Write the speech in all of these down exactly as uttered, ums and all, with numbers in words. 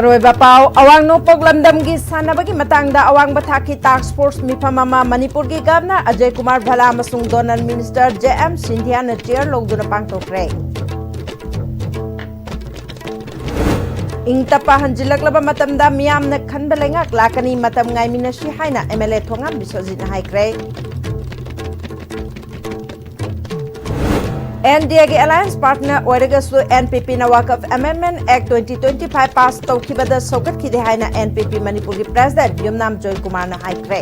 ꯑꯔꯣꯏꯕ ꯄꯥꯎ, ꯑꯋꯥꯡ ꯅꯣꯡꯄꯣꯛ ꯂꯝꯗꯝꯒꯤ ꯁꯥꯟꯅꯕꯒꯤ ꯃꯇꯥꯡꯗ ꯑꯋꯥꯡꯕ ꯊꯥꯛꯀꯤ ꯇꯥꯛꯁ ꯐꯣꯔꯁ ꯃꯤꯐꯝ ꯑꯃ ꯃꯅꯤꯄꯨꯔꯒꯤ ꯒꯚꯔꯅꯔ ꯑꯖꯌ ꯀꯨꯃꯥꯔ ꯚꯜꯂꯥ ꯑꯃꯁꯨꯡ ꯖꯣꯅꯦꯜ ꯃꯤꯅꯤꯁꯇꯔ ꯖꯦ ꯑꯦꯝ ꯁꯤꯟꯙꯤꯌꯥꯅ ꯆꯤꯌꯔ ꯂꯧꯗꯨꯅ ꯄꯥꯡꯊꯣꯛꯈ꯭ꯔꯦ꯫ ꯏꯪ ꯇꯞꯄ ꯍꯟꯖꯤꯜꯂꯛꯂꯕ ꯃꯇꯝꯗ ꯃꯤꯌꯥꯝꯅ ꯈꯟꯕ ꯂꯩꯉꯥꯛ ꯂꯥꯛꯀꯅꯤ, ꯃꯇꯝ ꯉꯥꯏꯃꯤꯟꯅꯁꯤ ꯍꯥꯏꯅ ꯑꯦꯝ ꯑꯦꯜ ꯑꯦ ꯊꯣꯉꯥꯝ ꯕꯤꯁ꯭ꯋꯖꯤꯠꯅ ꯍꯥꯏꯈ꯭ꯔꯦ꯫ ꯑꯦꯟ ꯗꯤ ꯑꯦꯒꯤ ꯑꯦꯂꯥꯏꯟꯁ ꯄꯥꯔꯠꯅꯔ ꯑꯣꯏꯔꯒꯁꯨ ꯑꯦꯟ ꯄꯤ ꯄꯤꯅ ꯋꯥꯀꯐ amendment act twenty twenty five pass ꯇꯧꯈꯤꯕꯗ ꯁꯧꯒꯠꯈꯤꯗꯦ ꯍꯥꯏꯅ ꯑꯦꯟ ꯄꯤ ꯄꯤ ꯃꯅꯤꯄꯨꯔꯒꯤ ꯄ꯭ꯔꯦꯁꯤꯗꯦꯟꯠ ꯌꯨꯝꯅꯥꯝ ꯖꯣꯏꯀꯨꯃꯥꯔꯅ ꯍꯥꯏꯈ꯭ꯔꯦ꯫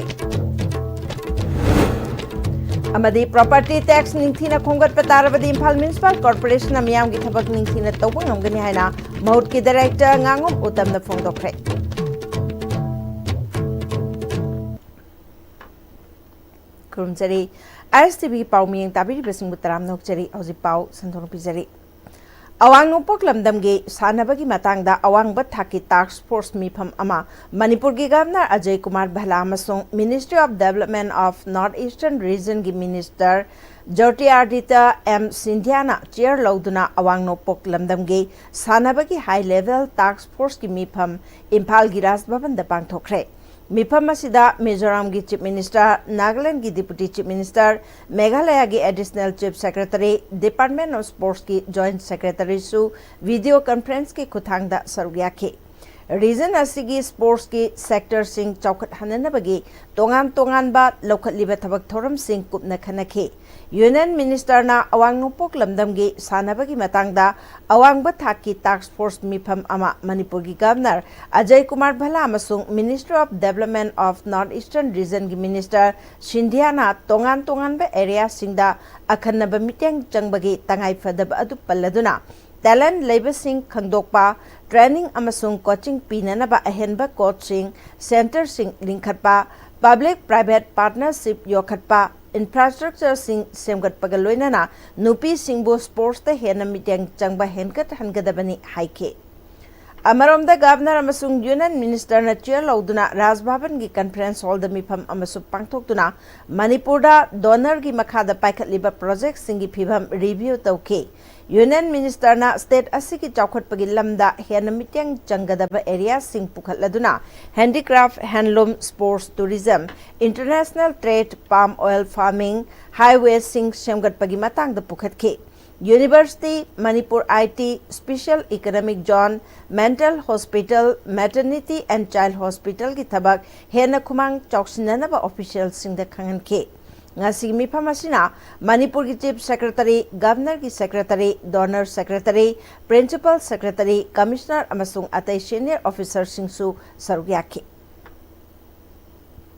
ꯑꯃꯗꯤ ꯄ꯭ꯔꯣꯄꯔꯇꯤ ꯇꯦꯛꯁ ꯅꯤꯡꯊꯤꯅ ꯈꯣꯝꯒꯠꯄ ꯇꯥꯔꯕꯗꯤ ꯏꯝꯐꯥꯜ ꯃ꯭ꯌꯨꯅꯤꯁꯤꯄꯥꯜ ꯀꯣꯔꯄꯣꯔꯦꯁꯟꯅ ꯃꯤꯌꯥꯝꯒꯤ ꯊꯕꯛ ꯅꯤꯡꯊꯤꯅ ꯇꯧꯕ ꯉꯝꯒꯅꯤ ꯍꯥꯏꯅ ꯃꯍꯨꯠꯀꯤ ꯗꯥꯏꯔꯦꯛꯇꯔ ꯉꯥꯉꯣꯝ ꯎꯇꯝꯅ ꯐꯣꯡꯗꯣꯛꯈ꯭ꯔꯦ꯫ ꯈꯨꯔꯨꯝꯖꯔꯤ꯫ ꯑꯥꯏ ꯑꯦꯁ ꯇꯤ ꯚꯤ ꯄꯥꯎ ꯃꯤꯠꯌꯦꯡ ꯇꯥꯕꯤꯔꯤꯕꯁꯤꯡꯕꯨ ꯇꯔꯥꯝꯅ ꯑꯣꯛꯆꯔꯤ꯫ ꯍꯧꯖꯤꯛ ꯄꯥꯎ ꯁꯟꯗꯣꯛꯅ ꯄꯤꯖꯔꯤ꯫ ꯑꯋꯥꯡ ꯅꯣꯡꯄꯣꯛ ꯂꯝꯗꯝꯒꯤ ꯁꯥꯟꯅꯕꯒꯤ ꯃꯇꯥꯡꯗ ꯑꯋꯥꯡꯕ ꯊꯥꯛꯀꯤ ꯇꯥꯛꯁ ꯐꯣꯔꯁ ꯃꯤꯐꯝ ꯑꯃ ꯃꯅꯤꯄꯨꯔꯒꯤ ꯒꯚꯔꯅꯔ ꯑꯖꯌ ꯀꯨꯃꯥꯔ ꯚꯜꯂꯥ ꯑꯃꯁꯨꯡ Ministry of Development of North Eastern Regionꯒꯤ ꯃꯤꯅꯤꯁꯇꯔ ꯖꯣꯇꯤꯔꯥꯗꯤꯇ꯭ꯌ ꯑꯦꯝ ꯁꯤꯟꯙꯤꯌꯥꯅ ꯆꯤꯌꯔ ꯂꯧꯗꯨꯅ ꯑꯋꯥꯡ ꯅꯣꯡꯄꯣꯛ ꯂꯝꯗꯝꯒꯤ ꯁꯥꯟꯅꯕꯒꯤ ꯍꯥꯏ ꯂꯦꯚꯦꯜ ꯇꯥꯛꯁ ꯐꯣꯔꯁꯀꯤ ꯃꯤꯐꯝ ꯏꯝꯐꯥꯜꯒꯤ ꯔꯥꯖ ꯚꯕꯟꯗ ꯄꯥꯡꯊꯣꯛꯈ꯭ꯔꯦ꯫ ꯃꯤꯐꯝ ꯑꯁꯤꯗ ꯃꯤꯖꯣꯔꯥꯝꯒꯤ ꯆꯤꯐ ꯃꯤꯅꯤꯁꯇꯔ, ꯅꯥꯒꯥꯂꯦꯟꯗꯒꯤ ꯗꯤꯄꯨꯇꯤ ꯆꯤꯐ ꯃꯤꯅꯤꯁꯇꯔ, ꯃꯦꯘꯥꯂꯌꯥꯒꯤ additional chief secretary, department of ꯁ꯭ꯄꯣꯔꯠꯁꯀꯤ ꯖꯣꯏꯟꯠ ꯁꯦꯀ꯭ꯔꯦꯇꯔꯤꯁꯨ ꯚꯤꯗꯤꯑꯣ ꯀꯟꯐꯔꯦꯟꯁꯀꯤ ꯈꯨꯠꯊꯥꯡꯗ ꯁꯔꯨꯛ ꯌꯥꯈꯤ꯫ ꯔꯤꯖꯟ ꯑꯁꯤꯒꯤ ꯁ꯭ꯄꯣꯔꯠꯁꯀꯤ ꯁꯦꯛꯇꯔꯁꯤꯡ ꯆꯥꯎꯈꯠꯍꯟꯅꯅꯕꯒꯤ ꯇꯣꯉꯥꯟ ꯇꯣꯉꯥꯟꯕ ꯂꯧꯈꯠꯂꯤꯕ ꯊꯕꯛ ꯊꯧꯔꯝꯁꯤꯡ ꯀꯨꯞꯅ ꯈꯟꯅꯈꯤ꯫ ꯌꯨꯅꯤꯌꯟ ꯃꯤꯅꯤꯁꯇꯔꯅ ꯑꯋꯥꯡ ꯅꯣꯡꯄꯣꯛ ꯂꯝꯗꯝꯒꯤ ꯁꯥꯟꯅꯕꯒꯤ ꯃꯇꯥꯡꯗ ꯑꯋꯥꯡꯕ ꯊꯥꯛꯀꯤ ꯇꯥꯛꯁ ꯐꯣꯔꯁ ꯃꯤꯐꯝ ꯑꯃ ꯃꯅꯤꯄꯨꯔꯒꯤ ꯒꯚꯔꯅꯔ ꯑꯖꯌ ꯀꯨꯃꯥꯔ ꯚꯜꯂꯥ ꯑꯃꯁꯨꯡ Ministry of Development of North Eastern Regionꯒꯤ ꯃꯤꯅꯤꯁꯇꯔ ꯁꯤꯟꯙꯤꯌꯥꯅ ꯇꯣꯉꯥꯟ ꯇꯣꯉꯥꯟꯕ ꯑꯦꯔꯤꯌꯥꯁꯤꯡꯗ ꯑꯈꯟꯅꯕ ꯃꯤꯠꯌꯦꯡ ꯆꯪꯕꯒꯤ ꯇꯉꯥꯏꯐꯗꯕ ꯑꯗꯨ ꯄꯜꯂꯗꯨꯅ, ꯇꯦꯂꯦꯟꯠ ꯂꯩꯕꯁꯤꯡ ꯈꯪꯗꯣꯛꯄ, ꯇ꯭ꯔꯦꯅꯤꯡ ꯑꯃꯁꯨꯡ ꯀꯣꯆꯤꯡ ꯄꯤꯅꯅꯕ ꯑꯍꯦꯟꯕ ꯀꯣꯆꯁꯤꯡ ꯁꯦꯟꯇꯔꯁꯤꯡ ꯂꯤꯡꯈꯠꯄ, ꯄꯕ꯭ꯂꯤꯛ ꯄ꯭ꯔꯥꯏꯚꯦꯠ ꯄꯥꯔꯠꯅꯔꯁꯤꯞ ꯌꯣꯛꯈꯠꯄ, ꯏꯟꯐ꯭ꯔꯥꯁ꯭ꯇ꯭ꯔꯛꯆꯔꯁꯤꯡ ꯁꯦꯝꯒꯠꯄꯒ ꯂꯣꯏꯅꯅ ꯅꯨꯄꯤꯁꯤꯡꯕꯨ ꯁ꯭ꯄꯣꯔꯠꯁꯇ ꯍꯦꯟꯅ ꯃꯤꯠꯌꯦꯡ ꯆꯪꯕ ꯍꯦꯟꯒꯠꯍꯟꯒꯗꯕꯅꯤ ꯍꯥꯏꯈꯤ꯫ ꯑꯃꯔꯣꯝꯗ, ꯒꯚꯔꯅꯔ ꯑꯃꯁꯨꯡ ꯌꯨꯅꯤꯌꯟ ꯃꯤꯅꯤꯁꯇꯔꯅ ꯆꯤꯌꯔ ꯂꯧꯗꯨꯅ ꯔꯥꯖ ꯚꯕꯟꯒꯤ ꯀꯟꯐꯔꯦꯟꯁ ꯍꯣꯜꯗ ꯃꯤꯐꯝ ꯑꯃꯁꯨ ꯄꯥꯡꯊꯣꯛꯇꯨꯅ ꯃꯅꯤꯄꯨꯔꯗ ꯗꯣꯅꯔꯒꯤ ꯃꯈꯥꯗ ꯄꯥꯏꯈꯠꯂꯤꯕ ꯄ꯭ꯔꯣꯖꯦꯛꯁꯤꯡꯒꯤ ꯐꯤꯚꯝ ꯔꯤꯚꯤꯌꯨ ꯇꯧꯈꯤ꯫ ꯌꯨꯅꯤꯌꯟ ꯃꯤꯅꯤꯁꯇꯔꯅ ꯁ꯭ꯇꯦꯠ ꯑꯁꯤꯒꯤ ꯆꯥꯎꯈꯠꯄꯒꯤ ꯂꯝꯗ ꯍꯦꯟꯅ ꯃꯤꯠꯌꯦꯡ ꯆꯪꯒꯗꯕ ꯑꯦꯔꯤꯌꯥꯁꯤꯡ ꯄꯨꯈꯠꯂꯗꯨꯅ handicraft, handloom, sports, tourism, international trade, palm oil farming, ꯍꯥꯏꯋꯦꯁꯤꯡ ꯁꯦꯝꯒꯠꯄꯒꯤ ꯃꯇꯥꯡꯗ ꯄꯨꯈꯠꯈꯤ꯫ University, Manipur I T, special economic zone, mental hospital, maternity and child ꯍꯣꯁꯄꯤꯇꯥꯜꯒꯤ ꯊꯕꯛ ꯍꯦꯟꯅ ꯈꯨꯃꯥꯡ ꯆꯥꯎꯁꯤꯟꯅꯅꯕ ꯑꯣꯐꯤꯁꯤꯌꯦꯜꯁꯤꯡꯗ ꯈꯪꯍꯟꯈꯤ꯫ ꯉꯁꯤꯒꯤ ꯃꯤꯐꯝ ꯑꯁꯤꯅ ꯃꯅꯤꯄꯨꯔꯒꯤ ꯆꯤꯐ ꯁꯦꯀ꯭ꯔꯦꯇꯔꯤ, ꯒꯚꯔꯅꯔꯒꯤ secretary, DoNER secretary, principal secretary, commissioner ꯑꯃꯁꯨꯡ ꯑꯇꯩ ꯁꯤꯅꯤꯌꯔ ꯑꯣꯐꯤꯁꯥꯔꯁꯤꯡꯁꯨ ꯁꯔꯨꯛ ꯌꯥꯈꯤ꯫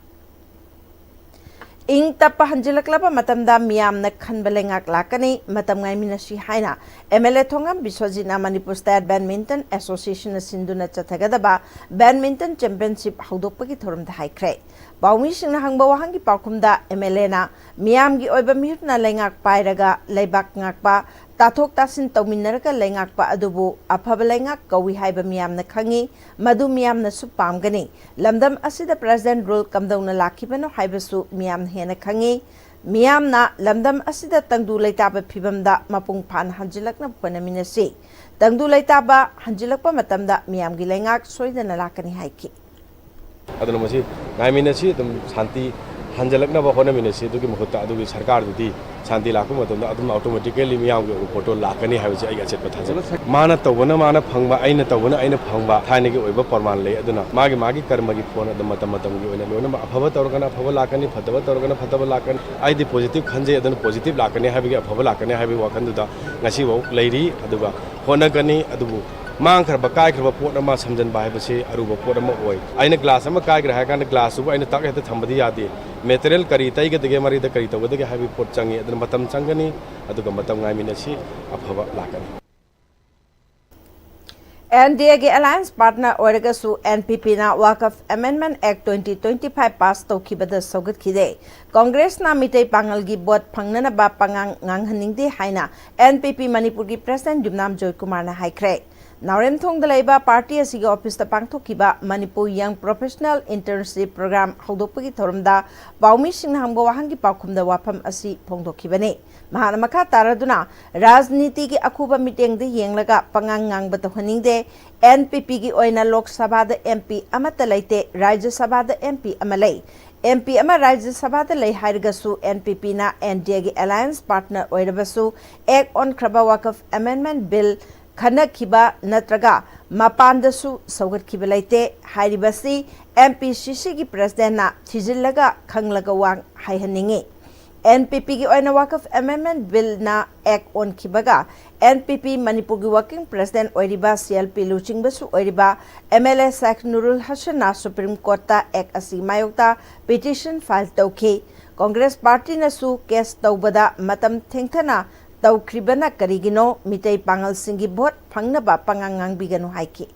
ꯏꯪ ꯇꯞꯄ ꯍꯟꯖꯤꯜꯂꯛꯂꯕ ꯃꯇꯝꯗ ꯃꯤꯌꯥꯝꯅ ꯈꯟꯕ ꯂꯩꯉꯥꯛ ꯂꯥꯛꯀꯅꯤ, ꯃꯇꯝ ꯉꯥꯏꯃꯤꯟꯅꯁꯤ ꯍꯥꯏꯅ ꯑꯦꯝ ꯑꯦꯜ ꯑꯦ ꯊꯣꯉꯝ ꯕꯤꯁ꯭ꯋꯖꯤꯠꯅ ꯃꯅꯤꯄꯨꯔ ꯁ꯭ꯇꯦꯠ ꯕꯦꯗꯃꯤꯟꯇꯟ ꯑꯦꯁꯣꯁꯤꯌꯦꯁꯟꯅ ꯁꯤꯟꯗꯨꯅ ꯆꯠꯊꯒꯗꯕ ꯕꯦꯗꯃꯤꯟꯇꯟ ꯆꯦꯝꯄꯤꯌꯟꯁꯤꯞ ꯍꯧꯗꯣꯛꯄꯒꯤ ꯊꯧꯔꯝꯗ ꯍꯥꯏꯈ꯭ꯔꯦ꯫ ꯄꯥꯎꯃꯤꯁꯤꯡꯅ ꯍꯪꯕ ꯋꯥꯍꯪꯒꯤ ꯄꯥꯎꯈꯨꯝꯗ ꯑꯦꯝ ꯑꯦꯜ ꯑꯦꯅ ꯃꯤꯌꯥꯝꯒꯤ ꯑꯣꯏꯕ ꯃꯤꯍꯨꯠꯅ ꯂꯩꯉꯥꯛ ꯄꯥꯏꯔꯒ ꯂꯩꯕꯥꯛ ꯉꯥꯛꯄ, ꯇꯥꯊꯣꯛ ꯇꯥꯁꯤꯟ ꯇꯧꯃꯤꯟꯅꯔꯒ ꯂꯩꯉꯥꯛꯄ ꯑꯗꯨꯕꯨ ꯑꯐꯕ ꯂꯩꯉꯥꯛ ꯀꯧꯏ ꯍꯥꯏꯕ ꯃꯤꯌꯥꯝꯅ ꯈꯪꯏ, ꯃꯗꯨ ꯃꯤꯌꯥꯝꯅꯁꯨ ꯄꯥꯝꯒꯅꯤ꯫ ꯂꯝꯗꯝ ꯑꯁꯤꯗ ꯄ꯭ꯔꯦꯖꯤꯗꯦꯟꯠ ꯔꯨꯜ ꯀꯝꯗꯧꯅ ꯂꯥꯛꯈꯤꯕꯅꯣ ꯍꯥꯏꯕꯁꯨ ꯃꯤꯌꯥꯝꯅ ꯍꯦꯟꯅ ꯈꯪꯏ꯫ ꯃꯤꯌꯥꯝꯅ ꯂꯝꯗꯝ ꯑꯁꯤꯗ ꯇꯪꯗꯨ ꯂꯩꯇꯥꯕ ꯐꯤꯕꯝꯗ ꯃꯄꯨꯡ ꯐꯥꯅ ꯍꯟꯖꯤꯜꯂꯛꯅꯕ ꯍꯣꯠꯅꯃꯤꯟꯅꯁꯤ꯫ ꯇꯪꯗꯨ ꯂꯩꯇꯥꯕ ꯍꯟꯖꯤꯜꯂꯛꯄ ꯃꯇꯝꯗ ꯃꯤꯌꯥꯝꯒꯤ ꯂꯩꯉꯥꯛ ꯁꯣꯏꯗꯅ ꯂꯥꯛꯀꯅꯤ ꯍꯥꯏꯈꯤ꯫ ꯑꯗꯨꯅ ꯃꯁꯤ ꯉꯥꯏꯃꯤꯟꯅꯁꯤ, ꯑꯗꯨꯝ ꯁꯥꯟꯇꯤ ꯍꯟꯖꯤꯜꯂꯛꯅꯕ ꯍꯣꯠꯅꯃꯤꯟꯅꯁꯤ꯫ ꯑꯗꯨꯒꯤ ꯃꯍꯨꯠꯇ ꯑꯗꯨꯒꯤ ꯁꯔꯀꯥꯔꯗꯨꯗꯤ ꯁꯥꯟꯇꯤ ꯂꯥꯛꯄ ꯃꯇꯝꯗ ꯑꯗꯨꯝ ꯑꯣꯇꯣꯃꯦꯇꯤꯀꯦꯜꯂꯤ ꯃꯤꯌꯥꯝꯒꯤ ꯑꯣꯏꯕ ꯄꯣꯠꯇꯣ ꯂꯥꯛꯀꯅꯤ ꯍꯥꯏꯕꯁꯤ ꯑꯩꯒꯤ ꯑꯆꯦꯠꯄ ꯊꯥꯖꯩ꯫ ꯃꯥꯅ ꯇꯧꯕꯅ ꯃꯥꯅ ꯐꯪꯕ, ꯑꯩꯅ ꯇꯧꯕꯅ ꯑꯩꯅ ꯐꯪꯕ, ꯊꯥꯏꯅꯒꯤ ꯑꯣꯏꯕ ꯄ꯭ꯔꯃꯥꯟ ꯂꯩ꯫ ꯑꯗꯨꯅ ꯃꯥꯒꯤ ꯃꯥꯒꯤ ꯀꯔꯃꯒꯤ ꯐꯣꯟ ꯑꯗꯨꯝ ꯃꯇꯝ ꯃꯇꯝꯒꯤ ꯑꯣꯏꯅ ꯂꯣꯏꯅꯃꯛ ꯑꯐꯕ ꯇꯧꯔꯒꯅ ꯑꯐꯕ ꯂꯥꯛꯀꯅꯤ, ꯐꯠꯇꯕ ꯇꯧꯔꯒꯅ ꯐꯠꯇꯕ ꯂꯥꯛꯀꯅꯤ꯫ ꯑꯩꯗꯤ ꯄꯣꯖꯤꯇꯤꯚ ꯈꯟꯖꯩ, ꯑꯗꯨꯅ ꯄꯣꯖꯤꯇꯤꯚ ꯂꯥꯛꯀꯅꯤ ꯍꯥꯏꯕꯒꯤ, ꯑꯐꯕ ꯂꯥꯛꯀꯅꯤ ꯍꯥꯏꯕꯒꯤ ꯋꯥꯈꯜꯗꯨꯗ ꯉꯁꯤꯐꯥꯎ ꯂꯩꯔꯤ꯫ ꯑꯗꯨꯒ ꯍꯣꯠꯅꯒꯅꯤ꯫ ꯑꯗꯨꯕꯨ ꯃꯥꯡꯈ꯭ꯔꯕ ꯀꯥꯏꯈ꯭ꯔꯕ ꯄꯣꯠ ꯑꯃ ꯁꯝꯖꯟꯕ ꯍꯥꯏꯕꯁꯤ ꯑꯔꯨꯕ ꯄꯣꯠ ꯑꯃ ꯑꯣꯏ꯫ ꯑꯩꯅ ꯒ꯭ꯂꯥꯁ ꯑꯃ ꯀꯥꯏꯈ꯭ꯔꯦ ꯍꯥꯏꯔ ꯀꯥꯟꯗ ꯒ꯭ꯂꯥꯁꯇꯨꯕꯨ ꯑꯩꯅ ꯇꯛ ꯍꯦꯛꯇ ꯊꯝꯕꯗꯤ ꯌꯥꯗꯦ꯫ ꯃꯦꯇꯔꯤꯌꯦꯜ ꯀꯔꯤ ꯇꯩꯒꯗꯒꯦ, ꯃꯔꯤꯗ ꯀꯔꯤ ꯇꯧꯒꯗꯒꯦ ꯍꯥꯏꯕꯒꯤ ꯄꯣꯠ ꯆꯪꯉꯤ꯫ ꯑꯗꯨꯅ ꯃꯇꯝ ꯆꯪꯒꯅꯤ, ꯑꯗꯨꯒ ꯃꯇꯝ ꯉꯥꯏꯃꯤꯟꯅꯁꯤ, ꯑꯐꯕ ꯂꯥꯛꯀꯅꯤ꯫ ꯑꯦꯟ ꯗꯤ ꯑꯦꯒꯤ ꯑꯦꯂꯥꯌꯟꯁ ꯄꯥꯔꯠꯅꯔ ꯑꯣꯏꯔꯒꯁꯨ ꯑꯦꯟ ꯄꯤ ꯄꯤꯅ ꯋꯥꯀꯐ amendment act twenty twenty five pass ꯇꯧꯈꯤꯕꯗ ꯁꯧꯒꯠꯈꯤꯗꯦ꯫ ꯀꯣꯡꯒ꯭ꯔꯦꯁꯅ ꯃꯤꯇꯩ ꯄꯥꯉꯜꯒꯤ ꯚꯣꯠ ꯐꯪꯅꯅꯕ ꯄꯉꯥꯡ ꯉꯥꯡꯍꯟꯅꯤꯡꯗꯦ ꯍꯥꯏꯅ ꯑꯦꯟ ꯄꯤ ꯄꯤ ꯃꯅꯤꯄꯨꯔꯒꯤ ꯄ꯭ꯔꯦꯁꯤꯗꯦꯟꯠ ꯌꯨꯝꯅꯥꯝ ꯖꯣꯏꯀꯨꯃꯥꯔꯅ ꯍꯥꯏꯈ꯭ꯔꯦ꯫ ꯅꯥꯎꯔꯦꯝꯊꯣꯡꯗ ꯂꯩꯕ ꯄꯥꯔꯇꯤ ꯑꯁꯤꯒꯤ ꯑꯣꯐꯤꯁꯇ ꯄꯥꯡꯊꯣꯛꯈꯤꯕ ꯃꯅꯤꯄꯨꯔ ꯌꯪ ꯄ꯭ꯔꯣꯐꯦꯁꯅꯦꯜ ꯏꯟꯇꯔꯟꯁꯤꯞ ꯄ꯭ꯔꯣꯒ꯭ꯔꯥꯝ ꯍꯧꯗꯣꯛꯄꯒꯤ ꯊꯧꯔꯝꯗ ꯄꯥꯎꯃꯤꯁꯤꯡꯅ ꯍꯪꯕ ꯋꯥꯍꯪꯒꯤ ꯄꯥꯎꯈꯨꯝꯗ ꯋꯥꯐꯝ ꯑꯁꯤ ꯐꯣꯡꯗꯣꯛꯈꯤꯕꯅꯤ꯫ ꯃꯍꯥꯛꯅ ꯃꯈꯥ ꯇꯥꯔꯗꯨꯅ, ꯔꯥꯖꯅꯤꯇꯤꯒꯤ ꯑꯈꯨꯕ ꯃꯤꯠꯌꯦꯡꯗ ꯌꯦꯡꯂꯒ ꯄꯉꯥꯡ ꯉꯥꯡꯕ ꯇꯧꯍꯟꯅꯤꯡꯗꯦ꯫ ꯑꯦꯟ ꯄꯤ ꯄꯤꯒꯤ ꯑꯣꯏꯅ ꯂꯣꯛ ꯁꯚꯥꯗ ꯑꯦꯝ ꯄꯤ ꯑꯃꯠꯇ ꯂꯩꯇꯦ, ꯔꯥꯖ꯭ꯌ ꯁꯚꯥꯗ ꯑꯦꯝ ꯄꯤ ꯑꯃ ꯂꯩ꯫ ꯑꯦꯝ ꯄꯤ ꯑꯃ ꯔꯥꯖ꯭ꯌ ꯁꯚꯥꯗ ꯂꯩ ꯍꯥꯏꯔꯒꯁꯨ, ꯑꯦꯟ ꯄꯤ ꯄꯤꯅ ꯑꯦꯟ ꯗꯤ ꯑꯦꯒꯤ ꯑꯦꯂꯥꯌꯟꯁ ꯄꯥꯔꯠꯅꯔ ꯑꯣꯏꯔꯕꯁꯨ, ꯑꯦꯛ ꯑꯣꯟꯈ꯭ꯔꯕ ꯋꯥꯀꯐ ꯑꯦꯃꯦꯟꯗꯃꯦꯟꯠ ꯕꯤꯜ ꯈꯟꯅꯈꯤꯕ ꯅꯠꯇ꯭ꯔꯒ ꯃꯄꯥꯟꯗꯁꯨ ꯁꯧꯒꯠꯈꯤꯕ ꯂꯩꯇꯦ꯫ ꯍꯥꯏꯔꯤꯕꯁꯤ ꯑꯦꯝ ꯄꯤ ꯁꯤ ꯁꯤꯒꯤ ꯄ꯭ꯔꯦꯁꯤꯗꯦꯟꯠꯅ ꯊꯤꯖꯤꯜꯂꯒ ꯈꯪꯂꯒ ꯋꯥ ꯍꯥꯏꯍꯟꯅꯤꯡꯏ꯫ ꯑꯦꯟ ꯄꯤ ꯄꯤꯒꯤ ꯑꯣꯏꯅ ꯋꯥꯀꯐ amendment ꯕꯤꯜꯅ act ꯑꯣꯟꯈꯤꯕꯒ, and P P ꯃꯅꯤꯄꯨꯔꯒꯤ ꯋꯥꯔꯀꯤꯡ ꯄ꯭ꯔꯦꯁꯤꯗꯦꯟꯠ ꯑꯣꯏꯔꯤꯕ, ꯁꯤ ꯑꯦꯜ ꯄꯤ ꯂꯨꯆꯤꯡꯕꯁꯨ ꯑꯣꯏꯔꯤꯕ M L A Sheikh Nurul ꯍꯁꯟꯅ ꯁꯨꯄ꯭ꯔꯤꯝ ꯀꯣꯔꯠꯇ ꯑꯦꯛ ꯑꯁꯤꯒꯤ ꯃꯥꯌꯣꯛꯇ ꯄꯤꯇꯤꯁꯟ ꯐꯥꯏꯜ ꯇꯧꯈꯤ꯫ ꯀꯣꯡꯒ꯭ꯔꯦꯁ ꯄꯥꯔꯇꯤꯅꯁꯨ ꯀꯦꯁ ꯇꯧꯕꯗ ꯃꯇꯝ ꯊꯦꯡꯊꯅ ꯇꯧꯈ꯭ꯔꯤꯕꯅ ꯀꯔꯤꯒꯤꯅꯣ? ꯃꯤꯇꯩ ꯄꯥꯉꯜꯁꯤꯡꯒꯤ ꯚꯣꯠ ꯐꯪꯅꯕ ꯄꯉꯥꯡ ꯉꯥꯡꯕꯤꯒꯅꯨ ꯍꯥꯏꯈꯤ꯫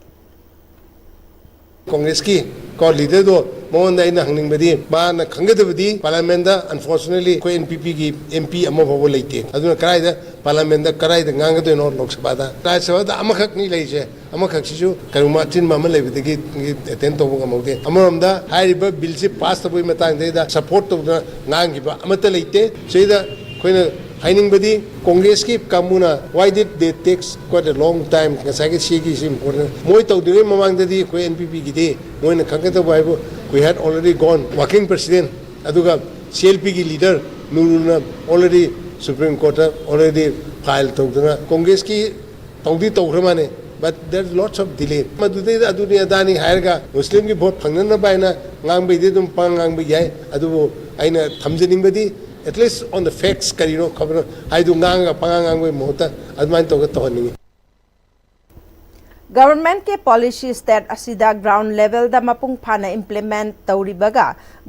ꯀꯣꯡꯒ꯭ꯔꯦꯁꯀꯤ ꯀꯣ ꯂꯤꯗꯔꯗꯣ, ꯃꯉꯣꯟꯗ ꯑꯩꯅ ꯍꯪꯅꯤꯡꯕꯗꯤ, ꯃꯥꯅ ꯈꯪꯒꯗꯕꯗꯤ, ꯄꯥꯔꯂꯤꯌꯥꯃꯦꯟꯗ unfortunately ꯑꯩꯈꯣꯏ ꯑꯦꯟ ꯄꯤ ꯄꯤꯒꯤ ꯑꯦꯝ ꯄꯤ ꯑꯃ ꯐꯥꯎꯕ ꯂꯩꯇꯦ꯫ ꯑꯗꯨꯅ ꯀꯗꯥꯏꯗ ꯄꯥꯔꯂꯤꯌꯥꯃꯦꯟꯗ ꯀꯗꯥꯏꯗ ꯉꯥꯡꯒꯗꯣꯏꯅꯣ? ꯂꯣꯛ ꯁꯚꯥꯗ, ꯔꯥꯖ꯭ꯌ ꯁꯚꯥꯗ ꯑꯃꯈꯛꯅꯤ ꯂꯩꯔꯤꯁꯦ꯫ ꯑꯃꯈꯛꯁꯤꯁꯨ ꯀꯩꯅꯣꯃ ꯑꯆꯤꯟꯕ ꯑꯃ ꯂꯩꯕꯗꯒꯤ ꯑꯦꯇꯦꯟ ꯇꯧꯕ ꯉꯝꯍꯧꯗꯦ꯫ ꯑꯃꯔꯣꯝꯗ ꯍꯥꯏꯔꯤꯕ ꯕꯤꯜꯁꯤ ꯄꯥꯁ ꯇꯧꯕꯒꯤ ꯃꯇꯥꯡꯗꯩꯗ ꯁꯄꯣꯔꯠ ꯇꯧꯗꯅ ꯉꯥꯡꯈꯤꯕ ꯑꯃꯠꯇ ꯂꯩꯇꯦ꯫ ꯁꯤꯗ ꯑꯩꯈꯣꯏꯅ ꯍꯥꯏꯅꯤꯡꯕꯗꯤ, ꯀꯣꯡꯒ꯭ꯔꯦꯁꯀꯤ ꯀꯥꯡꯕꯨꯅ why did they takes quite a long time? ꯉꯁꯥꯏꯒꯤ ꯁꯤꯒꯤꯁꯤ ꯏꯝꯄꯣꯔꯇꯦꯟ, ꯃꯣꯏ ꯇꯧꯗ꯭ꯔꯤꯉꯩ ꯃꯃꯥꯡꯗꯗꯤ ꯑꯩꯈꯣꯏ ꯑꯦꯟ ꯄꯤ ꯄꯤꯒꯤꯗꯤ ꯃꯣꯏꯅ ꯈꯪꯒꯗꯕ ꯍꯥꯏꯕꯨ, we had already gone working president, ꯑꯗꯨꯒ ꯁꯤ ꯑꯦꯜ ꯄꯤꯒꯤ ꯂꯤꯗꯔ ꯅꯨꯔꯨꯜꯅ already ꯁꯨꯄ꯭ꯔꯤꯝ ꯀꯣꯔꯠꯇ already ꯐꯥꯏꯜ ꯇꯧꯗꯅ, ꯀꯣꯡꯒ꯭ꯔꯦꯁꯀꯤ ꯇꯧꯗꯤ ꯇꯧꯈ꯭ꯔ ꯃꯥꯅꯦ, but there is lots of delay꯫ ꯃꯗꯨꯗꯩꯗ ꯑꯗꯨꯅꯤ ꯑꯗꯥꯅꯤ ꯍꯥꯏꯔꯒ ꯃꯨꯁꯂꯤꯝꯒꯤ ꯚꯣꯠ ꯐꯪꯅꯅꯕ ꯍꯥꯏꯅ ꯉꯥꯡꯕꯩꯗꯤ ꯑꯗꯨꯝ ꯄꯉꯥꯡ ꯉꯥꯡꯕ ꯌꯥꯏ, ꯑꯗꯨꯕꯨ ꯑꯩꯅ ꯊꯝꯖꯅꯤꯡꯕꯗꯤ, at least on the facts ꯀꯔꯤꯅꯣ ꯈꯕꯔ ꯍꯥꯏꯗꯨ ꯉꯥꯡꯉꯒ ꯄꯉꯥꯡ ꯉꯥꯡꯕꯒꯤ ꯃꯍꯨꯠꯇ ꯑꯗꯨꯃꯥꯏꯅ ꯇꯧꯔꯒ ꯇꯧꯍꯟꯅꯤꯡꯉꯤ꯫ ꯒꯚꯔꯟꯃꯦꯟꯠꯀꯤ ꯄꯣꯂꯤꯁꯤ ꯁ꯭ꯇꯦꯠ ꯑꯁꯤꯗ ꯒ꯭ꯔꯥꯎꯟ ꯂꯦꯚꯦꯜꯗ ꯃꯄꯨꯡ ꯐꯥꯅ ꯏꯝꯄ꯭ꯂꯤꯃꯦꯟꯠ ꯇꯧꯔꯤꯕꯒ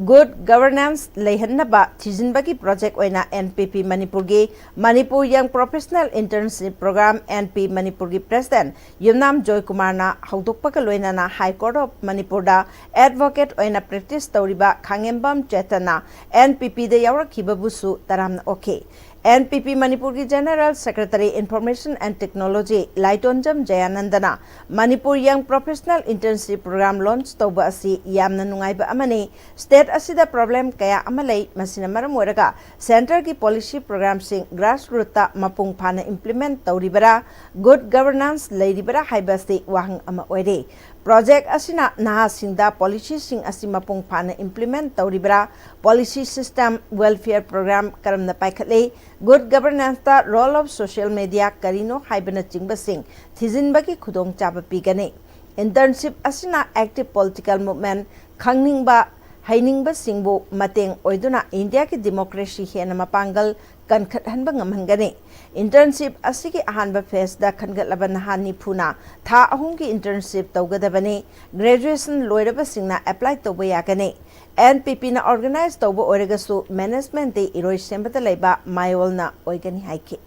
ꯒꯨꯗ ꯒꯚꯔꯅꯦꯟꯁ ꯂꯩꯍꯟꯅꯕ ꯊꯤꯖꯤꯟꯕꯒꯤ ꯄ꯭ꯔꯣꯖꯦꯛ ꯑꯣꯏꯅ ꯑꯦꯟ ꯄꯤ ꯄꯤ ꯃꯅꯤꯄꯨꯔꯒꯤ ꯃꯅꯤꯄꯨꯔ ꯌꯪ professional internship programme, N P ꯃꯅꯤꯄꯨꯔꯒꯤ ꯄ꯭ꯔꯦꯁꯤꯗꯦꯟꯠ ꯌꯨꯝꯅꯥꯝ ꯖꯣꯏꯀꯨꯃꯥꯔꯅ ꯍꯧꯗꯣꯛꯄꯒ ꯂꯣꯏꯅꯅ ꯍꯥꯏ ꯀꯣꯔꯠ ꯑꯣꯐ ꯃꯅꯤꯄꯨꯔꯗ ꯑꯦꯗꯚꯣꯀꯦꯠ ꯑꯣꯏꯅ ꯄ꯭ꯔꯦꯛꯇꯤꯁ ꯇꯧꯔꯤꯕ ꯈꯥꯉꯦꯝꯕꯝ ꯆꯦꯇꯟꯅ ꯑꯦꯟ ꯄꯤ ꯄꯤꯗ ꯌꯥꯎꯔꯛꯈꯤꯕꯕꯨꯁꯨ ꯇꯔꯥꯝꯅ ꯑꯣꯛꯈꯤ꯫ ꯑꯦꯟ ꯄꯤ ꯄꯤ ꯃꯅꯤꯄꯨꯔꯒꯤ General Secretary Information and Technology ꯂꯥꯏꯇꯣꯟꯖꯝ ꯖꯌꯥꯅꯟꯗꯅ Manipur Young Professional Internship Program launch ꯇꯧꯕ ꯑꯁꯤ ꯌꯥꯝꯅ ꯅꯨꯡꯉꯥꯏꯕ ꯑꯃꯅꯤ꯫ State ꯑꯁꯤꯗ problem ꯀꯌꯥ ꯑꯃ ꯂꯩ꯫ ꯃꯁꯤꯅ ꯃꯔꯝ ꯑꯣꯏꯔꯒ centreꯒꯤ policy programꯁꯤꯡ grassrootꯇ ꯃꯄꯨꯡ ꯐꯥꯅ implement ꯇꯧꯔꯤꯕꯔꯥ, good governance ꯂꯩꯔꯤꯕꯔꯥ ꯍꯥꯏꯕ ꯑꯁꯤ ꯋꯥꯍꯪ ꯑꯃ ꯑꯣꯏꯔꯦ꯫ Project ꯑꯁꯤꯅ ꯅꯍꯥꯁꯤꯡꯗ policyꯁꯤꯡ ꯑꯁꯤ ꯃꯄꯨꯡ ꯐꯥꯅ implement ꯇꯧꯔꯤꯕꯔꯥ, policy system, welfare program ꯀꯔꯝꯅ ꯄꯥꯏꯈꯠꯂꯤ, good governanceꯇ role of social media ꯀꯔꯤꯅꯣ ꯍꯥꯏꯕꯅꯆꯤꯡꯕꯁꯤꯡ ꯊꯤꯖꯤꯟꯕꯒꯤ ꯈꯨꯗꯣꯡꯆꯥꯕ ꯄꯤꯒꯅꯤ꯫ Internship ꯑꯁꯤꯅ active political movement ꯈꯪꯅꯤꯡꯕ, ꯍꯩꯅꯤꯡꯕꯁꯤꯡꯕꯨ ꯃꯇꯦꯡ ꯑꯣꯏꯗꯨꯅ ꯏꯟꯗꯤꯌꯥꯒꯤ democracy ꯍꯦꯟꯅ ꯃꯄꯥꯡꯒꯜ ꯀꯟꯈꯠꯍꯟꯕ ꯉꯝꯍꯟꯒꯅꯤ꯫ Internship ꯑꯁꯤꯒꯤ ꯑꯍꯥꯟꯕ phaseꯗ ꯈꯟꯒꯠꯂꯕ ꯅꯍꯥ ꯅꯤꯐꯨꯅ ꯊꯥ ꯑꯍꯨꯝꯒꯤ internship ꯇꯧꯒꯗꯕꯅꯤ꯫ Graduation ꯂꯣꯏꯔꯕꯁꯤꯡꯅ apply ꯇꯧꯕ ꯌꯥꯒꯅꯤ꯫ ꯑꯦꯟ ꯄꯤ ꯄꯤꯅ organize ꯇꯧꯕ ꯑꯣꯏꯔꯒꯁꯨ managementꯇꯤ ꯏꯔꯣꯏꯁꯦꯝꯕꯗ ꯂꯩꯕ ꯃꯌꯣꯜꯅ ꯑꯣꯏꯒꯅꯤ ꯍꯥꯏꯈꯤ꯫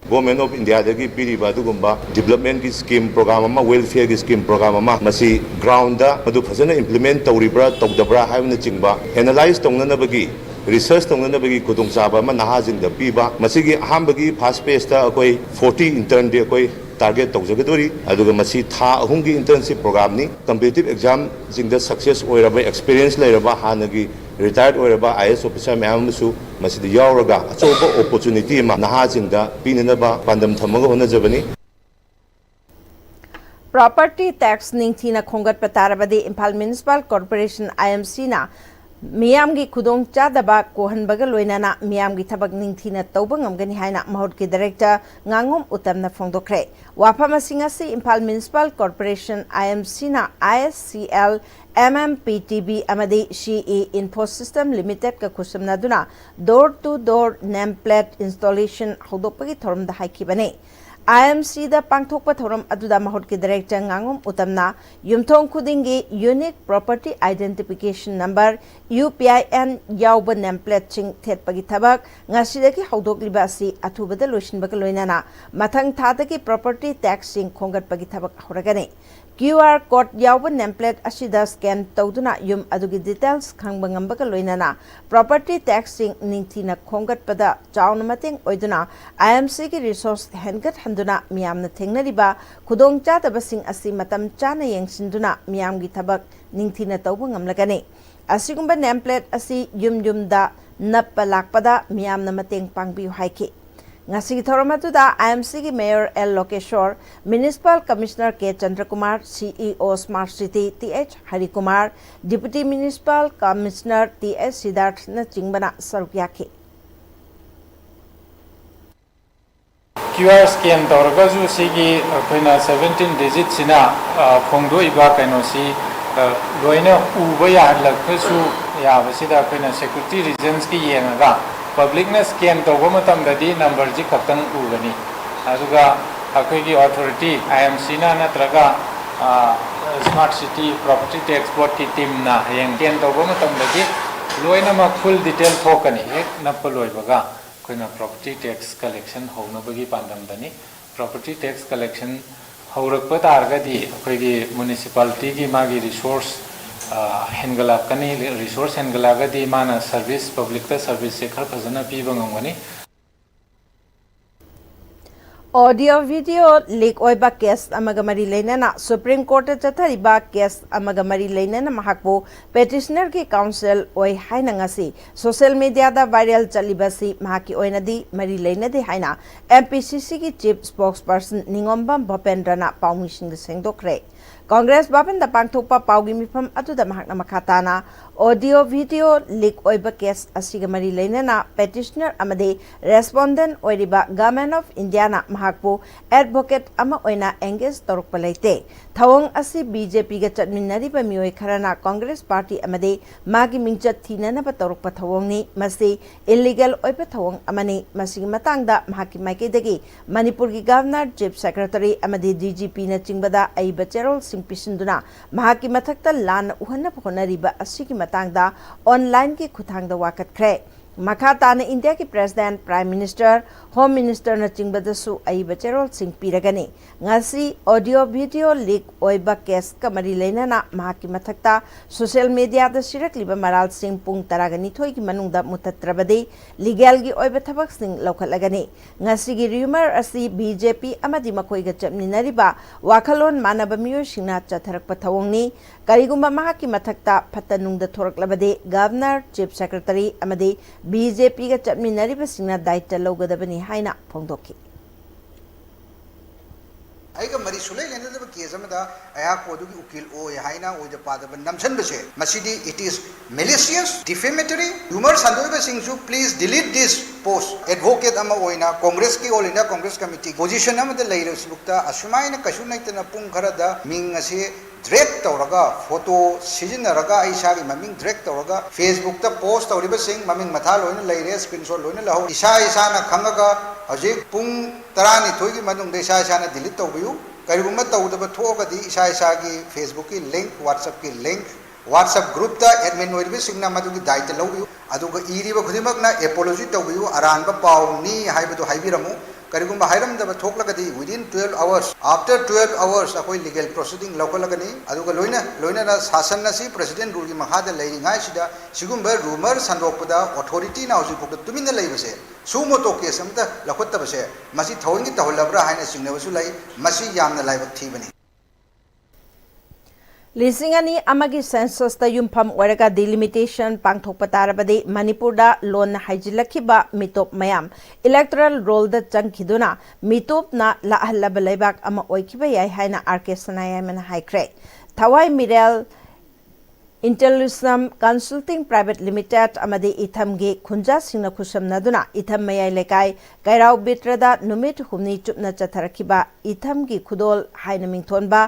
Government of Indiaꯗꯒꯤ ꯄꯤꯔꯤꯕ ꯑꯗꯨꯒꯨꯝꯕ developmentꯀꯤ scheme program ꯑꯃ, welfareꯒꯤ scheme program ꯑꯃ, ꯃꯁꯤ groundꯗ ꯃꯗꯨ ꯐꯖꯅ implement ꯇꯧꯔꯤꯕ꯭ꯔꯥ ꯇꯧꯗꯕ꯭ꯔꯥ ꯍꯥꯏꯕꯅꯆꯤꯡꯕ analyse ꯇꯧꯅꯅꯕꯒꯤ, research ꯇꯧꯅꯅꯕꯒꯤ ꯈꯨꯗꯣꯡꯆꯥꯕ ꯑꯃ ꯅꯍꯥꯁꯤꯡꯗ ꯄꯤꯕ꯫ ꯃꯁꯤꯒꯤ ꯑꯍꯥꯟꯕꯒꯤ first phaseꯇ ꯑꯩꯈꯣꯏ forty internꯗꯤ ꯑꯩꯈꯣꯏ target ꯇꯧꯖꯒꯗꯣꯔꯤ꯫ ꯑꯗꯨꯒ ꯃꯁꯤ ꯊꯥ ꯑꯍꯨꯝꯒꯤ internship programꯅꯤ꯫ Competitive examꯁꯤꯡꯗ success ꯑꯣꯏꯔꯕ, experience ꯂꯩꯔꯕ, ꯍꯥꯟꯅꯒꯤ retired ꯑꯣꯏꯔꯕ I A S officer ꯃꯌꯥꯝ ꯑꯃꯁꯨ ꯃꯁꯤꯗ ꯌꯥꯎꯔꯒ ꯑꯆꯧꯕ opportunity ꯑꯃ ꯅꯍꯥꯁꯤꯡꯗ ꯄꯤꯅꯅꯕ ꯄꯥꯟꯗꯝ ꯊꯝꯃꯒ ꯍꯣꯠꯅꯖꯕꯅꯤ꯫ Property tax ꯅꯤꯡꯊꯤꯅ ꯈꯣꯝꯒꯠꯄ ꯇꯥꯔꯕꯗꯤ Imphal Municipal Corporation, I M Cꯅ ꯃꯤꯌꯥꯝꯒꯤ ꯈꯨꯗꯣꯡꯆꯥꯗꯕ ꯀꯣꯛꯍꯟꯕꯒ ꯂꯣꯏꯅꯅ ꯃꯤꯌꯥꯝꯒꯤ ꯊꯕꯛ ꯅꯤꯡꯊꯤꯅ ꯇꯧꯕ ꯉꯝꯒꯅꯤ ꯍꯥꯏꯅ ꯃꯍꯨꯠꯀꯤ Director ꯉꯥꯉꯣꯝ ꯎꯇꯝꯅ ꯐꯣꯡꯗꯣꯛꯈ꯭ꯔꯦ꯫ ꯋꯥꯐꯝ ꯑꯁꯤ ꯉꯁꯤ Imphal Municipal Corporation, I M Cꯅ I S C L, M M P T B ꯑꯃꯗꯤ C E Infosystem Limitedꯀ ꯈꯨꯠꯁꯝꯅꯗꯨꯅ door to door name plate installation ꯍꯧꯗꯣꯛꯄꯒꯤ ꯊꯧꯔꯝꯗ ꯍꯥꯏꯈꯤꯕꯅꯤ꯫ I M Cꯗ ꯄꯥꯡꯊꯣꯛꯄ ꯊꯧꯔꯝ ꯑꯗꯨꯗ ꯃꯍꯨꯠꯀꯤ Director ꯉꯥꯉꯣꯝ ꯎꯇꯝꯅ ꯌꯨꯝꯊꯣꯡ ꯈꯨꯗꯤꯡꯒꯤ Unique Property Identification Number, U P I N, ꯌꯥꯎꯕ name plateꯁꯤꯡ ꯊꯦꯠꯄꯒꯤ ꯊꯕꯛ ꯉꯁꯤꯗꯒꯤ ꯍꯧꯗꯣꯛꯂꯤꯕ ꯑꯁꯤ ꯑꯊꯨꯕꯗ ꯂꯣꯏꯁꯤꯟꯕꯒ ꯂꯣꯏꯅꯅ ꯃꯊꯪ ꯊꯥꯗꯒꯤ property taxꯁꯤꯡ ꯈꯣꯝꯒꯠꯄꯒꯤ ꯊꯕꯛ ꯍꯧꯔꯒꯅꯤ꯫ QR code ꯌꯥꯎꯕ name plate ꯑꯁꯤꯗ scan ꯇꯧꯗꯨꯅ ꯌꯨꯝ ꯑꯗꯨꯒꯤ details ꯈꯪꯕ ꯉꯝꯕꯒ ꯂꯣꯏꯅꯅ property taxꯁꯤꯡ ꯅꯤꯡꯊꯤꯅ ꯈꯣꯝꯒꯠꯄꯗ ꯆꯥꯎꯅ ꯃꯇꯦꯡ ꯑꯣꯏꯗꯨꯅ IMCꯒꯤ resource ꯍꯦꯟꯒꯠꯍꯟꯗꯨꯅ ꯃꯤꯌꯥꯝꯅ ꯊꯦꯡꯅꯔꯤꯕ ꯈꯨꯗꯣꯡꯆꯥꯗꯕꯁꯤꯡ ꯑꯁꯤ ꯃꯇꯝ ꯆꯥꯅ ꯌꯦꯡꯁꯤꯟꯗꯨꯅ ꯃꯤꯌꯥꯝꯒꯤ ꯊꯕꯛ ꯅꯤꯡꯊꯤꯅ ꯇꯧꯕ ꯉꯝꯂꯒꯅꯤ꯫ ꯑꯁꯤꯒꯨꯝꯕ name plate ꯑꯁꯤ ꯌꯨꯝ ꯌꯨꯝꯗ ꯅꯞꯄ ꯂꯥꯛꯄꯗ ꯃꯤꯌꯥꯝꯅ ꯃꯇꯦꯡ ꯄꯥꯡꯕꯤꯌꯨ ꯍꯥꯏꯈꯤ꯫ ꯉꯁꯤꯒꯤ ꯊꯧꯔꯝ ꯑꯗꯨꯗ IMCꯒꯤ Mayor L ꯂꯣꯀꯦꯁꯣꯔ, Municipal Commissioner K ꯆꯟꯗ꯭ꯔꯀꯨꯃꯥꯔ, CEO Smart City Th ꯍꯔꯤꯀꯨꯃꯥꯔ, Deputy Municipal Commissioner Th ꯁꯤꯗꯥꯔꯊꯅꯆꯤꯡꯕꯅ ꯁꯔꯨꯛ ꯌꯥꯈꯤ꯫ QR scan ꯇꯧꯔꯒꯁꯨ ꯁꯤꯒꯤ ꯑꯩꯈꯣꯏꯅ seventeen digitꯁꯤꯅ, ꯑ, ꯐꯣꯡꯗꯣꯛꯏꯕ ꯀꯩꯅꯣꯁꯤ, ꯑ, ꯂꯣꯏꯅ ꯎꯕ ꯌꯥꯍꯜꯂꯛꯄꯁꯨ ꯌꯥꯕꯁꯤꯗ ꯑꯩꯈꯣꯏꯅ security reasonsꯀꯤ ꯌꯦꯡꯉꯒ publicꯅ scan ꯇꯧꯕ ꯃꯇꯝꯗꯗꯤ numberꯁꯤ ꯈꯛꯇꯪ ꯎꯒꯅꯤ꯫ ꯑꯗꯨꯒ ꯑꯩꯈꯣꯏꯒꯤ authority, IMCꯅ ꯅꯠꯇ꯭ꯔꯒ, ꯑ, Smart City Property Tax Boardꯀꯤ teamꯅ ꯍꯌꯦꯡ scan ꯇꯧꯕ ꯃꯇꯝꯗꯗꯤ ꯂꯣꯏꯅꯃꯛ full detail ꯊꯣꯛꯀꯅꯤ꯫ ꯍꯦꯛ ꯅꯞꯄ ꯂꯣꯏꯕꯒ ꯑꯩꯈꯣꯏꯅ property tax collection ꯍꯧꯅꯕꯒꯤ ꯄꯥꯟꯗꯝꯗꯅꯤ꯫ Property tax collection ꯍꯧꯔꯛꯄ ꯇꯥꯔꯒꯗꯤ ꯑꯩꯈꯣꯏꯒꯤ municipalityꯒꯤ ꯃꯥꯒꯤ resource, ꯑ, ꯍꯦꯟꯒꯠꯂꯛꯀꯅꯤ꯫ Resource ꯍꯦꯟꯒꯠꯂꯛꯑꯒꯗꯤ ꯃꯥꯅ service, publicꯇ serviceꯁꯦ ꯈꯔ ꯐꯖꯅ ꯄꯤꯕ ꯉꯝꯒꯅꯤ꯫ Audio video leak ꯑꯣꯏꯕ case ꯑꯃꯒ ꯃꯔꯤ ꯂꯩꯅꯅ Supreme Courtꯇ ꯆꯠꯊꯔꯤꯕ case ꯑꯃꯒ ꯃꯔꯤ ꯂꯩꯅꯅ ꯃꯍꯥꯛꯄꯨ petitionerꯒꯤ counsel ꯑꯣꯏ ꯍꯥꯏꯅ ꯉꯁꯤ social mediaꯗ viral ꯆꯠꯂꯤꯕꯁꯤ ꯃꯍꯥꯛꯀꯤ ꯑꯣꯏꯅꯗꯤ ꯃꯔꯤ ꯂꯩꯅꯗꯦ ꯍꯥꯏꯅ MPCCꯒꯤ chief spokesperson ꯅꯤꯉꯣꯝꯕꯝ ꯚꯨꯄꯦꯟꯗ꯭ꯔꯅ ꯄꯥꯎꯃꯤꯁꯤꯡꯗ ꯁꯦꯡꯗꯣꯛꯈ꯭ꯔꯦ꯫ Congress ꯚꯕꯟꯗ ꯄꯥꯡꯊꯣꯛꯄ ꯄꯥꯎꯒꯤ ꯃꯤꯐꯝ ꯑꯗꯨꯗ ꯃꯍꯥꯛꯅ ꯃꯈꯥ ꯇꯥꯅ audio video leak ꯑꯣꯏꯕ case ꯑꯁꯤꯒ ꯃꯔꯤ ꯂꯩꯅꯅ petitioner ꯑꯃꯗꯤ respondent ꯑꯣꯏꯔꯤꯕ Government of Indiaꯅ ꯃꯍꯥꯛꯄꯨ advocate ꯑꯃ ꯑꯣꯏꯅ engage ꯇꯧꯔꯛꯄ ꯂꯩꯇꯦ꯫ ꯊꯧꯑꯣꯡ ꯑꯁꯤ BJPꯒ ꯆꯠꯃꯤꯟꯅꯔꯤꯕ ꯃꯤꯑꯣꯏ ꯈꯔꯅ Congress party ꯑꯃꯗꯤ ꯃꯥꯒꯤ ꯃꯤꯡꯆꯠ ꯊꯤꯅꯅꯕ ꯇꯧꯔꯛꯄ ꯊꯧꯑꯣꯡꯅꯤ꯫ ꯃꯁꯤ illegal ꯑꯣꯏꯕ ꯊꯧꯑꯣꯡ ꯑꯃꯅꯤ꯫ ꯃꯁꯤꯒꯤ ꯃꯇꯥꯡꯗ ꯃꯍꯥꯛꯀꯤ ꯃꯥꯏꯀꯩꯗꯒꯤ ꯃꯅꯤꯄꯨꯔꯒꯤ Governor, Chief Secretary ꯑꯃꯗꯤ DGPꯅꯆꯤꯡꯕꯗ ꯑꯏꯕ ꯆꯦꯔꯣꯜꯁꯤꯡ ꯄꯤꯁꯤꯟꯗꯨꯅ ꯃꯍꯥꯛꯀꯤ ꯃꯊꯛꯇ ꯂꯥꯟꯅ ꯎꯍꯟꯅꯕ ꯍꯣꯠꯅꯔꯤꯕ ꯑꯁꯤꯒꯤ ꯃꯇꯥꯡꯗ onlineꯒꯤ ꯈꯨꯠꯊꯥꯡꯗ ꯋꯥꯀꯠꯈ꯭ꯔꯦ꯫ ꯃꯈꯥ ꯇꯥꯅ ꯏꯟꯗꯤꯌꯥꯒꯤ ꯄ꯭ꯔꯦꯁꯤꯗꯦꯟꯠ, ꯄ꯭ꯔꯥꯏꯝ ꯃꯤꯅꯤꯁꯇꯔ, ꯍꯣꯝ ꯃꯤꯅꯤꯁꯇꯔꯅꯆꯤꯡꯕꯗꯁꯨ ꯑꯏꯕ ꯆꯦꯔꯣꯜꯁꯤꯡ ꯄꯤꯔꯒꯅꯤ꯫ ꯉꯁꯤ ꯑꯣꯗꯤꯑꯣ ꯚꯤꯗꯤꯑꯣ ꯂꯤꯛ ꯑꯣꯏꯕ ꯀꯦꯁꯀ ꯃꯔꯤ ꯂꯩꯅꯅ ꯃꯍꯥꯛꯀꯤ ꯃꯊꯛꯇ ꯁꯣꯁꯤꯌꯦꯜ ꯃꯤꯗꯤꯌꯥꯗ ꯁꯤꯔꯛꯂꯤꯕ ꯃꯔꯥꯜꯁꯤꯡ ꯄꯨꯡ ꯇꯔꯥꯒ ꯅꯤꯊꯣꯏꯒꯤ ꯃꯅꯨꯡꯗ ꯃꯨꯊꯠꯇ꯭ꯔꯕꯗꯤ ꯂꯤꯒꯦꯜꯒꯤ ꯑꯣꯏꯕ ꯊꯕꯛꯁꯤꯡ ꯂꯧꯈꯠꯂꯒꯅꯤ꯫ ꯉꯁꯤꯒꯤ ꯔ꯭ꯌꯨꯃꯔ ꯑꯁꯤ ꯕꯤ ꯖꯦ ꯄꯤ ꯑꯃꯗꯤ ꯃꯈꯣꯏꯒ ꯆꯠꯃꯤꯟꯅꯔꯤꯕ ꯋꯥꯈꯜꯂꯣꯟ ꯃꯥꯟꯅꯕ ꯃꯤꯑꯣꯏꯁꯤꯡꯅ ꯆꯠꯊꯔꯛꯄ ꯊꯧꯑꯣꯡꯅꯤ꯫ ꯀꯔꯤꯒꯨꯝꯕ ꯃꯍꯥꯛꯀꯤ ꯃꯊꯛꯇ ꯐꯠꯇ ꯅꯨꯡꯗ ꯊꯣꯔꯛꯂꯕꯗꯤ ꯒꯚꯔꯅꯔ, ꯆꯤꯐ ꯁꯦꯀ꯭ꯔꯦꯇꯔꯤ ꯑꯃꯗꯤ ꯕꯤ ꯖꯦ ꯄꯤꯒ ꯆꯠꯃꯤꯟꯅꯔꯤꯕꯁꯤꯡꯅ ꯗꯥꯌꯤꯠꯇ ꯂꯧꯒꯗꯕꯅꯤ ꯍꯥꯏꯅ ꯐꯣꯡꯗꯣꯛꯈꯤ꯫ ꯑꯩꯒ ꯃꯔꯤ ꯁꯨꯡꯂꯩ ꯂꯩꯅꯗꯕ ꯀꯦꯁ ꯑꯃꯗ ꯑꯩꯍꯥꯛꯄꯨ ꯑꯗꯨꯒꯤ ꯎꯀꯤꯜ ꯑꯣꯏ ꯍꯥꯏꯅ ꯑꯣꯏꯗ ꯄꯥꯗꯕ ꯅꯝꯁꯤꯟꯕꯁꯦ, ꯃꯁꯤꯗꯤ it is malicious, defamatory, rumour ꯁꯟꯗꯣꯛꯏꯕꯁꯤꯡꯁꯨ please delete this post꯫ Advocate ꯑꯃ ꯑꯣꯏꯅ ꯀꯣꯡꯒ꯭ꯔꯦꯁꯀꯤ, all India Congress committee position ꯑꯃꯗ ꯂꯩꯔꯤꯕꯁꯤꯕꯨꯛꯇ ꯑꯁꯨꯃꯥꯏꯅ ꯀꯩꯁꯨ ꯂꯩꯇꯅ ꯄꯨꯡ ꯈꯔꯗ ꯃꯤꯡ ꯑꯁꯤ ꯗ꯭ꯔꯦꯒ ꯇꯧꯔꯒ, ꯐꯣꯇꯣ ꯁꯤꯖꯤꯟꯅꯔꯒ, ꯑꯩ ꯏꯁꯥꯒꯤ ꯃꯃꯤꯡ ꯗ꯭ꯔꯦꯒ ꯇꯧꯔꯒ ꯐꯦꯁꯕꯨꯛꯇ ꯄꯣꯁ ꯇꯧꯔꯤꯕꯁꯤꯡ ꯃꯃꯤꯡ ꯃꯊꯥ ꯂꯣꯏꯅ ꯂꯩꯔꯦ, ꯁ꯭ꯀ꯭ꯔꯤꯟꯁꯣꯠ ꯂꯣꯏꯅ ꯂꯧꯍꯧ꯫ ꯏꯁꯥ ꯏꯁꯥꯅ ꯈꯪꯉꯒ ꯍꯧꯖꯤꯛ ꯄꯨꯡ ꯇꯔꯥꯅꯤꯊꯣꯏꯒꯤ ꯃꯅꯨꯡꯗ ꯏꯁꯥ ꯏꯁꯥꯅ ꯗꯤꯂꯤꯠ ꯇꯧꯕꯤꯌꯨ꯫ ꯀꯔꯤꯒꯨꯝꯕ ꯇꯧꯗꯕ ꯊꯣꯛꯑꯒꯗꯤ ꯏꯁꯥ ꯏꯁꯥꯒꯤ ꯐꯦꯁꯕꯨꯛꯀꯤ ꯂꯤꯡꯛ, ꯋꯥꯠꯁꯑꯞꯀꯤ ꯂꯤꯡꯛ, ꯋꯥꯠꯁꯑꯞ ꯒ꯭ꯔꯨꯞꯇ ꯑꯦꯗꯃꯤꯟ ꯑꯣꯏꯔꯤꯕꯁꯤꯡꯅ ꯃꯗꯨꯒꯤ ꯗꯥꯌꯤꯠꯇ ꯂꯧꯕꯤꯌꯨ꯫ ꯑꯗꯨꯒ ꯏꯔꯤꯕ ꯈꯨꯗꯤꯡꯃꯛꯅ ꯑꯦꯄꯣꯂꯣꯖꯤ ꯇꯧꯕꯤꯌꯨ, ꯑꯔꯥꯟꯕ ꯄꯥꯎꯅꯤ ꯍꯥꯏꯕꯗꯨ ꯍꯥꯏꯕꯤꯔꯝꯃꯨ꯫ ꯀꯔꯤꯒꯨꯝꯕ ꯍꯥꯏꯔꯝꯗꯕ ꯊꯣꯛꯂꯒꯗꯤ within twelve hours, after twelve hours ꯑꯩꯈꯣꯏ ꯂꯤꯒꯦꯜ ꯄ꯭ꯔꯣꯁꯤꯗꯤꯡ ꯂꯧꯈꯠꯂꯒꯅꯤ꯫ ꯑꯗꯨꯒ ꯂꯣꯏꯅ ꯂꯣꯏꯅꯅ ꯁꯥꯁꯟ ꯑꯁꯤ ꯄ꯭ꯔꯦꯁꯤꯗꯦꯟꯠ ꯔꯨꯜꯒꯤ ꯃꯈꯥꯗ ꯂꯩꯔꯤꯉꯥꯏꯁꯤꯗ ꯁꯤꯒꯨꯝꯕ ꯔꯨꯃꯔ ꯁꯟꯗꯣꯛꯄꯗ ꯑꯣꯊꯣꯔꯤꯇꯤꯅ ꯍꯧꯖꯤꯛ ꯐꯥꯎꯗ ꯇꯨꯃꯤꯟꯅ ꯂꯩꯕꯁꯦ, ꯁꯨ ꯃꯣꯇꯣ ꯀꯦꯁ ꯑꯃꯇ ꯂꯧꯈꯠꯇꯕꯁꯦ, ꯃꯁꯤ ꯊꯑꯣꯏꯒꯤ ꯇꯧꯍꯜꯂꯕ꯭ꯔꯥ ꯍꯥꯏꯅ ꯆꯤꯡꯅꯕꯁꯨ ꯂꯩ꯫ ꯃꯁꯤ ꯌꯥꯝꯅ ꯂꯥꯏꯕꯛ ꯊꯤꯕꯅꯤ꯫ ꯂꯤꯁꯤꯡ ꯑꯅꯤ ꯑꯃꯒꯤ ꯁꯦꯟꯁꯁꯇ ꯌꯨꯝꯐꯝ ꯑꯣꯏꯔꯒ ꯗꯤꯂꯤꯃꯤꯇꯦꯁꯟ ꯄꯥꯡꯊꯣꯛꯄ ꯇꯥꯔꯕꯗꯤ ꯃꯅꯤꯄꯨꯔꯗ ꯂꯣꯟꯅ ꯍꯥꯏꯖꯤꯜꯂꯛꯈꯤꯕ ꯃꯤꯇꯣꯞ ꯃꯌꯥꯝ ꯏꯂꯦꯛꯇꯣꯔꯦꯜ ꯔꯣꯜꯗ ꯆꯪꯈꯤꯗꯨꯅ ꯃꯤꯇꯣꯞꯅ ꯂꯥꯛꯍꯜꯂꯕ ꯂꯩꯕꯥꯛ ꯑꯃ ꯑꯣꯏꯈꯤꯕ ꯌꯥꯏ ꯍꯥꯏꯅ ꯑꯥꯔ ꯀꯦ ꯁꯅꯥꯌꯥꯏꯃꯅ ꯍꯥꯏꯈ꯭ꯔꯦ꯫ ꯊꯋꯥꯏ ꯃꯤꯔꯦꯜ ꯏꯟꯇꯦꯂꯤꯁꯝ ꯀꯟꯁꯜꯇꯤꯡ ꯄ꯭ꯔꯥꯏꯚꯦꯠ ꯂꯤꯃꯤꯇꯦꯗ ꯑꯃꯗꯤ ꯏꯊꯝꯒꯤ ꯈꯨꯟꯖꯥꯁꯤꯡꯅ ꯈꯨꯠꯁꯝꯅꯗꯨꯅ ꯏꯊꯝ ꯃꯌꯥꯏ ꯂꯩꯀꯥꯏ ꯀꯩꯔꯥꯎ ꯕꯤꯠꯔꯗ ꯅꯨꯃꯤꯠ ꯍꯨꯝꯅꯤ ꯆꯨꯞꯅ ꯆꯠꯊꯔꯛꯈꯤꯕ ꯏꯊꯝꯒꯤ ꯈꯨꯗꯣꯜ ꯍꯥꯏꯅ ꯃꯤꯡꯊꯣꯟꯕ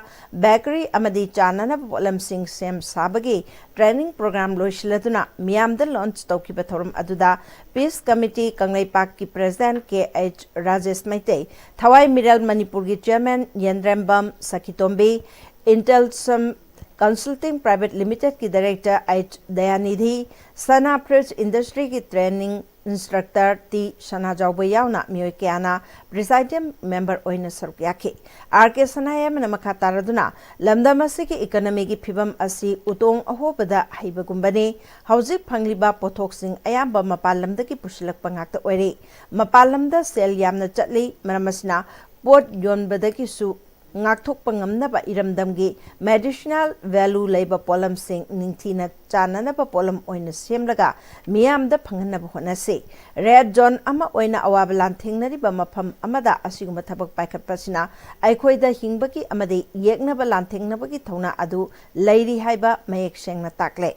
ꯕꯦꯀꯔꯤ ꯑꯃꯗꯤ ꯆꯥꯅꯅꯕ ꯄꯣꯠꯂꯝꯁꯤꯡ ꯁꯦꯝ ꯁꯥꯕꯒꯤ ꯇ꯭ꯔꯦꯅꯤꯡ ꯄ꯭ꯔꯣꯒ꯭ꯔꯥꯝ ꯂꯣꯏꯁꯤꯜꯂꯗꯨꯅ ꯃꯤꯌꯥꯝꯗ ꯂꯣꯟꯆ ꯇꯧꯈꯤꯕ ꯊꯧꯔꯝ ꯑꯗꯨꯗ ꯄꯤꯁ ꯀꯃꯤꯇꯤ ꯀꯪꯂꯩꯄꯥꯛꯀꯤ president K H Rajesh Meitei, Thawai Mirel ꯃꯅꯤꯄꯨꯔꯒꯤ chairman Yendrembam Sakhitombi, Intelsum Consulting Private Limitedꯀꯤ Director H Dayanidhi, Sana Fridge Industryꯒꯤ Training Instructor T ꯁꯅꯥꯖꯥꯎꯕ ꯌꯥꯎꯅ ꯃꯤꯑꯣꯏ ꯀꯌꯥꯅ Presidium Member ꯑꯣꯏꯅ ꯁꯔꯨꯛ ꯌꯥꯈꯤ꯫ R K ꯁꯅꯥꯌꯥꯏꯃꯅ ꯃꯈꯥ ꯇꯥꯔꯗꯨꯅ, ꯂꯝꯗꯝ ꯑꯁꯤꯒꯤ economyꯒꯤ ꯐꯤꯕꯝ ꯑꯁꯤ ꯎꯇꯣꯡ ꯑꯍꯣꯕꯗ ꯍꯩꯕꯒꯨꯝꯕꯅꯤ꯫ ꯍꯧꯖꯤꯛ ꯐꯪꯂꯤꯕ ꯄꯣꯠꯊꯣꯛꯁꯤꯡ ꯑꯌꯥꯝꯕ ꯃꯄꯥꯟ ꯂꯝꯗꯒꯤ ꯄꯨꯁꯤꯜꯂꯛꯄ ꯉꯥꯛꯇ ꯑꯣꯏꯔꯤ꯫ ꯃꯄꯥꯟ ꯂꯝꯗ ꯁꯦꯜ ꯌꯥꯝꯅ ꯆꯠꯂꯤ, ꯃꯔꯝ ꯑꯁꯤꯅ ꯄꯣꯠ ꯌꯣꯟꯕꯗꯒꯤꯁꯨ ꯉꯥꯛꯊꯣꯛꯄ ꯉꯝꯅꯕ ꯏꯔꯝꯗꯝꯒꯤ medicinal value ꯂꯩꯕ ꯄꯣꯠꯂꯝꯁꯤꯡ ꯅꯤꯡꯊꯤꯅ ꯆꯥꯅꯅꯕ ꯄꯣꯠꯂꯝ ꯑꯣꯏꯅ ꯁꯦꯝꯂꯒ ꯃꯤꯌꯥꯝꯗ ꯐꯪꯍꯟꯅꯕ ꯍꯣꯠꯅꯁꯤ꯫ Red zone ꯑꯃ ꯑꯣꯏꯅ ꯑꯋꯥꯕ ꯂꯥꯟꯊꯦꯡꯅꯔꯤꯕ ꯃꯐꯝ ꯑꯃꯗ ꯑꯁꯤꯒꯨꯝꯕ ꯊꯕꯛ ꯄꯥꯏꯈꯠꯄꯁꯤꯅ ꯑꯩꯈꯣꯏꯗ ꯍꯤꯡꯕꯒꯤ ꯑꯃꯗꯤ ꯌꯦꯛꯅꯕ ꯂꯥꯟꯊꯦꯡꯅꯕꯒꯤ ꯊꯧꯅꯥ ꯑꯗꯨ ꯂꯩꯔꯤ ꯍꯥꯏꯕ ꯃꯌꯦꯛ ꯁꯦꯡꯅ ꯇꯥꯛꯂꯦ꯫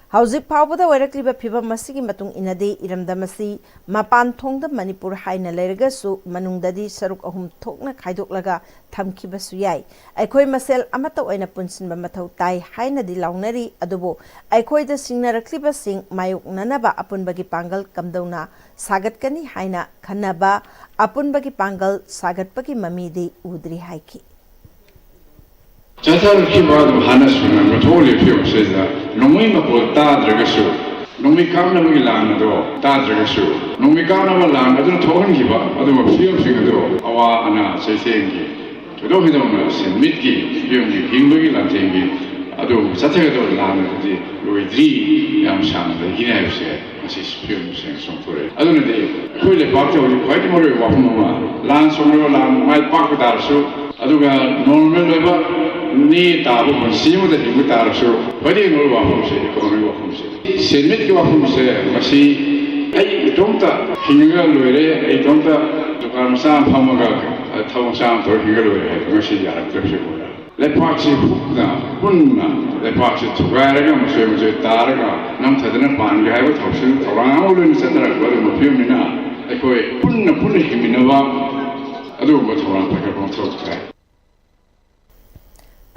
ꯍꯧꯖꯤꯛ ꯐꯥꯎꯕꯗ ꯑꯣꯏꯔꯛꯂꯤꯕ ꯐꯤꯕꯝ ꯑꯁꯤꯒꯤ ꯃꯇꯨꯡ ꯏꯟꯅꯗꯤ, ꯏꯔꯝꯗꯝ ꯑꯁꯤ ꯃꯄꯥꯟ ꯊꯣꯡꯗ ꯃꯅꯤꯄꯨꯔ ꯍꯥꯏꯅ ꯂꯩꯔꯒꯁꯨ, ꯃꯅꯨꯡꯗꯗꯤ ꯁꯔꯨꯛ ꯑꯍꯨꯝ ꯊꯣꯛꯅ ꯈꯥꯏꯗꯣꯛꯂꯒ ꯊꯝꯈꯤꯕꯁꯨ ꯌꯥꯏ꯫ ꯑꯩꯈꯣꯏ ꯃꯁꯦꯜ ꯑꯃꯠꯇ ꯑꯣꯏꯅ ꯄꯨꯟꯁꯤꯟꯕ ꯃꯊꯧ ꯇꯥꯏ ꯍꯥꯏꯅꯗꯤ ꯂꯥꯎꯅꯔꯤ, ꯑꯗꯨꯕꯨ ꯑꯩꯈꯣꯏꯗ ꯁꯤꯡꯅꯔꯛꯂꯤꯕꯁꯤꯡ ꯃꯥꯌꯣꯛꯅꯅꯕ ꯑꯄꯨꯟꯕꯒꯤ ꯄꯥꯡꯒꯜ ꯀꯝꯗꯧꯅ ꯁꯥꯒꯠꯀꯅꯤ ꯍꯥꯏꯅ ꯈꯟꯅꯕ, ꯑꯄꯨꯟꯕꯒꯤ ꯄꯥꯡꯒꯜ ꯁꯥꯒꯠꯄꯒꯤ ꯃꯃꯤꯗꯤ ꯎꯗ꯭ꯔꯤ ꯍꯥꯏꯈꯤ꯫ ꯆꯠꯊꯔꯛꯈꯤꯕ ꯑꯗꯨ ꯍꯥꯟꯅ ꯁꯨꯅ ꯊꯣꯛꯂꯤꯕ ꯐꯤꯕꯝꯁꯤꯗ ꯅꯣꯡꯃꯩ ꯃꯈꯣꯜ ꯇꯥꯗ꯭ꯔꯒꯁꯨ, ꯅꯣꯡꯃꯩ ꯀꯥꯞꯅꯕꯒꯤ ꯂꯥꯟ ꯑꯗꯣ ꯇꯥꯗ꯭ꯔꯒꯁꯨ, ꯅꯣꯡꯃꯩ ꯀꯥꯞꯅꯕ ꯂꯥꯟ ꯑꯗꯨꯅ ꯊꯣꯛꯍꯟꯈꯤꯕ ꯑꯗꯨꯒꯨꯝꯕ ꯐꯤꯕꯝꯁꯤꯡ ꯑꯗꯨ ꯑꯋꯥ ꯑꯅꯥ ꯆꯩꯊꯦꯡꯒꯤ ꯊꯣꯏꯗꯣꯛ ꯍꯦꯟꯗꯣꯛꯅ ꯁꯦꯟꯃꯤꯠꯀꯤ ꯐꯤꯕꯝꯒꯤ, ꯍꯤꯡꯕꯒꯤ ꯂꯥꯟꯊꯦꯡꯒꯤ ꯑꯗꯨꯒꯨꯝꯕ ꯆꯠꯊꯒꯗꯕ ꯂꯥꯟ ꯑꯗꯨꯗꯤ ꯂꯣꯏꯗ꯭ꯔꯤ, ꯌꯥꯝ ꯁꯥꯡꯅ ꯂꯩꯈꯤꯅꯤ ꯍꯥꯏꯕꯁꯦ ꯉꯁꯤ ꯐꯤꯕꯝꯁꯤꯡ ꯆꯣꯡꯊꯣꯔꯛꯏ꯫ ꯑꯗꯨꯅꯗꯤ ꯑꯩꯈꯣꯏ ꯂꯩꯄꯥꯛꯀꯤ ꯍꯧꯖꯤꯛ ꯈ꯭ꯋꯥꯏꯗꯒꯤ ꯃꯔꯨꯑꯣꯏꯕ ꯋꯥꯐꯝ ꯑꯃ, ꯂꯥꯟ ꯁꯣꯛꯅꯕ ꯂꯥꯟ ꯃꯥꯏ ꯄꯥꯛꯄ ꯇꯥꯔꯁꯨ, ꯑꯗꯨꯒ normal ꯑꯣꯏꯕ ꯅꯦ ꯇꯥꯕ ꯄꯨꯟꯁꯤ ꯑꯃꯗ ꯍꯤꯡꯕ ꯇꯥꯔꯁꯨ, ꯈ꯭ꯋꯥꯏꯗꯒꯤ ꯃꯔꯨ ꯋꯥꯐꯝꯁꯦ economic ꯋꯥꯐꯝꯁꯦ꯫ ꯁꯦꯟꯃꯤꯠꯀꯤ ꯋꯥꯐꯝꯁꯦ ꯃꯁꯤ ꯑꯩ ꯏꯇꯣꯝꯇ ꯍꯤꯡꯉꯒ ꯂꯣꯏꯔꯦ, ꯑꯩ ꯏꯇꯣꯝꯇ ꯗꯨꯀꯥꯟ ꯃꯆꯥ ꯑꯃ ꯐꯝꯃꯒ, ꯑ, ꯊꯕꯛ ꯃꯆꯥ ꯑꯃ ꯇꯧꯔꯒ ꯍꯤꯡꯉ ꯂꯣꯏꯔꯦ ꯍꯥꯏꯕ ꯃꯁꯤ ꯌꯥꯔꯛꯇꯕꯁꯦ ꯑꯩꯈꯣꯏꯅ꯫ ꯂꯩꯄꯥꯛꯁꯤ ꯄꯨꯟꯅ, ꯄꯨꯟꯅ ꯂꯩꯄꯥꯛꯁꯤ ꯊꯨꯒꯥꯏꯔꯒ ꯃꯆꯣꯏ ꯃꯆꯣꯏ ꯇꯥꯔꯒ ꯅꯝꯊꯗꯅ ꯄꯥꯟꯒꯦ ꯍꯥꯏꯕ ꯊꯧꯁꯤꯜ ꯊꯧꯔꯥꯡ ꯑꯃ ꯂꯣꯏꯅ ꯆꯠꯅꯔꯛꯄ ꯑꯗꯨꯒꯨꯝꯕ ꯐꯤꯕꯝꯅꯤꯅ ꯑꯩꯈꯣꯏ ꯄꯨꯟꯅ, ꯄꯨꯟꯅ ꯍꯤꯡꯃꯤꯟꯅꯕ ꯑꯗꯨꯒꯨꯝꯕ ꯊꯧꯔꯥꯡ ꯄꯥꯏꯈꯠꯄ ꯃꯊꯧ ꯇꯥꯏ꯫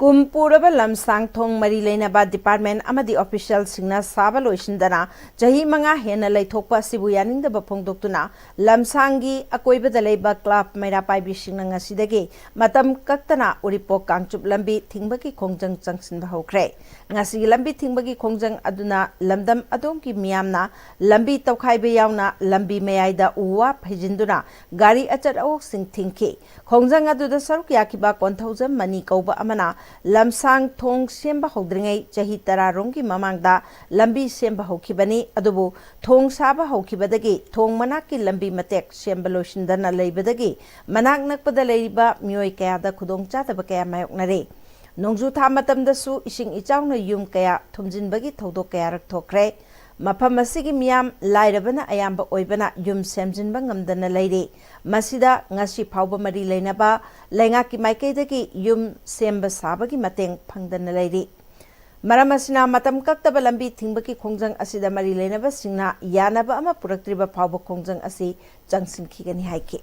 ꯄꯨꯝ ꯄꯨꯔꯕ ꯂꯝꯁꯥꯡ ꯊꯣꯡ ꯃꯔꯤ ꯂꯩꯅꯕ ꯗꯤꯄꯥꯔꯠꯃꯦꯟ ꯑꯃꯗꯤ ꯑꯣꯐꯤꯁꯤꯌꯦꯜꯁꯤꯡꯅ ꯁꯥꯕ ꯂꯣꯏꯁꯤꯟꯗꯅ ꯆꯍꯤ ꯃꯉꯥ ꯍꯦꯟꯅ ꯂꯩꯊꯣꯛꯄ ꯑꯁꯤꯕꯨ ꯌꯥꯅꯤꯡꯗꯕ ꯐꯣꯡꯗꯣꯛꯇꯨꯅ ꯂꯝꯁꯥꯡꯒꯤ ꯑꯀꯣꯏꯕꯗ ꯂꯩꯕ ꯀ꯭ꯂꯕ ꯃꯩꯔꯥ ꯄꯥꯏꯕꯤꯁꯤꯡꯅ ꯉꯁꯤꯗꯒꯤ ꯃꯇꯝ ꯀꯛꯇꯅ ꯎꯔꯤꯄꯣꯛ ꯀꯥꯡꯆꯨꯞ ꯂꯝꯕꯤ ꯊꯤꯡꯕꯒꯤ ꯈꯣꯡꯖꯪ ꯆꯪꯁꯤꯟꯕ ꯍꯧꯈ꯭ꯔꯦ꯫ ꯉꯁꯤꯒꯤ ꯂꯝꯕꯤ ꯊꯤꯡꯕꯒꯤ ꯈꯣꯡꯖꯪ ꯑꯗꯨꯅ ꯂꯝꯗꯝ ꯑꯗꯣꯝꯒꯤ ꯃꯤꯌꯥꯝꯅ ꯂꯝꯕꯤ ꯇꯧꯈꯥꯏꯕ ꯌꯥꯎꯅ ꯂꯝꯕꯤ ꯃꯌꯥꯏꯗ ꯎ ꯋꯥ ꯐꯩꯖꯤꯟꯗꯨꯅ ꯒꯥꯔꯤ ꯑꯆꯠ ꯑꯋꯣꯛꯁꯤꯡ ꯊꯤꯡꯈꯤ꯫ ꯈꯣꯡꯖꯪ ꯑꯗꯨꯗ ꯁꯔꯨꯛ ꯌꯥꯈꯤꯕ ꯀꯣꯟꯊꯧꯖꯝ ꯃꯅꯤ ꯀꯧꯕ ꯑꯃꯅ ꯂꯝꯁꯥꯡ ꯊꯣꯡ ꯁꯦꯝꯕ ꯍꯧꯗ꯭ꯔꯤꯉꯩ ꯆꯍꯤ ꯇꯔꯥ ꯔꯣꯝꯒꯤ ꯃꯃꯥꯡꯗ ꯂꯝꯕꯤ ꯁꯦꯝꯕ ꯍꯧꯈꯤꯕꯅꯤ꯫ ꯑꯗꯨꯕꯨ ꯊꯣꯡ ꯁꯥꯕ ꯍꯧꯈꯤꯕꯗꯒꯤ ꯊꯣꯡ ꯃꯅꯥꯛꯀꯤ ꯂꯝꯕꯤ ꯃꯇꯦꯛ ꯁꯦꯝꯕ ꯂꯣꯏꯁꯤꯟꯗꯅ ꯂꯩꯕꯗꯒꯤ ꯃꯅꯥꯛ ꯅꯛꯄꯗ ꯂꯩꯔꯤꯕ ꯃꯤꯑꯣꯏ ꯀꯌꯥꯗ ꯈꯨꯗꯣꯡꯆꯥꯗꯕ ꯀꯌꯥ ꯃꯥꯌꯣꯛꯅꯔꯦ꯫ ꯅꯣꯡꯖꯨ ꯊꯥ ꯃꯇꯝꯗꯁꯨ ꯏꯁꯤꯡ ꯏꯆꯥꯎꯅ ꯌꯨꯝ ꯀꯌꯥ ꯊꯨꯝꯖꯤꯟꯕꯒꯤ ꯊꯧꯗꯣꯛ ꯀꯌꯥꯔꯛ ꯊꯣꯛꯈ꯭ꯔꯦ꯫ ꯃꯐꯝ ꯑꯁꯤꯒꯤ ꯃꯤꯌꯥꯝ ꯂꯥꯏꯔꯕꯅ ꯑꯌꯥꯝꯕ ꯑꯣꯏꯕꯅ ꯌꯨꯝ ꯁꯦꯝꯖꯤꯟꯕ ꯉꯝꯗꯅ ꯂꯩꯔꯤ꯫ ꯃꯁꯤꯗ ꯉꯁꯤ ꯐꯥꯎꯕ ꯃꯔꯤ ꯂꯩꯅꯕ ꯂꯩꯉꯥꯛꯀꯤ ꯃꯥꯏꯀꯩꯗꯒꯤ ꯌꯨꯝ ꯁꯦꯝꯕ ꯁꯥꯕꯒꯤ ꯃꯇꯦꯡ ꯐꯪꯗꯅ ꯂꯩꯔꯤ꯫ ꯃꯔꯝ ꯑꯁꯤꯅ ꯃꯇꯝ ꯀꯛꯇꯕ ꯂꯝꯕꯤ ꯊꯤꯡꯕꯒꯤ ꯈꯣꯡꯖꯪ ꯑꯁꯤꯗ ꯃꯔꯤ ꯂꯩꯅꯕꯁꯤꯡꯅ ꯌꯥꯅꯕ ꯑꯃ ꯄꯨꯔꯛꯇ꯭ꯔꯤꯕ ꯐꯥꯎꯕ ꯈꯣꯡꯖꯪ ꯑꯁꯤ ꯆꯪꯁꯤꯟꯈꯤꯒꯅꯤ ꯍꯥꯏꯈꯤ꯫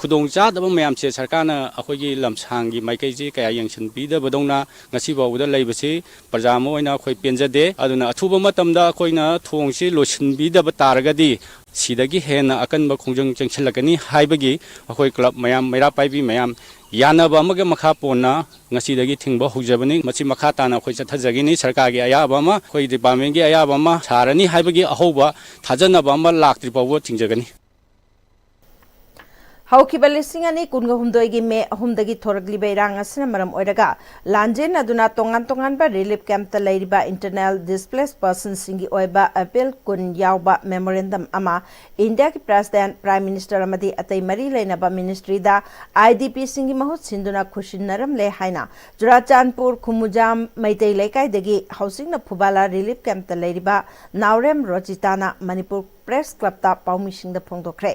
ꯈꯨꯗꯣꯡꯆꯥꯗꯕ ꯃꯌꯥꯝꯁꯦ ꯁꯔꯀꯥꯔꯅ ꯑꯩꯈꯣꯏꯒꯤ ꯂꯝꯁꯥꯡꯒꯤ ꯃꯥꯏꯀꯩꯁꯤ ꯀꯌꯥ ꯌꯦꯡꯁꯤꯟꯕꯤꯗꯕꯗꯧꯅ ꯉꯁꯤ ꯐꯥꯎꯕꯗ ꯂꯩꯕꯁꯤ ꯄ꯭ꯔꯖꯥ ꯑꯃ ꯑꯣꯏꯅ ꯑꯩꯈꯣꯏ ꯄꯦꯟꯖꯗꯦ꯫ ꯑꯗꯨꯅ ꯑꯊꯨꯕ ꯃꯇꯝꯗ ꯑꯩꯈꯣꯏꯅ ꯊꯣꯡꯁꯤ ꯂꯣꯏꯁꯤꯟꯕꯤꯗꯕ ꯇꯥꯔꯒꯗꯤ ꯁꯤꯗꯒꯤ ꯍꯦꯟꯅ ꯑꯀꯟꯕ ꯈꯣꯡꯖꯪ ꯆꯪꯁꯤꯜꯂꯛꯀꯅꯤ ꯍꯥꯏꯕꯒꯤ ꯑꯩꯈꯣꯏ ꯀ꯭ꯂꯕ ꯃꯌꯥꯝ, ꯃꯩꯔꯥ ꯄꯥꯏꯕꯤ ꯃꯌꯥꯝ ꯌꯥꯅꯕ ꯑꯃꯒꯤ ꯃꯈꯥ ꯄꯣꯟꯅ ꯉꯁꯤꯗꯒꯤ ꯊꯤꯡꯕ ꯍꯧꯖꯕꯅꯤ꯫ ꯃꯁꯤ ꯃꯈꯥ ꯇꯥꯅ ꯑꯩꯈꯣꯏ ꯆꯠꯊꯖꯒꯅꯤ꯫ ꯁꯔꯀꯥꯔꯒꯤ ꯑꯌꯥꯕ ꯑꯃ, ꯑꯩꯈꯣꯏ ꯗꯤꯄꯥꯔꯠꯃꯦꯟꯒꯤ ꯑꯌꯥꯕ ꯑꯃ ꯁꯥꯔꯅꯤ ꯍꯥꯏꯕꯒꯤ ꯑꯍꯧꯕ ꯊꯥꯖꯅꯕ ꯑꯃ ꯂꯥꯛꯇ꯭ꯔꯤ ꯐꯥꯎꯕ ꯊꯤꯡꯖꯒꯅꯤ꯫ ꯍꯧꯈꯤꯕ ꯂꯤꯁꯤꯡ ꯑꯅꯤ ꯀꯨꯟꯒ ꯍꯨꯝꯗꯣꯏꯒꯤ ꯃꯦ ꯑꯍꯨꯝꯗꯒꯤ ꯊꯣꯔꯛꯂꯤꯕ ꯏꯔꯥꯡ ꯑꯁꯤꯅ ꯃꯔꯝ ꯑꯣꯏꯔꯒ ꯂꯥꯟꯖꯦꯟꯅꯗꯨꯅ ꯇꯣꯉꯥꯟ ꯇꯣꯉꯥꯟꯕ ꯔꯤꯂꯤꯐ ꯀꯦꯝꯞꯇ ꯂꯩꯔꯤꯕ ꯏꯟꯇꯔꯅꯦꯜ ꯗꯤꯁꯄ꯭ꯂꯦꯁ ꯄꯔꯁꯟꯁꯤꯡꯒꯤ ꯑꯣꯏꯕ ꯑꯦꯄꯤꯜ ꯀꯨꯟ ꯌꯥꯎꯕ ꯃꯦꯃꯣꯔꯦꯟꯗꯝ ꯑꯃ ꯏꯟꯗꯤꯌꯥꯒꯤ ꯄ꯭ꯔꯦꯁꯤꯗꯦꯟꯠ, ꯄ꯭ꯔꯥꯏꯝ ꯃꯤꯅꯤꯁꯇꯔ ꯑꯃꯗꯤ ꯑꯇꯩ ꯃꯔꯤ ꯂꯩꯅꯕ ꯃꯤꯅꯤꯁꯇ꯭ꯔꯤꯗ ꯑꯥꯏ ꯗꯤ ꯄꯤꯁꯤꯡꯒꯤ ꯃꯍꯨꯠ ꯁꯤꯟꯗꯨꯅ ꯈꯨꯠꯁꯤꯟꯅꯔꯝꯂꯦ ꯍꯥꯏꯅ ꯆꯨꯔꯥꯆꯥꯟꯄꯨꯔ ꯈꯨꯃꯨꯖꯥꯝ ꯃꯩꯇꯩ ꯂꯩꯀꯥꯏꯗꯒꯤ ꯍꯧꯖꯤꯛꯅ ꯐꯨꯕꯥꯂꯥ ꯔꯤꯂꯤꯐ ꯀꯦꯝꯞꯇ ꯂꯩꯔꯤꯕ ꯅꯥꯎꯔꯦꯝ ꯔꯣꯖꯤꯇꯥꯅ ꯃꯅꯤꯄꯨꯔ ꯄ꯭ꯔꯦꯁ ꯀ꯭ꯂꯕꯇ ꯄꯥꯎꯃꯤꯁꯤꯡꯗ ꯐꯣꯡꯗꯣꯛꯈ꯭ꯔꯦ꯫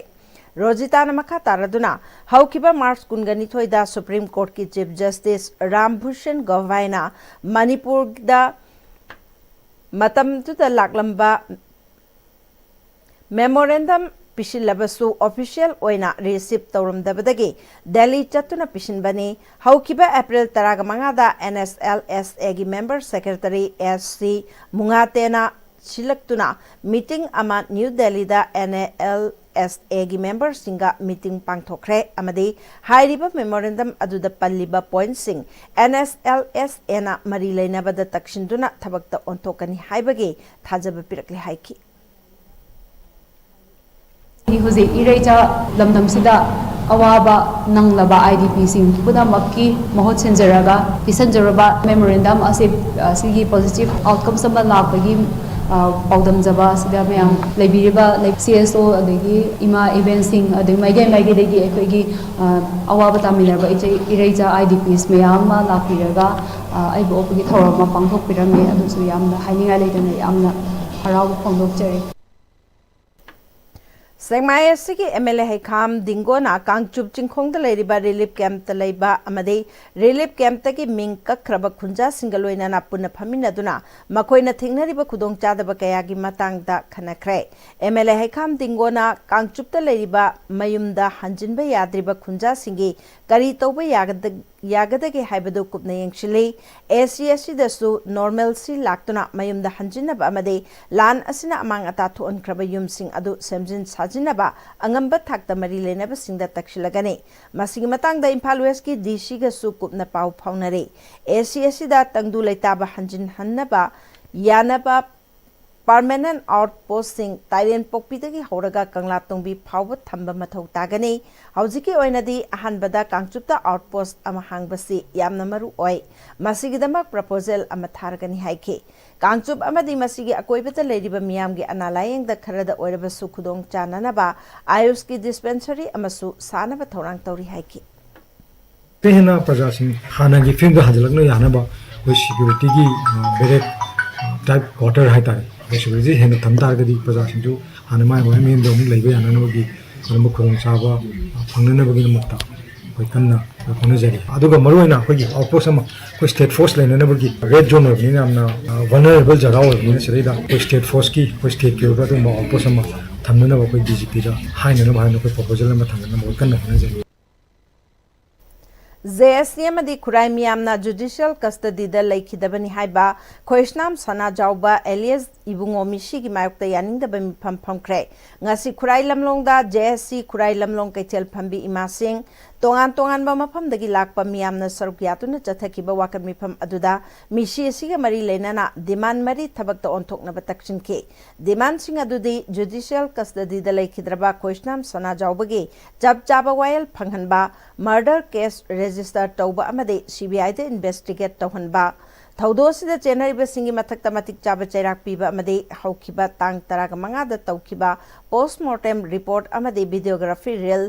ꯔꯣꯖꯤꯇꯥꯅ ꯃꯈꯥ ꯇꯥꯔꯗꯨꯅ ꯍꯧꯈꯤꯕ ꯃꯥꯔꯆ ꯀꯨꯟꯒ ꯅꯤꯊꯣꯏꯗ ꯁꯨꯄ꯭ꯔꯤꯝ ꯀꯣꯔꯠꯀꯤ ꯆꯤꯐ ꯖꯁꯇꯤꯁ ꯔꯥꯝ ꯚꯨꯁꯟ ꯒꯣꯒꯣꯏꯅ ꯃꯅꯤꯄꯨꯔꯗ ꯃꯇꯝꯗꯨꯗ ꯂꯥꯛꯂꯝꯕ ꯃꯦꯃꯣꯔꯦꯟꯗꯝ ꯄꯤꯁꯤꯜꯂꯕꯁꯨ ꯑꯣꯐꯤꯁꯤꯌꯦꯜ ꯑꯣꯏꯅ ꯔꯤꯁꯤꯞ ꯇꯧꯔꯝꯗꯕꯗꯒꯤ ꯗꯦꯜꯂꯤ ꯆꯠꯇꯨꯅ ꯄꯤꯁꯤꯟꯕꯅꯤ꯫ ꯍꯧꯈꯤꯕ ꯑꯦꯄ꯭ꯔꯤꯜ ꯇꯔꯥꯃꯉꯥꯗ ꯑꯦꯟ ꯑꯦꯁ ꯑꯦꯜ ꯑꯦꯁ ꯑꯦꯒꯤ ꯃꯦꯝꯕꯔ ꯁꯦꯀ꯭ꯔꯦꯇꯔꯤ ꯑꯦꯁ ꯁꯤ ꯃꯨꯉꯥꯇꯦꯅ ꯁꯤꯜꯂꯛꯇꯨꯅ ꯃꯤꯇꯤꯡ ꯑꯃ ꯅ꯭ꯌꯨ ꯗꯦꯜꯂꯤꯗ ꯑꯦꯟ ꯑꯦ ꯑꯦꯜ ꯑꯦꯁ ꯑꯦꯒꯤ ꯃꯦꯝꯕꯔꯁꯤꯡꯒ ꯃꯤꯇꯤꯡ ꯄꯥꯡꯊꯣꯛꯈ꯭ꯔꯦ ꯑꯃꯗꯤ ꯍꯥꯏꯔꯤꯕ ꯃꯦꯃꯣꯔꯦꯟꯗꯝ ꯑꯗꯨꯗ ꯄꯜꯂꯤꯕ ꯄꯣꯏꯟꯠꯁꯤꯡ ꯑꯦꯟ ꯑꯦꯁ ꯑꯦꯜ ꯑꯦꯁ ꯑꯦꯅ ꯃꯔꯤ ꯂꯩꯅꯕꯗ ꯇꯛꯁꯤꯟꯗꯨꯅ ꯊꯕꯛꯇ ꯑꯣꯟꯊꯣꯛꯀꯅꯤ ꯍꯥꯏꯕꯒꯤ ꯊꯥꯖꯕ ꯄꯤꯔꯛꯂꯦ ꯍꯥꯏꯈꯤ꯫ ꯑꯩ ꯍꯧꯖꯤꯛ ꯏꯔꯩꯆꯥ ꯂꯝꯗꯝꯁꯤꯗ ꯑꯋꯥꯕ ꯅꯪꯂꯕ ꯑꯥꯏ ꯗꯤ ꯄꯤꯁꯤꯡ ꯄꯨꯝꯅꯃꯛꯀꯤ ꯃꯍꯨꯠ ꯁꯤꯟꯖꯔꯒ ꯄꯤꯁꯤꯟꯖꯔꯕ ꯃꯦꯃꯣꯔꯦꯟꯗꯝ ꯑꯁꯤ, ꯑꯁꯤꯒꯤ ꯄꯣꯖꯤꯇꯤꯚ ꯑꯥꯎꯠꯀꯝꯁ ꯑꯃ ꯂꯥꯛꯄꯒꯤ, ꯑ, ꯄꯥꯎꯗꯝꯖꯕ ꯑꯁꯤꯗ ꯃꯌꯥꯝ ꯂꯩꯕꯤꯔꯤꯕ ꯂꯩ-, ꯁꯤ ꯑꯦꯁ ꯑꯣ ꯑꯗꯒꯤ ꯏꯃꯥ ꯏꯕꯦꯟꯁꯤꯡ ꯑꯗꯒꯤ ꯃꯥꯏꯀꯩ ꯃꯥꯏꯀꯩꯗꯒꯤ ꯑꯩꯈꯣꯏꯒꯤ, ꯑ, ꯑꯋꯥꯕ ꯇꯥꯃꯤꯟꯅꯔꯕ ꯏꯆꯦ ꯏꯔꯩꯆꯥ ꯑꯥꯏ ꯗꯤ ꯄꯤꯁ ꯃꯌꯥꯝ ꯑꯃ ꯂꯥꯛꯄꯤꯔꯒ, ꯑ, ꯑꯩꯕꯨ ꯑꯣꯛꯄꯒꯤ ꯊꯧꯔꯝ ꯑꯃ ꯄꯥꯡꯊꯣꯛꯄꯤꯔꯝꯃꯤ꯫ ꯑꯗꯨꯁꯨ ꯌꯥꯝꯅ ꯍꯥꯏꯅꯤꯡꯉꯥꯏ ꯂꯩꯇꯅ ꯌꯥꯝꯅ ꯍꯔꯥꯎꯕ ꯐꯣꯡꯗꯣꯛꯆꯔꯤ꯫ ꯁꯦꯛꯃꯥꯏ ꯑꯦꯁ ꯁꯤꯒꯤ ꯑꯦꯝ ꯑꯦꯜ ꯑꯦ ꯍꯩꯈꯥꯝ ꯗꯤꯡꯒꯣꯅ ꯀꯥꯡꯆꯨꯞ ꯆꯤꯡꯈꯣꯡꯗ ꯂꯩꯔꯤꯕ ꯔꯤꯂꯤꯐ ꯀꯦꯝꯞꯇ ꯂꯩꯕ ꯑꯃꯗꯤ ꯔꯤꯂꯤꯐ ꯀꯦꯝꯞꯇꯒꯤ ꯃꯤꯡ ꯀꯛꯈ꯭ꯔꯕ ꯈꯨꯟꯖꯥꯁꯤꯡꯒ ꯂꯣꯏꯅꯅ ꯄꯨꯟꯅ ꯐꯝꯃꯤꯟꯅꯗꯨꯅ ꯃꯈꯣꯏꯅ ꯊꯦꯡꯅꯔꯤꯕ ꯈꯨꯗꯣꯡꯆꯥꯗꯕ ꯀꯌꯥꯒꯤ ꯃꯇꯥꯡꯗ ꯈꯟꯅꯈ꯭ꯔꯦ꯫ ꯑꯦꯝ ꯑꯦꯜ ꯑꯦ ꯍꯩꯈꯥꯝ ꯗꯤꯡꯒꯣꯅ ꯀꯥꯡꯆꯨꯞꯇ ꯂꯩꯔꯤꯕ ꯃꯌꯨꯝꯗ ꯍꯟꯖꯤꯟꯕ ꯌꯥꯗ꯭ꯔꯤꯕ ꯈꯨꯟꯖꯥꯁꯤꯡꯒꯤ ꯀꯔꯤ ꯇꯧꯕ ꯌꯥꯒꯗ-, ꯌꯥꯒꯗꯒꯦ ꯍꯥꯏꯕꯗꯨ ꯀꯨꯞꯅ ꯌꯦꯡꯁꯤꯜꯂꯤ꯫ ꯑꯦ ꯁꯤ ꯑꯁꯤꯗꯁꯨ ꯅꯣꯔꯃꯦꯜꯁꯤ ꯂꯥꯛꯇꯨꯅ ꯃꯌꯨꯝꯗ ꯍꯟꯖꯤꯟꯅꯕ ꯑꯃꯗꯤ ꯂꯥꯟ ꯑꯁꯤꯅ ꯑꯃꯥꯡ ꯑꯇꯥ ꯊꯣꯛꯍꯟꯈ꯭ꯔꯕ ꯌꯨꯝꯁꯤꯡ ꯑꯗꯨ ꯁꯦꯝꯖꯤꯟ ꯁꯥꯖꯤꯟꯅꯕ ꯑꯉꯝꯕ ꯊꯥꯛꯇ ꯃꯔꯤ ꯂꯩꯅꯕꯁꯤꯡꯗ ꯇꯛꯁꯤꯜꯂꯒꯅꯤ꯫ ꯃꯁꯤꯒꯤ ꯃꯇꯥꯡꯗ ꯏꯝꯐꯥꯜ ꯋꯦꯁꯀꯤ ꯗꯤ ꯁꯤꯒꯁꯨ ꯀꯨꯞꯅ ꯄꯥꯎ ꯐꯥꯎꯅꯔꯤ꯫ ꯑꯦ ꯁꯤ ꯑꯁꯤꯗ ꯇꯪꯗꯨ ꯂꯩꯇꯥꯕ ꯍꯟꯖꯤꯟꯍꯟꯅꯕ ꯌꯥꯅꯕ ꯄꯔꯃꯦꯅꯦꯟ ꯑꯥꯎꯠꯄꯣꯁꯁꯤꯡ ꯇꯥꯏꯔꯦꯟꯄꯣꯛꯄꯤꯗꯒꯤ ꯍꯧꯔꯒ ꯀꯪꯂꯥꯇꯣꯡꯕꯤ ꯐꯥꯎꯕ ꯊꯝꯕ ꯃꯊꯧ ꯇꯥꯒꯅꯤ꯫ ꯍꯧꯖꯤꯛꯀꯤ ꯑꯣꯏꯅꯗꯤ ꯑꯍꯥꯟꯕꯗ ꯀꯥꯡꯆꯨꯞꯇ ꯑꯥꯎꯠꯄꯣꯁ ꯑꯃ ꯍꯥꯡꯕꯁꯤ ꯌꯥꯝꯅ ꯃꯔꯨ ꯑꯣꯏ꯫ ꯃꯁꯤꯒꯤꯗꯃꯛ ꯄ꯭ꯔꯄꯣꯖꯦꯜ ꯑꯃ ꯊꯥꯔꯒꯅꯤ ꯍꯥꯏꯈꯤ꯫ ꯀꯥꯡꯆꯨꯞ ꯑꯃꯗꯤ ꯃꯁꯤꯒꯤ ꯑꯀꯣꯏꯕꯗ ꯂꯩꯔꯤꯕ ꯃꯤꯌꯥꯝꯒꯤ ꯑꯅꯥ ꯂꯥꯌꯦꯡꯗ ꯈꯔꯗ ꯑꯣꯏꯔꯕꯁꯨ ꯈꯨꯗꯣꯡ ꯆꯥꯅꯅꯕ ꯑꯥꯌꯨꯁꯀꯤ ꯗꯤꯁꯄꯦꯟꯁꯔꯤ ꯑꯃꯁꯨ ꯁꯥꯅꯕ ꯊꯧꯔꯥꯡ ꯇꯧꯔꯤ ꯍꯥꯏꯈꯤ꯫ ꯑꯃꯨꯛꯀ ꯍꯦꯟꯅ ꯄ꯭ꯔꯖꯥꯁꯤꯡ ꯍꯥꯟꯅꯒꯤ ꯐꯤꯕꯝꯗ ꯍꯟꯖꯤꯜꯂꯛꯅ ꯌꯥꯅꯕ ꯑꯩꯈꯣꯏ ꯁꯦꯀ꯭ꯌꯨꯔꯤꯇꯤꯒꯤ, ꯑ, ꯕꯦꯔꯦꯛ, ꯑ, ꯇꯥꯏꯞ ꯀ꯭ꯋꯥꯇꯔ ꯍꯥꯏꯇꯥꯔꯦ, ꯑꯩꯈꯣꯏ ꯁꯦꯀ꯭ꯌꯨꯔꯤꯇꯤ ꯍꯦꯟꯅ ꯊꯝ ꯇꯥꯔꯒꯗꯤ ꯄ꯭ꯔꯖꯥꯁꯤꯡꯁꯨ ꯍꯥꯟꯅ ꯃꯥꯏ ꯃꯥꯏ ꯃꯌꯨꯝꯗ ꯑꯃꯨꯛ ꯂꯩꯕ ꯌꯥꯅꯅꯕꯒꯤ ꯑꯗꯨꯝꯕ ꯈꯨꯗꯣꯡꯆꯥꯕ, ꯑ, ꯐꯪꯅꯅꯕꯒꯤꯗꯃꯛꯇ ꯑꯩꯈꯣꯏ ꯀꯟꯅ ꯍꯣꯠꯅꯖꯔꯤ꯫ ꯑꯗꯨꯒ ꯃꯔꯨꯑꯣꯏꯅ ꯑꯩꯈꯣꯏꯒꯤ ꯑꯥꯎꯠꯄꯣꯁ ꯑꯃ ꯑꯩꯈꯣꯏ ꯁ꯭ꯇꯦꯠ ꯐꯣꯔꯁ ꯂꯩꯅꯅꯕꯒꯤ ꯔꯦꯗ ꯖꯣꯟ ꯑꯣꯏꯕꯅꯤꯅ, ꯌꯥꯝꯅ, ꯑ, ꯚꯜꯅꯔꯦꯕꯜ ꯖꯒꯥ ꯑꯣꯏꯕꯅꯤꯅ, ꯁꯤꯗꯩꯗ ꯑꯩꯈꯣꯏ ꯁ꯭ꯇꯦꯠ ꯐꯣꯔꯁꯀꯤ, ꯑꯩꯈꯣꯏ ꯁ꯭ꯇꯦꯠꯀꯤ ꯑꯣꯏꯕ ꯑꯗꯨꯒꯨꯝꯕ ꯑꯥꯎꯠꯄꯣꯁ ꯑꯃ ꯊꯝꯅꯅꯕ ꯑꯩꯈꯣꯏ ꯗꯤ ꯖꯤ ꯄꯤꯗ ꯍꯥꯏꯅꯅꯕ ꯍꯥꯏꯅ ꯑꯩꯈꯣꯏ ꯄ꯭ꯔꯣꯄꯣꯖꯦꯜ ꯑꯃ ꯊꯝꯅꯅꯕ ꯑꯩꯈꯣꯏ ꯀꯟꯅ ꯍꯣꯠꯅꯖꯔꯤ꯫ ꯖꯦ ꯑꯦꯁ ꯁꯤ ꯑꯃꯗꯤ ꯈꯨꯔꯥꯏ ꯃꯤꯌꯥꯝꯅ ꯖꯨꯗꯤꯁꯤꯌꯦꯜ ꯀꯁꯇꯗꯤꯗ ꯂꯩꯈꯤꯗꯕꯅꯤ ꯍꯥꯏꯕ ꯈꯣꯏꯁꯅꯥꯝ ꯁꯅꯥꯖꯥꯎꯕ ꯑꯦꯂꯤꯌꯁ ꯏꯕꯨꯡꯉꯣ ꯃꯤꯁꯤꯒꯤ ꯃꯥꯌꯣꯛꯇ ꯌꯥꯅꯤꯡꯗꯕ ꯃꯤꯐꯝ ꯐꯝꯈ꯭ꯔꯦ꯫ ꯉꯁꯤ ꯈꯨꯔꯥꯏ ꯂꯝꯂꯣꯡꯗ ꯖꯦ ꯑꯦꯁ ꯁꯤ ꯈꯨꯔꯥꯏ ꯂꯝꯂꯣꯡ ꯀꯩꯊꯦꯜ ꯐꯝꯕꯤ ꯏꯃꯥꯁꯤꯡ, ꯇꯣꯉꯥꯟ ꯇꯣꯉꯥꯟꯕ ꯃꯐꯝꯗꯒꯤ ꯂꯥꯛꯄ ꯃꯤꯌꯥꯝꯅ ꯁꯔꯨꯛ ꯌꯥꯗꯨꯅ ꯆꯠꯊꯈꯤꯕ ꯋꯥꯀꯠ ꯃꯤꯐꯝ ꯑꯗꯨꯗ ꯃꯤꯁꯤ ꯑꯁꯤꯒ ꯃꯔꯤ ꯂꯩꯅꯅ ꯗꯤꯃꯥꯟ ꯃꯔꯤ ꯊꯕꯛꯇ ꯑꯣꯟꯊꯣꯛꯅꯕ ꯇꯛꯁꯤꯟꯈꯤ꯫ ꯗꯤꯃꯥꯟꯁꯤꯡ ꯑꯗꯨꯗꯤ ꯖꯨꯗꯤꯁꯤꯌꯦꯜ ꯀꯁꯇꯗꯤꯗ ꯂꯩꯈꯤꯗ꯭ꯔꯕ ꯈꯣꯏꯁꯅꯥꯝ ꯁꯅꯥꯖꯥꯎꯕꯒꯤ ꯆꯞ ꯆꯥꯕ ꯋꯥꯌꯦꯜ ꯐꯪꯍꯟꯕ, ꯃꯔꯗꯔ ꯀꯦꯁ ꯔꯦꯖꯤꯁꯇꯔ ꯇꯧꯕ ꯑꯃꯗꯤ ꯁꯤ ꯕꯤ ꯑꯥꯏꯗ ꯏꯟꯚꯦꯁꯇꯤꯒꯦꯠ ꯇꯧꯍꯟꯕ, ꯊꯧꯗꯣꯛ ꯑꯁꯤꯗ ꯆꯦꯟꯅꯔꯤꯕꯁꯤꯡꯒꯤ ꯃꯊꯛꯇ ꯃꯇꯤꯛ ꯆꯥꯕ ꯆꯩꯔꯥꯛ ꯄꯤꯕ ꯑꯃꯗꯤ ꯍꯧꯈꯤꯕ ꯇꯥꯡ ꯇꯔꯥꯃꯉꯥꯗ ꯇꯧꯈꯤꯕ ꯄꯣꯁꯃꯣꯔꯇꯦꯝ ꯔꯤꯄꯣꯔꯠ ꯑꯃꯗꯤ videography real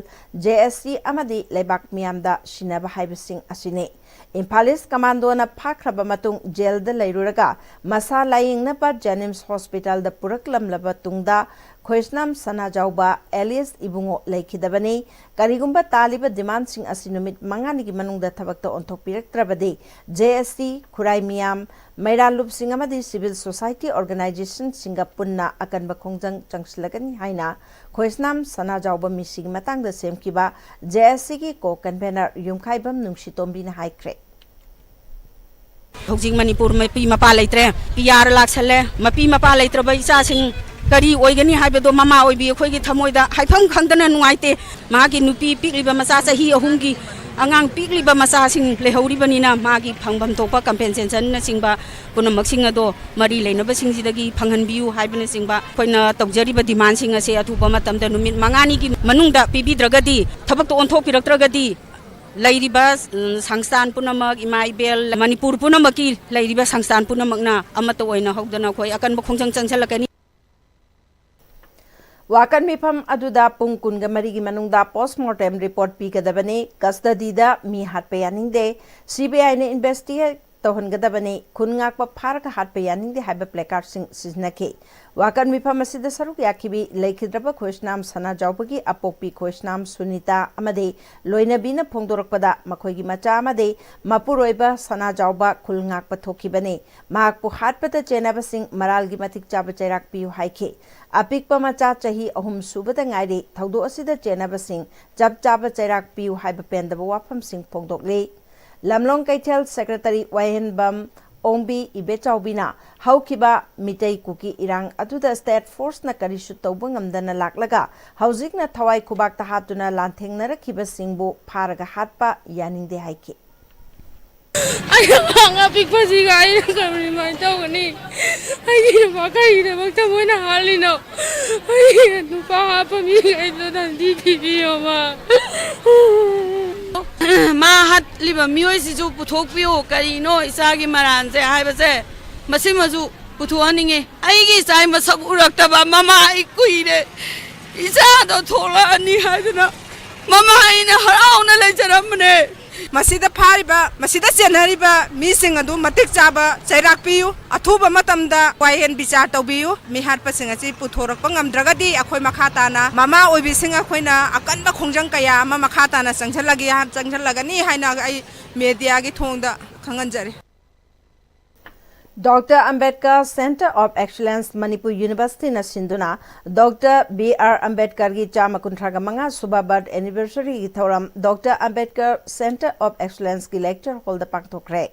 J S C ꯑꯃꯗꯤ ꯂꯩꯕꯥꯛ ꯃꯤꯌꯥꯝꯗ ꯁꯤꯟꯅꯕ ꯍꯥꯏꯕꯁꯤꯡ ꯑꯁꯤꯅꯤ꯫ ꯏꯝꯐꯥꯂꯤꯁ ꯀꯃꯥꯟꯗꯣꯅ ꯐꯥꯈ꯭ꯔꯕ ꯃꯇꯨꯡ ꯖꯦꯜꯗ ꯂꯩꯔꯨꯔꯒ ꯃꯁꯥ ꯂꯥꯌꯦꯡꯅꯕ ꯖꯦꯅꯤꯝꯁ ꯍꯣꯁꯄꯤꯇꯥꯜꯗ ꯄꯨꯔꯛꯂꯝꯂꯕ ꯇꯨꯡꯗ ꯈꯣꯏꯁꯅꯥꯝ ꯁꯅꯥꯖꯥꯎꯕ ꯑꯦꯂꯤꯌꯁ ꯏꯕꯨꯡꯉꯣ ꯂꯩꯈꯤꯗꯕꯅꯤ꯫ ꯀꯔꯤꯒꯨꯝꯕ ꯇꯥꯜꯂꯤꯕ ꯗꯤꯃꯥꯟꯁꯤꯡ ꯑꯁꯤ ꯅꯨꯃꯤꯠ ꯃꯉꯥꯅꯤꯒꯤ ꯃꯅꯨꯡꯗ ꯊꯕꯛꯇ ꯑꯣꯟꯊꯣꯛꯄꯤꯔꯛꯇ꯭ꯔꯕꯗꯤ ꯖꯦ ꯑꯦꯁ ꯁꯤ, ꯈꯨꯔꯥꯏ ꯃꯤꯌꯥꯝ, ꯃꯩꯔꯥ ꯂꯨꯞꯁꯤꯡ ꯑꯃꯗꯤ ꯁꯤꯚꯤꯜ ꯁꯣꯁꯥꯏꯇꯤ ꯑꯣꯔꯒꯅꯥꯏꯖꯦꯁꯟꯁꯤꯡꯒ ꯄꯨꯟꯅ ꯑꯀꯟꯕ ꯈꯣꯡꯖꯪ ꯆꯪꯁꯤꯜꯂꯒꯅꯤ ꯍꯥꯏꯅ ꯈꯣꯏꯁꯅꯥꯝ ꯁꯅꯥꯖꯥꯎꯕ ꯃꯤꯁꯤꯒꯤ ꯃꯇꯥꯡꯗ ꯁꯦꯝꯈꯤꯕ ꯖꯦ ꯑꯦꯁ ꯁꯤꯒꯤ ꯀꯣ ꯀꯟꯚꯦꯅꯔ ꯌꯨꯝꯈꯥꯏꯕꯝ ꯅꯨꯡꯁꯤꯇꯣꯝꯕꯤꯅ ꯍꯥꯏꯈ꯭ꯔꯦ꯫ ꯍꯧꯖꯤꯛ ꯃꯅꯤꯄꯨꯔ ꯃꯄꯤ ꯃꯄꯥ ꯂꯩꯇ꯭ꯔꯦ, ꯄꯤ ꯑꯥꯔ ꯂꯥꯛꯁꯜꯂꯦ꯫ ꯃꯄꯤ ꯃꯄꯥ ꯂꯩꯇ꯭ꯔꯕ ꯏꯆꯥꯁꯤꯡ ꯀꯔꯤ ꯑꯣꯏꯒꯅꯤ ꯍꯥꯏꯕꯗꯣ ꯃꯃꯥ ꯑꯣꯏꯕꯤ ꯑꯩꯈꯣꯏꯒꯤ ꯊꯃꯣꯏꯗ ꯍꯥꯏꯐꯝ ꯈꯪꯗꯅ ꯅꯨꯡꯉꯥꯏꯇꯦ꯫ ꯃꯥꯒꯤ ꯅꯨꯄꯤ ꯄꯤꯛꯂꯤꯕ ꯃꯆꯥ ꯆꯍꯤ ꯑꯍꯨꯝꯒꯤ ꯑꯉꯥꯡ ꯄꯤꯛꯂꯤꯕ ꯃꯆꯥꯁꯤꯡ ꯂꯩꯍꯧꯔꯤꯕꯅꯤꯅ ꯃꯥꯒꯤ ꯐꯪꯐꯝ ꯊꯣꯛꯄ ꯀꯝꯄꯦꯟꯁꯦꯁꯟꯅꯆꯤꯡꯕ ꯄꯨꯝꯅꯃꯛꯁꯤꯡ ꯑꯗꯣ ꯃꯔꯤ ꯂꯩꯅꯕꯁꯤꯡꯁꯤꯗꯒꯤ ꯐꯪꯍꯟꯕꯤꯌꯨ ꯍꯥꯏꯕꯅꯆꯤꯡꯕ ꯑꯩꯈꯣꯏꯅ ꯇꯧꯖꯔꯤꯕ ꯗꯤꯃꯥꯟꯁꯤꯡ ꯑꯁꯦ ꯑꯊꯨꯕ ꯃꯇꯝꯗ ꯅꯨꯃꯤꯠ ꯃꯉꯥꯅꯤꯒꯤ ꯃꯅꯨꯡꯗ ꯄꯤꯕꯤꯗ꯭ꯔꯒꯗꯤ, ꯊꯕꯛꯇ ꯑꯣꯟꯊꯣꯛꯄꯤꯔꯛꯇ꯭ꯔꯒꯗꯤ ꯂꯩꯔꯤꯕ, ꯎꯝ, ꯁꯪꯁꯊꯥꯟ ꯄꯨꯝꯅꯃꯛ, ꯏꯃꯥ ꯏꯕꯦꯜ, ꯃꯅꯤꯄꯨꯔ ꯄꯨꯝꯅꯃꯛꯀꯤ ꯂꯩꯔꯤꯕ ꯁꯪꯁꯊꯥꯟ ꯄꯨꯝꯅꯃꯛꯅ ꯑꯃꯠꯇ ꯑꯣꯏꯅ ꯍꯧꯗꯅ ꯑꯩꯈꯣꯏ ꯑꯀꯟꯕ ꯈꯣꯡꯖꯪ ꯆꯪꯁꯤꯜꯂꯛꯀꯅꯤ꯫ ꯋꯥꯀꯠ ꯃꯤꯐꯝ ꯑꯗꯨꯗ ꯄꯨꯡ ꯀꯨꯟꯒ ꯃꯔꯤꯒꯤ ꯃꯅꯨꯡꯗ ꯄꯣꯁꯃꯣꯔꯇꯦꯝ ꯔꯤꯄꯣꯔꯠ ꯄꯤꯒꯗꯕꯅꯤ꯫ ꯀꯁꯇꯗꯤꯗ ꯃꯤ ꯍꯥꯠꯄ ꯌꯥꯅꯤꯡꯗꯦ꯫ ꯁꯤ ꯕꯤ ꯑꯥꯏꯅ ꯏꯟꯚꯦꯁꯇꯤꯒꯦꯠ ꯇꯧꯍꯟꯒꯗꯕꯅꯤ, ꯈꯨꯟ ꯉꯥꯛꯄ ꯐꯥꯔꯒ ꯍꯥꯠꯄ ꯌꯥꯅꯤꯡꯗꯦ ꯍꯥꯏꯕ placard ꯁꯤꯡ ꯁꯤꯖꯤꯟꯅꯈꯤ꯫ ꯋꯥꯀꯠ ꯃꯤꯐꯝ ꯑꯁꯤꯗ ꯁꯔꯨꯛ ꯌꯥꯈꯤꯕꯤ ꯂꯩꯈꯤꯗ꯭ꯔꯕ ꯈꯣꯏꯁꯅꯥꯝ ꯁꯅꯥꯖꯥꯎꯕꯒꯤ ꯑꯄꯣꯛꯄꯤ ꯈꯣꯏꯁꯅꯥꯝ ꯁꯨꯅꯤꯇꯥ ꯑꯃꯗꯤ ꯂꯣꯏꯅꯕꯤꯅ ꯐꯣꯡꯗꯣꯔꯛꯄꯗ, ꯃꯈꯣꯏꯒꯤ ꯃꯆꯥ ꯑꯃꯗꯤ ꯃꯄꯨꯔꯣꯏꯕ ꯁꯅꯥꯖꯥꯎꯕ ꯈꯨꯜ ꯉꯥꯛꯄ ꯊꯣꯛꯈꯤꯕꯅꯤ꯫ ꯃꯍꯥꯛꯄꯨ ꯍꯥꯠꯄꯗ ꯆꯦꯟꯅꯕꯁꯤꯡ ꯃꯔꯥꯜꯒꯤ ꯃꯇꯤꯛ ꯆꯥꯕ ꯆꯩꯔꯥꯛ ꯄꯤꯌꯨ ꯍꯥꯏꯈꯤ꯫ ꯑꯄꯤꯛꯄ ꯃꯆꯥ ꯆꯍꯤ ꯑꯍꯨꯝ ꯁꯨꯕꯗ ꯉꯥꯏꯔꯤ ꯊꯧꯗꯣꯛ ꯑꯁꯤꯗ ꯆꯦꯟꯅꯕꯁꯤꯡ ꯆꯞ ꯆꯥꯕ ꯆꯩꯔꯥꯛ ꯄꯤꯌꯨ ꯍꯥꯏꯕ ꯄꯦꯟꯗꯕ ꯋꯥꯐꯝꯁꯤꯡ ꯐꯣꯡꯗꯣꯛꯂꯤ꯫ ꯂꯝꯂꯣꯡ ꯀꯩꯊꯦꯜ ꯁꯦꯀ꯭ꯔꯦꯇꯔꯤ ꯋꯥꯍꯦꯟꯕꯝ ꯑꯣꯡꯕꯤ ꯏꯕꯦꯆꯥꯎꯕꯤꯅ ꯍꯧꯈꯤꯕ ꯃꯤꯇꯩ ꯀꯨꯀꯤ ꯏꯔꯥꯡ ꯑꯗꯨꯗ state force ꯅ ꯀꯔꯤꯁꯨ ꯇꯧꯕ ꯉꯝꯗꯅ ꯂꯥꯛꯂꯒ ꯍꯧꯖꯤꯛꯅ ꯊꯋꯥꯏ ꯈꯨꯕꯥꯛꯇ ꯍꯥꯞꯇꯨꯅ ꯂꯥꯟꯊꯦꯡꯅꯔꯛꯈꯤꯕꯁꯤꯡꯕꯨ ꯐꯥꯔꯒ ꯍꯥꯠꯄ ꯌꯥꯅꯤꯡꯗꯦ ꯍꯥꯏꯈꯤ꯫ ꯑꯩ ꯑꯉꯥꯡ ꯑꯄꯤꯛꯄꯁꯤꯒ ꯑꯩꯅ ꯀꯔꯤꯃꯥꯏꯅ ꯇꯧꯒꯅꯤ? ꯑꯩꯒꯤ ꯅꯨꯄꯥ ꯀꯔꯤꯒꯤꯗꯃꯛꯇ ꯃꯣꯏꯅ ꯍꯥꯠꯂꯤꯅꯣ? ꯑꯩꯒꯤ ꯅꯨꯄꯥ ꯍꯥꯠꯄ ꯃꯤꯈꯩꯗꯣ ꯅꯪꯗꯤ ꯊꯤꯕꯤꯌꯣꯕ꯫ ꯃꯥ ꯍꯥꯠꯂꯤꯕ ꯃꯤꯑꯣꯏꯁꯤꯁꯨ ꯄꯨꯊꯣꯛꯄꯤꯌꯨ꯫ ꯀꯔꯤꯅꯣ ꯏꯆꯥꯒꯤ ꯃꯔꯥꯟꯁꯦ ꯍꯥꯏꯕꯁꯦ ꯃꯁꯤꯃꯁꯨ ꯄꯨꯊꯣꯛꯍꯟꯅꯤꯡꯉꯤ꯫ ꯑꯩꯒꯤ ꯏꯆꯥꯒꯤ ꯃꯁꯛ ꯎꯔꯛꯇꯕ ꯃꯃꯥ ꯑꯩ ꯀꯨꯏꯔꯦ꯫ ꯏꯆꯥꯗꯣ ꯊꯣꯛꯂꯛꯑꯅꯤ ꯍꯥꯏꯗꯨꯅ ꯃꯃꯥ ꯑꯩꯅ ꯍꯔꯥꯎꯅ ꯂꯩꯖꯔꯝꯕꯅꯦ꯫ ꯃꯁꯤꯗ ꯐꯥꯔꯤꯕ, ꯃꯁꯤꯗ ꯆꯦꯟꯅꯔꯤꯕ ꯃꯤꯁꯤꯡ ꯑꯗꯨ ꯃꯇꯤꯛ ꯆꯥꯕ ꯆꯩꯔꯥꯛ ꯄꯤꯌꯨ꯫ ꯑꯊꯨꯕ ꯃꯇꯝꯗ ꯋꯥꯌꯦꯜ ꯕꯤꯆꯥꯔ ꯇꯧꯕꯤꯌꯨ꯫ ꯃꯤꯍꯥꯠꯄꯁꯤꯡ ꯑꯁꯤ ꯄꯨꯊꯣꯔꯛꯄ ꯉꯝꯗ꯭ꯔꯒꯗꯤ ꯑꯩꯈꯣꯏ ꯃꯈꯥ ꯇꯥꯅ ꯃꯃꯥ ꯑꯣꯏꯕꯤꯁꯤꯡ ꯑꯩꯈꯣꯏꯅ ꯑꯀꯟꯕ ꯈꯣꯡꯖꯪ ꯀꯌꯥ ꯑꯃ ꯃꯈꯥ ꯇꯥꯅ ꯆꯪꯁꯤꯜꯂꯒꯦ, ꯆꯪꯁꯤꯜꯂꯒꯅꯤ ꯍꯥꯏꯅ ꯑꯩ media ꯒꯤ ꯊꯣꯡꯗ ꯈꯪꯍꯟꯖꯔꯤ꯫ Doctor Ambedkar Centre of Excellence Manipur University ꯅ ꯁꯤꯟꯗꯨꯅ Doctor ꯕꯤ ꯑꯥꯔ ꯑꯝꯕꯦꯗꯀꯔꯒꯤ ꯆꯥꯝꯃ ꯀꯨꯟꯊ꯭ꯔꯥꯒ ꯃꯉꯥ ꯁꯨꯕ birth anniversary ꯒꯤ ꯊꯧꯔꯝ Doctor Ambedkar Centre of Excellence ꯀꯤ lecture hall ꯗ ꯄꯥꯡꯊꯣꯛꯈ꯭ꯔꯦ꯫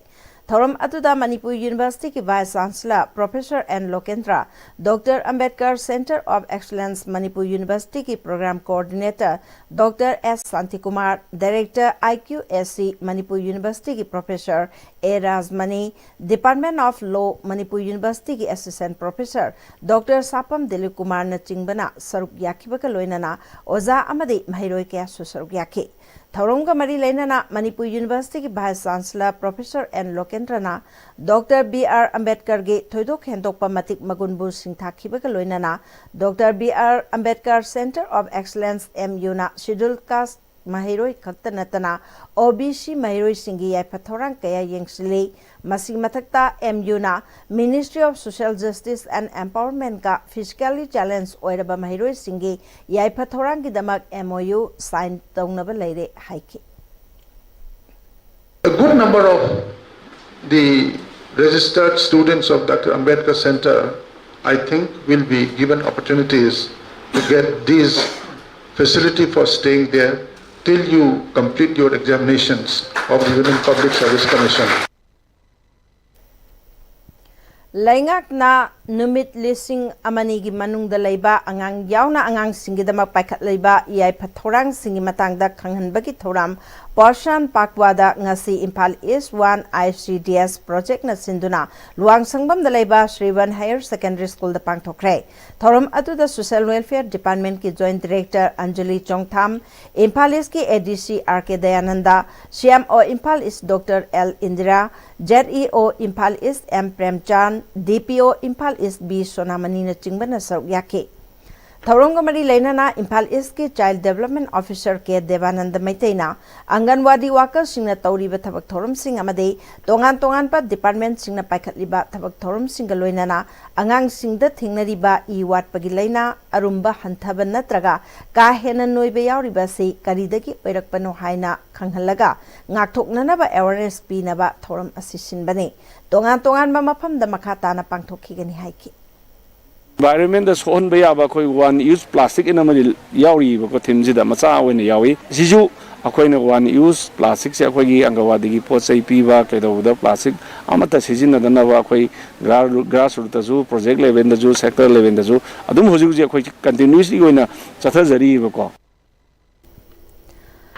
ꯊꯧꯔꯝ ꯑꯗꯨꯗ ꯃꯅꯤꯄꯨꯔ ꯌꯨꯅꯤꯚꯔꯁꯤꯇꯤꯒꯤ Vice Chancellor Professor N Lokendra, Doctor Ambedkar Centre of Excellence Manipur University ꯒꯤ Program Coordinator Doctor ꯑꯦꯁ ꯁꯥꯟꯇꯤꯀꯨꯃꯥꯔ, Director ꯑꯥꯏ ꯀ꯭ꯌꯨ ꯑꯦꯁ ꯁꯤ ꯃꯅꯤꯄꯨꯔ ꯌꯨꯅꯤꯚꯔꯁꯤꯇꯤꯒꯤ Professor A Rajmani, Department of Law Manipur ꯌꯨꯅꯤꯚꯔꯁꯤꯇꯤꯒꯤ Assistant Professor Doctor ꯁꯥꯄꯝ Dilip ꯀꯨꯃꯥꯔꯅꯆꯤꯡꯕꯅ ꯁꯔꯨꯛ ꯌꯥꯈꯤꯕꯒ ꯂꯣꯏꯅꯅ ꯑꯣꯖꯥ ꯑꯃꯗꯤ ꯃꯍꯩꯔꯣꯏ ꯀꯌꯥꯁꯨ ꯁꯔꯨꯛ ꯌꯥꯈꯤ꯫ ꯊꯧꯔꯝꯒ ꯃꯔꯤ ꯂꯩꯅꯅ ꯃꯅꯤꯄꯨꯔ ꯌꯨꯅꯤꯚꯔꯁꯤꯇꯤꯒꯤ Vice Chancellor Professor ꯑꯦꯟ ꯂꯣꯀꯦꯟꯗ꯭ꯔꯅ Doctor ꯕꯤ ꯑꯥꯔ ꯑꯝꯕꯦꯗꯀꯔꯒꯤ ꯊꯣꯏꯗꯣꯛ ꯍꯦꯟꯗꯣꯛꯄ ꯃꯇꯤꯛ ꯃꯒꯨꯟꯕꯨ ꯁꯤꯡꯊꯥꯈꯤꯕꯒ ꯂꯣꯏꯅꯅ Doctor B R Ambedkar Centre of Excellence, M U ꯅ Scheduled Caste ꯃꯍꯩꯔꯣꯏ ꯈꯛꯇ ꯅꯠꯇꯅ ꯑꯣ ꯕꯤ ꯁꯤ ꯃꯍꯩꯔꯣꯏꯁꯤꯡꯒꯤ ꯌꯥꯏꯐ ꯊꯧꯔꯥꯡ ꯀꯌꯥ ꯌꯦꯡꯁꯤꯜꯂꯤ꯫ ꯃꯁꯤꯒꯤ ꯃꯊꯛꯇ ꯑꯦꯝ ꯌꯨꯅ Ministry of Social Justice and Empowermentꯀ physically challenge ꯑꯣꯏꯔꯕ ꯃꯍꯩꯔꯣꯏꯁꯤꯡꯒꯤ ꯌꯥꯏꯐ ꯊꯧꯔꯥꯡꯒꯤꯗꯃꯛ M O U sign ꯇꯧꯅꯕ ꯂꯩꯔꯦ ꯍꯥꯏꯈꯤ꯫ A good number of the registered students of Doctor Ambedkar Center, I think, will be given opportunities to get these facility for staying there till you complete your examinations of the Union Public Service Commission. ꯂꯩꯉꯥꯛꯅ ꯅꯨꯃꯤꯠ ꯂꯤꯁꯤꯡ ꯑꯃꯅꯤꯒꯤ ꯃꯅꯨꯡꯗ ꯂꯩꯕ ꯑꯉꯥꯡ ꯌꯥꯎꯅ ꯑꯉꯥꯡꯁꯤꯡꯒꯤꯗꯃꯛ ꯄꯥꯏꯈꯠꯂꯤꯕ ꯌꯥꯏꯐ ꯊꯧꯔꯥꯡꯁꯤꯡꯒꯤ ꯃꯇꯥꯡꯗ ꯈꯪꯍꯟꯕꯒꯤ ꯊꯧꯔꯝ ꯄꯣꯁꯥꯟ ꯄꯥꯛꯋꯥꯗ ꯉꯁꯤ Imphal is one I C D S ꯄ꯭ꯔꯣꯖꯦꯛꯅ ꯁꯤꯟꯗꯨꯅ ꯂꯨꯋꯥꯡꯁꯪꯕꯝꯗ ꯂꯩꯕ ꯁ꯭ꯔꯤꯕꯟ ꯍꯥꯌꯔ ꯁꯦꯀꯦꯟꯗꯔꯤ ꯁ꯭ꯀꯨꯜꯗ ꯄꯥꯡꯊꯣꯛꯈ꯭ꯔꯦ꯫ ꯊꯧꯔꯝ ꯑꯗꯨꯗ ꯁꯣꯁꯤꯌꯦꯜ ꯋꯦꯜꯐꯤꯌꯔ ꯗꯤꯄꯥꯔꯠꯃꯦꯟꯠꯀꯤ ꯖꯣꯏꯟꯠ ꯗꯤꯔꯦꯛꯇꯔ ꯑꯟꯖꯂꯤ ꯆꯣꯡꯊꯥꯝ, ꯏꯝꯐꯥꯜ ꯏꯁꯀꯤ ꯑꯦ ꯗꯤ ꯁꯤ ꯑꯥꯔ ꯀꯦ ꯗꯌꯥꯅꯟꯗ, ꯁꯤ ꯑꯦꯝ ꯑꯣ ꯏꯝꯐꯥꯜ ꯏꯁ doctor L Indira, Z E ꯑꯣ ꯏꯝꯐꯥꯜ ꯏꯁ ꯑꯦꯝ ꯄ꯭ꯔꯦꯝꯆꯥꯟ, ꯗꯤ ꯄꯤ ꯑꯣ ꯏꯝꯐꯥꯜ ꯏꯁ ꯕꯤ ꯁꯣꯅꯥꯃꯅꯤꯅ ꯆꯤꯡꯕꯅ ꯁꯔꯨꯛ ꯌꯥꯈꯤ꯫ ꯊꯧꯔꯝꯒ ꯃꯔꯤ ꯂꯩꯅꯅ ꯏꯝꯐꯥꯜ ꯏꯁꯀꯤ ꯆꯥꯏꯜ ꯗꯦꯕꯂꯞꯃꯦꯟ ꯑꯣꯐꯤꯁꯔ ꯀꯦ ꯗꯦꯕꯥꯅꯟꯗ ꯃꯩꯇꯩꯅ ꯑꯪꯒꯟꯋꯥꯗꯤ ꯋꯥꯀꯔꯁꯤꯡꯅ ꯇꯧꯔꯤꯕ ꯊꯕꯛ ꯊꯧꯔꯝꯁꯤꯡ ꯑꯃꯗꯤ ꯇꯣꯉꯥꯟ ꯇꯣꯉꯥꯟꯕ ꯗꯤꯄꯥꯔꯠꯃꯦꯟꯠꯁꯤꯡꯅ ꯄꯥꯏꯈꯠꯂꯤꯕ ꯊꯕꯛ ꯊꯧꯔꯝꯁꯤꯡꯒ ꯂꯣꯏꯅꯅ ꯑꯉꯥꯡꯁꯤꯡꯗ ꯊꯦꯡꯅꯔꯤꯕ ꯏ ꯋꯥꯠꯄꯒꯤ ꯂꯥꯏꯅꯥ, ꯑꯔꯨꯝꯕ ꯍꯟꯊꯕ ꯅꯠꯇ꯭ꯔꯒ ꯀꯥ ꯍꯦꯟꯅ ꯅꯣꯏꯕ ꯌꯥꯎꯔꯤꯕ ꯑꯁꯤ ꯀꯔꯤꯗꯒꯤ ꯑꯣꯏꯔꯛꯄꯅꯣ ꯍꯥꯏꯅ ꯈꯪꯍꯜꯂꯒ ꯉꯥꯛꯊꯣꯛꯅꯅꯕ ꯑꯦꯋꯥꯔꯅꯦꯁ ꯄꯤꯅꯕ ꯊꯧꯔꯝ ꯑꯁꯤ ꯁꯤꯟꯕꯅꯤ꯫ ꯇꯣꯉꯥꯟ ꯇꯣꯉꯥꯟꯕ ꯃꯐꯝꯗ ꯃꯈꯥ ꯇꯥꯅ ꯄꯥꯡꯊꯣꯛꯈꯤꯒꯅꯤ ꯍꯥꯏꯈꯤ꯫ ꯏꯟꯚꯥꯏꯔꯣꯟꯃꯦꯟꯗ ꯁꯣꯛꯍꯟꯕ ꯌꯥꯕ ꯑꯩꯈꯣꯏ ꯋꯥꯟ ꯌꯨꯁ ꯄ꯭ꯂꯥꯁꯇꯤꯛ ꯑꯅ ꯑꯃꯗꯤ ꯌꯥꯎꯔꯤꯕꯀꯣ, ꯊꯤꯝꯁꯤꯗ ꯃꯆꯥ ꯑꯣꯏꯅ ꯌꯥꯎꯏ꯫ ꯁꯤꯁꯨ ꯑꯩꯈꯣꯏꯅ ꯋꯥꯟ ꯌꯨꯁ ꯄ꯭ꯂꯥꯁꯇꯤꯛꯁꯦ ꯑꯩꯈꯣꯏꯒꯤ ꯑꯪꯒꯋꯥꯗꯤꯒꯤ ꯄꯣꯠ ꯆꯩ ꯄꯤꯕ ꯀꯩꯗꯧꯕꯗ ꯄ꯭ꯂꯥꯁꯇꯤꯛ ꯑꯃꯠꯇ ꯁꯤꯖꯤꯟꯅꯗꯅꯕ ꯑꯩꯈꯣꯏ ꯒ꯭ꯔꯥꯁ ꯔꯨꯠꯇꯁꯨ, ꯄ꯭ꯔꯣꯖꯦꯛ ꯂꯦꯚꯦꯜꯗꯁꯨ, ꯁꯦꯛꯇꯔ ꯂꯦꯚꯦꯜꯗꯁꯨ ꯑꯗꯨꯝ ꯍꯧꯖꯤꯛ ꯍꯧꯖꯤꯛ ꯑꯩꯈꯣꯏ ꯀꯟꯇꯤꯅ꯭ꯌꯨꯁꯂꯤ ꯑꯣꯏꯅ ꯆꯠꯊꯖꯔꯤꯕꯀꯣ꯫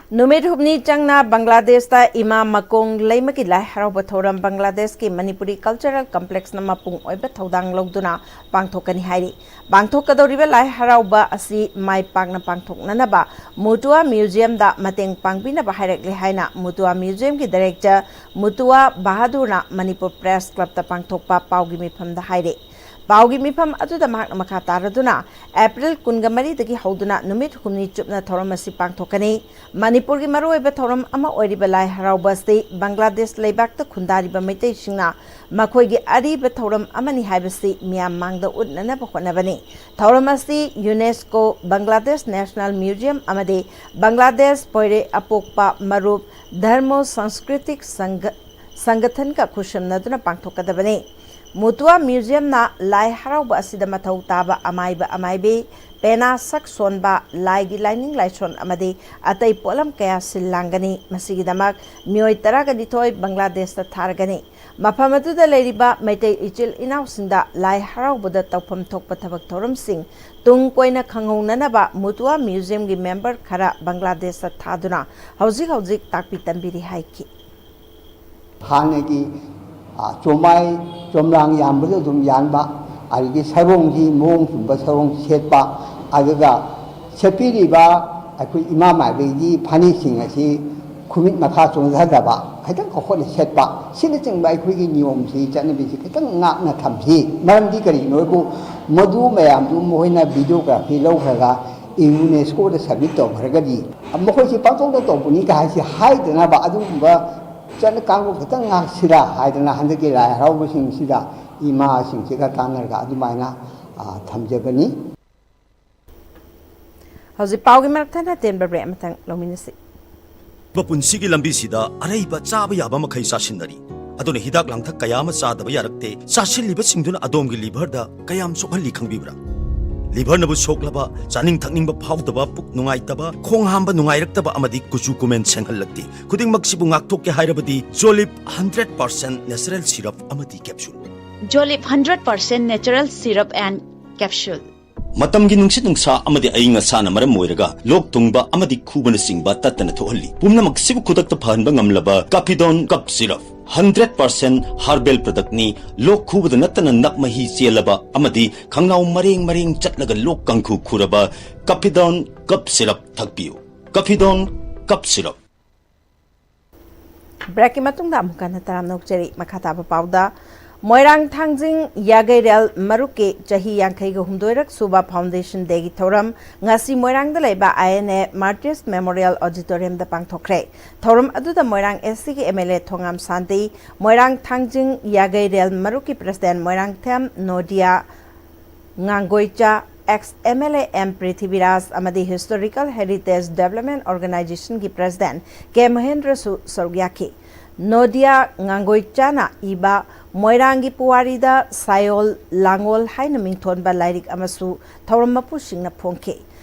ꯅꯨꯃꯤꯠ ꯍꯨꯝꯅꯤ ꯆꯪꯅ ꯕꯪꯒ꯭ꯂꯥꯗꯦꯁꯇ ꯏꯃꯥ ꯃꯀꯣꯡ ꯂꯩꯃꯒꯤ ꯂꯥꯏ ꯍꯔꯥꯎꯕ ꯊꯧꯔꯝ ꯕꯪꯒ꯭ꯂꯥꯗꯦꯁꯀꯤ ꯃꯅꯤꯄꯨꯔꯤ ꯀꯜꯆꯔꯦꯜ ꯀꯝꯄ꯭ꯂꯦꯛꯁꯅ ꯃꯄꯨꯡ ꯑꯣꯏꯕ ꯊꯧꯗꯥꯡ ꯂꯧꯗꯨꯅ ꯄꯥꯡꯊꯣꯛꯀꯅꯤ ꯍꯥꯏꯔꯤ꯫ ꯄꯥꯡꯊꯣꯛꯀꯗꯧꯔꯤꯕ ꯂꯥꯏ ꯍꯔꯥꯎꯕ ꯑꯁꯤ ꯃꯥꯏ ꯄꯥꯛꯅ ꯄꯥꯡꯊꯣꯛꯅꯅꯕ ꯃꯨꯇꯨꯋꯥ ꯃ꯭ꯌꯨꯖꯤꯌꯝꯗ ꯃꯇꯦꯡ ꯄꯥꯡꯕꯤꯅꯕ ꯍꯥꯏꯔꯛꯂꯦ ꯍꯥꯏꯅ ꯃꯨꯇꯨꯋꯥ ꯃ꯭ꯌꯨꯖꯤꯌꯝꯒꯤ ꯗꯥꯏꯔꯦꯛꯇꯔ ꯃꯨꯇꯨꯋꯥ ꯕꯍꯥꯗꯨꯔꯅ ꯃꯅꯤꯄꯨꯔ ꯄ꯭ꯔꯦꯁ ꯀ꯭ꯂꯕꯇ ꯄꯥꯡꯊꯣꯛꯄ ꯄꯥꯎꯒꯤ ꯃꯤꯐꯝꯗ ꯍꯥꯏꯔꯤ꯫ ꯄꯥꯎꯒꯤ ꯃꯤꯐꯝ ꯑꯗꯨꯗ ꯃꯍꯥꯛꯅ ꯃꯈꯥ ꯇꯥꯔꯗꯨꯅ, ꯑꯦꯄ꯭ꯔꯤꯜ ꯀꯨꯟꯒ ꯃꯔꯤꯗꯒꯤ ꯍꯧꯗꯨꯅ ꯅꯨꯃꯤꯠ ꯍꯨꯝꯅꯤ ꯆꯨꯞꯅ ꯊꯧꯔꯝ ꯑꯁꯤ ꯄꯥꯡꯊꯣꯛꯀꯅꯤ꯫ ꯃꯅꯤꯄꯨꯔꯒꯤ ꯃꯔꯨꯑꯣꯏꯕ ꯊꯧꯔꯝ ꯑꯃ ꯑꯣꯏꯔꯤꯕ ꯂꯥꯏ ꯍꯔꯥꯎꯕ ꯑꯁꯤ ꯕꯪꯒ꯭ꯂꯥꯗꯦꯁ ꯂꯩꯕꯥꯛꯇ ꯈꯨꯟꯗꯥꯔꯤꯕ ꯃꯩꯇꯩꯁꯤꯡꯅ ꯃꯈꯣꯏꯒꯤ ꯑꯔꯤꯕ ꯊꯧꯔꯝ ꯑꯃꯅꯤ ꯍꯥꯏꯕꯁꯤ ꯃꯤꯌꯥꯝ ꯃꯥꯡꯗ ꯎꯠꯅꯅꯕ ꯍꯣꯠꯅꯕꯅꯤ꯫ ꯊꯧꯔꯝ ꯑꯁꯤ ꯌꯨꯅꯦꯁꯀꯣ, ꯕꯪꯒ꯭ꯂꯥꯗꯦꯁ ꯅꯦꯁꯅꯦꯜ ꯃ꯭ꯌꯨꯖꯤꯌꯝ ꯑꯃꯗꯤ ꯕꯪꯒ꯭ꯂꯥꯗꯦꯁ ꯄꯣꯏꯔꯩ ꯑꯄꯣꯛꯄ ꯃꯔꯨꯞ ꯙꯔꯃꯣ ꯁꯪꯁꯀ꯭ꯔꯤꯇꯤꯛ ꯁꯪꯒ-, ꯁꯪꯒꯊꯟꯒ ꯈꯨꯠꯁꯝꯅꯗꯨꯅ ꯄꯥꯡꯊꯣꯛꯀꯗꯕꯅꯤ꯫ ꯃꯨꯇꯨꯋꯥ ꯃ꯭ꯌꯨꯖꯤꯌꯝꯅ ꯂꯥꯏ ꯍꯔꯥꯎꯕ ꯑꯁꯤꯗ ꯃꯊꯧ ꯇꯥꯕ ꯑꯃꯥꯏꯕ ꯑꯃꯥꯏꯕꯤ, ꯄꯦꯅꯥ ꯁꯛ ꯁꯣꯟꯕ, ꯂꯥꯏꯒꯤ ꯂꯥꯏꯅꯤꯡ ꯂꯥꯏꯁꯣꯟ ꯑꯃꯗꯤ ꯑꯇꯩ ꯄꯣꯠꯂꯝ ꯀꯌꯥ ꯁꯤꯜ ꯂꯥꯡꯒꯅꯤ꯫ ꯃꯁꯤꯒꯤꯗꯃꯛ ꯃꯤꯑꯣꯏ ꯇꯔꯥꯒ ꯅꯤꯊꯣꯏ ꯕꯪꯒ꯭ꯂꯥꯗꯦꯁꯇ ꯊꯥꯔꯒꯅꯤ꯫ ꯃꯐꯝ ꯑꯗꯨꯗ ꯂꯩꯔꯤꯕ ꯃꯩꯇꯩ ꯏꯆꯤꯜ ꯏꯅꯥꯎꯁꯤꯡꯗ ꯂꯥꯏ ꯍꯔꯥꯎꯕꯗ ꯇꯧꯐꯝ ꯊꯣꯛꯄ ꯊꯕꯛ ꯊꯧꯔꯝꯁꯤꯡ ꯇꯨꯡ ꯀꯣꯏꯅ ꯈꯪꯍꯧꯅꯅꯕ ꯃꯨꯇꯨꯋꯥ ꯃ꯭ꯌꯨꯖꯤꯌꯝꯒꯤ ꯃꯦꯝꯕꯔ ꯈꯔ ꯕꯪꯒ꯭ꯂꯥꯗꯦꯁꯇ ꯊꯥꯗꯨꯅ ꯍꯧꯖꯤꯛ ꯍꯧꯖꯤꯛ ꯇꯥꯛꯄꯤ ꯇꯝꯕꯤꯔꯤ ꯍꯥꯏꯈꯤ꯫ ꯍꯥꯟꯅꯒꯤ, ꯑ, ꯆꯣꯃꯥꯏ, ꯆꯣꯝꯂꯥꯡ ꯌꯥꯟꯕꯗ ꯑꯗꯨꯝ ꯌꯥꯟꯕ, ꯑꯗꯒꯤ ꯁꯔꯣꯡꯁꯤ ꯃꯑꯣꯡ ꯆꯨꯝꯕ ꯁꯔꯣꯡ ꯁꯦꯠꯄ, ꯑꯗꯨꯒ ꯁꯦꯠꯄꯤꯔꯤꯕ ꯑꯩꯈꯣꯏ ꯏꯃꯥ ꯃꯥꯏꯕꯤꯒꯤ ꯐꯅꯦꯛꯁꯤꯡ ꯑꯁꯤ ꯈꯨꯃꯤꯠ ꯃꯈꯥ ꯆꯣꯟꯊꯗꯕ, ꯈꯤꯇꯪ ꯀꯧꯈꯠꯅ ꯁꯦꯠꯄ, ꯁꯤꯅꯆꯤꯡꯕ ꯑꯩꯈꯣꯏꯒꯤ ꯅꯤꯌꯣꯝꯁꯤ, ꯆꯠꯅꯕꯤꯁꯤ ꯈꯤꯇꯪ ꯉꯥꯛꯅ ꯊꯝꯁꯤ꯫ ꯃꯔꯝꯗꯤ ꯀꯔꯤꯒꯤꯅꯣ ꯍꯥꯏꯕꯨ, ꯃꯗꯨ ꯃꯌꯥꯝꯗꯨ ꯃꯈꯣꯏꯅ videography ꯂꯧꯈ꯭ꯔꯒ ꯌꯨꯅꯦꯁꯀꯣꯗ submit ꯇꯧꯈ꯭ꯔꯒꯗꯤ, ꯃꯈꯣꯏꯁꯤ ꯄꯪꯇꯧꯗ ꯇꯧꯕꯅꯤ ꯀ ꯍꯥꯏꯁꯤ ꯍꯥꯏꯗꯅꯕ, ꯑꯗꯨꯒꯨꯝꯕ ꯆꯠꯅ ꯀꯥꯡꯂꯣꯟ ꯈꯤꯇꯪ ꯉꯥꯛꯁꯤꯔꯥ ꯍꯥꯏꯗꯅ ꯍꯟꯗꯛꯀꯤ ꯂꯥꯏ ꯍꯔꯥꯎꯕꯁꯤꯡꯁꯤꯗ ꯏꯃꯥꯁꯤꯡꯁꯤꯒ ꯇꯥꯟꯅꯔꯒ ꯑꯗꯨꯃꯥꯏꯅ, ꯑ, ꯊꯝꯖꯕꯅꯤ꯫ ꯍꯧꯖꯤꯛ ꯄꯥꯎꯒꯤ ꯃꯔꯛ ꯊꯠꯅ ꯇꯦꯟꯕ ꯕ꯭ꯔꯦꯛ ꯑꯃꯇꯪ ꯂꯧꯃꯤꯟꯅꯁꯤ꯫ ꯄꯨꯟꯁꯤꯒꯤ ꯂꯝꯕꯤꯁꯤꯗ ꯑꯔꯩꯕ ꯆꯥꯕ ꯌꯥꯕ ꯃꯈꯩ ꯆꯥꯁꯤꯟꯅꯔꯤ꯫ ꯑꯗꯨꯅ ꯍꯤꯗꯥꯛ ꯂꯥꯡꯊꯛ ꯀꯌꯥ ꯑꯃ ꯆꯥꯗꯕ ꯌꯥꯔꯛꯇꯦ꯫ ꯆꯥꯁꯤꯜꯂꯤꯕꯁꯤꯡꯗꯨꯅ ꯑꯗꯣꯝꯒꯤ ꯂꯤꯚꯔꯗ ꯀꯌꯥꯝ ꯁꯣꯛꯍꯜꯂꯤ ꯈꯪꯕꯤꯕ꯭ꯔꯥ? ꯂꯤꯚꯔꯅꯕꯨ ꯁꯣꯛꯂꯕ, ꯆꯥꯅꯤꯡ ꯊꯛꯅꯤꯡꯕ ꯐꯥꯎꯗꯕ, ꯄꯨꯛ ꯅꯨꯡꯉꯥꯏꯇꯕ, ꯈꯣꯡ ꯍꯥꯝꯕ ꯅꯨꯡꯉꯥꯏꯔꯛꯇꯕ ꯑꯃꯗꯤ ꯀꯨꯆꯨ ꯀꯨꯃꯦꯟ ꯁꯦꯡꯍꯜꯂꯛꯇꯦ꯫ ꯈꯨꯗꯤꯡꯃꯛꯁꯤꯕꯨ ꯉꯥꯛꯊꯣꯛꯀꯦ ꯍꯥꯏꯔꯕꯗꯤ ꯖꯣꯂꯤꯞ ꯍꯟꯗ꯭ꯔꯦꯠ ꯄꯥꯔꯁꯦꯟ ꯅꯦꯆꯔꯦꯜ ꯁꯤꯔꯞ ꯑꯃꯗꯤ capsule. Jolip hundred percent natural syrup and capsule. ꯃꯇꯝꯒꯤ ꯅꯨꯡꯁꯤꯠ ꯅꯨꯡꯁꯥ ꯑꯃꯗꯤ ꯑꯏꯪ ꯑꯁꯥꯅ ꯃꯔꯝ ꯑꯣꯏꯔꯒ ꯂꯣꯛ ꯊꯨꯡꯕ ꯑꯃꯗꯤ ꯈꯨꯕꯅꯆꯤꯡꯕ ꯇꯠꯇꯅ ꯊꯣꯛꯍꯜꯂꯤ꯫ ꯄꯨꯝꯅꯃꯛꯁꯤꯕꯨ ꯈꯨꯗꯛꯇ ꯐꯍꯟꯕ ꯉꯝꯂꯕ ꯀꯥꯐꯤꯗꯣꯟ ꯀꯞ ꯁꯤꯔꯞ, ꯍꯟꯗ꯭ꯔꯦꯠ ꯄꯥꯔꯁꯦꯟ ꯍꯥꯔꯕꯦꯜ ꯄ꯭ꯔꯗꯛꯅꯤ꯫ ꯂꯣꯛ ꯈꯨꯕꯗ ꯅꯠꯇꯅ ꯅꯞ ꯃꯍꯤ ꯆꯦꯜꯂꯕ ꯑꯃꯗꯤ ꯈꯪꯅꯥꯎ ꯃꯔꯦꯡ ꯃꯔꯦꯡ ꯆꯠꯂꯒ ꯂꯣꯛ ꯀꯥꯡꯈꯨ ꯈꯨꯔꯕ ꯀꯥꯐꯤꯗꯣꯟ ꯀꯞ ꯁꯤꯔꯞ ꯊꯛꯄꯤꯌꯨ꯫ ꯀꯥꯐꯤꯗꯣꯟ ꯀꯞ ꯁꯤꯔꯞ꯫ ꯕ꯭ꯔꯦꯛꯀꯤ ꯃꯇꯨꯡꯗ ꯑꯃꯨꯛ ꯍꯟꯅ ꯇꯔꯥꯝꯅ ꯑꯣꯛꯆꯔꯤ꯫ ꯃꯈꯥ ꯇꯥꯕ ꯄꯥꯎꯗ, ꯃꯣꯏꯔꯥꯡ ꯊꯥꯡꯖꯤꯡ ꯌꯥꯒꯩꯔꯦꯜ ꯃꯔꯨꯞꯀꯤ ꯆꯍꯤ ꯌꯥꯡꯈꯩꯒ ꯍꯨꯝꯗꯣꯏꯔꯛ ꯁꯨꯕ ꯐꯥꯎꯟꯗꯦꯁꯟ ꯗꯦꯒꯤ ꯊꯧꯔꯝ ꯉꯁꯤ ꯃꯣꯏꯔꯥꯡꯗ ꯂꯩꯕ ꯑꯥꯏ ꯑꯦꯟ ꯑꯦ ꯃꯥꯔꯇꯤꯔꯁ ꯃꯦꯃꯣꯔꯤꯌꯦꯜ ꯑꯣꯗꯤꯇꯣꯔꯤꯌꯝꯗ ꯄꯥꯡꯊꯣꯛꯈ꯭ꯔꯦ꯫ ꯊꯧꯔꯝ ꯑꯗꯨꯗ ꯃꯣꯏꯔꯥꯡ ꯑꯦꯁ ꯁꯤꯒꯤ ꯑꯦꯝ ꯑꯦꯜ ꯑꯦ ꯊꯣꯉꯥꯝ ꯁꯥꯟꯇꯤ, ꯃꯣꯏꯔꯥꯡ ꯊꯥꯡꯖꯤꯡ ꯌꯥꯒꯩꯔꯦꯜ ꯃꯔꯨꯞꯀꯤ president Moirangthem Nodiya Ngangoicha, ex M L A M ꯄ꯭ꯔꯤꯊꯤꯕꯤꯔꯥꯖ ꯑꯃꯗꯤ ꯍꯤꯁꯇꯣꯔꯤꯀꯦꯜ ꯍꯦꯔꯤꯇꯦꯖ ꯗꯦꯕꯂꯞꯃꯦꯟ ꯑꯣꯔꯒꯅꯥꯏꯖꯦꯁꯟꯒꯤ ꯄ꯭ꯔꯁꯤꯗꯦꯟ ꯀꯦ ꯃꯍꯦꯟꯗ꯭ꯔꯁꯨ ꯁꯔꯨꯛ ꯌꯥꯈꯤ꯫ ꯅꯣꯗꯤꯌꯥ ꯉꯥꯡꯒꯣꯏꯆꯥꯅ ꯏꯕ ꯃꯣꯏꯔꯥꯡꯒꯤ ꯄꯨꯋꯥꯔꯤꯗ ꯁꯥꯌꯣꯜ ꯂꯥꯡꯒꯣꯜ ꯍꯥꯏꯅ ꯃꯤꯡꯊꯣꯟꯕ ꯂꯥꯏꯔꯤꯛ ꯑꯃꯁꯨ ꯊꯧꯔꯝ ꯃꯄꯨꯁꯤꯡꯅ ꯐꯣꯡꯈꯤ꯫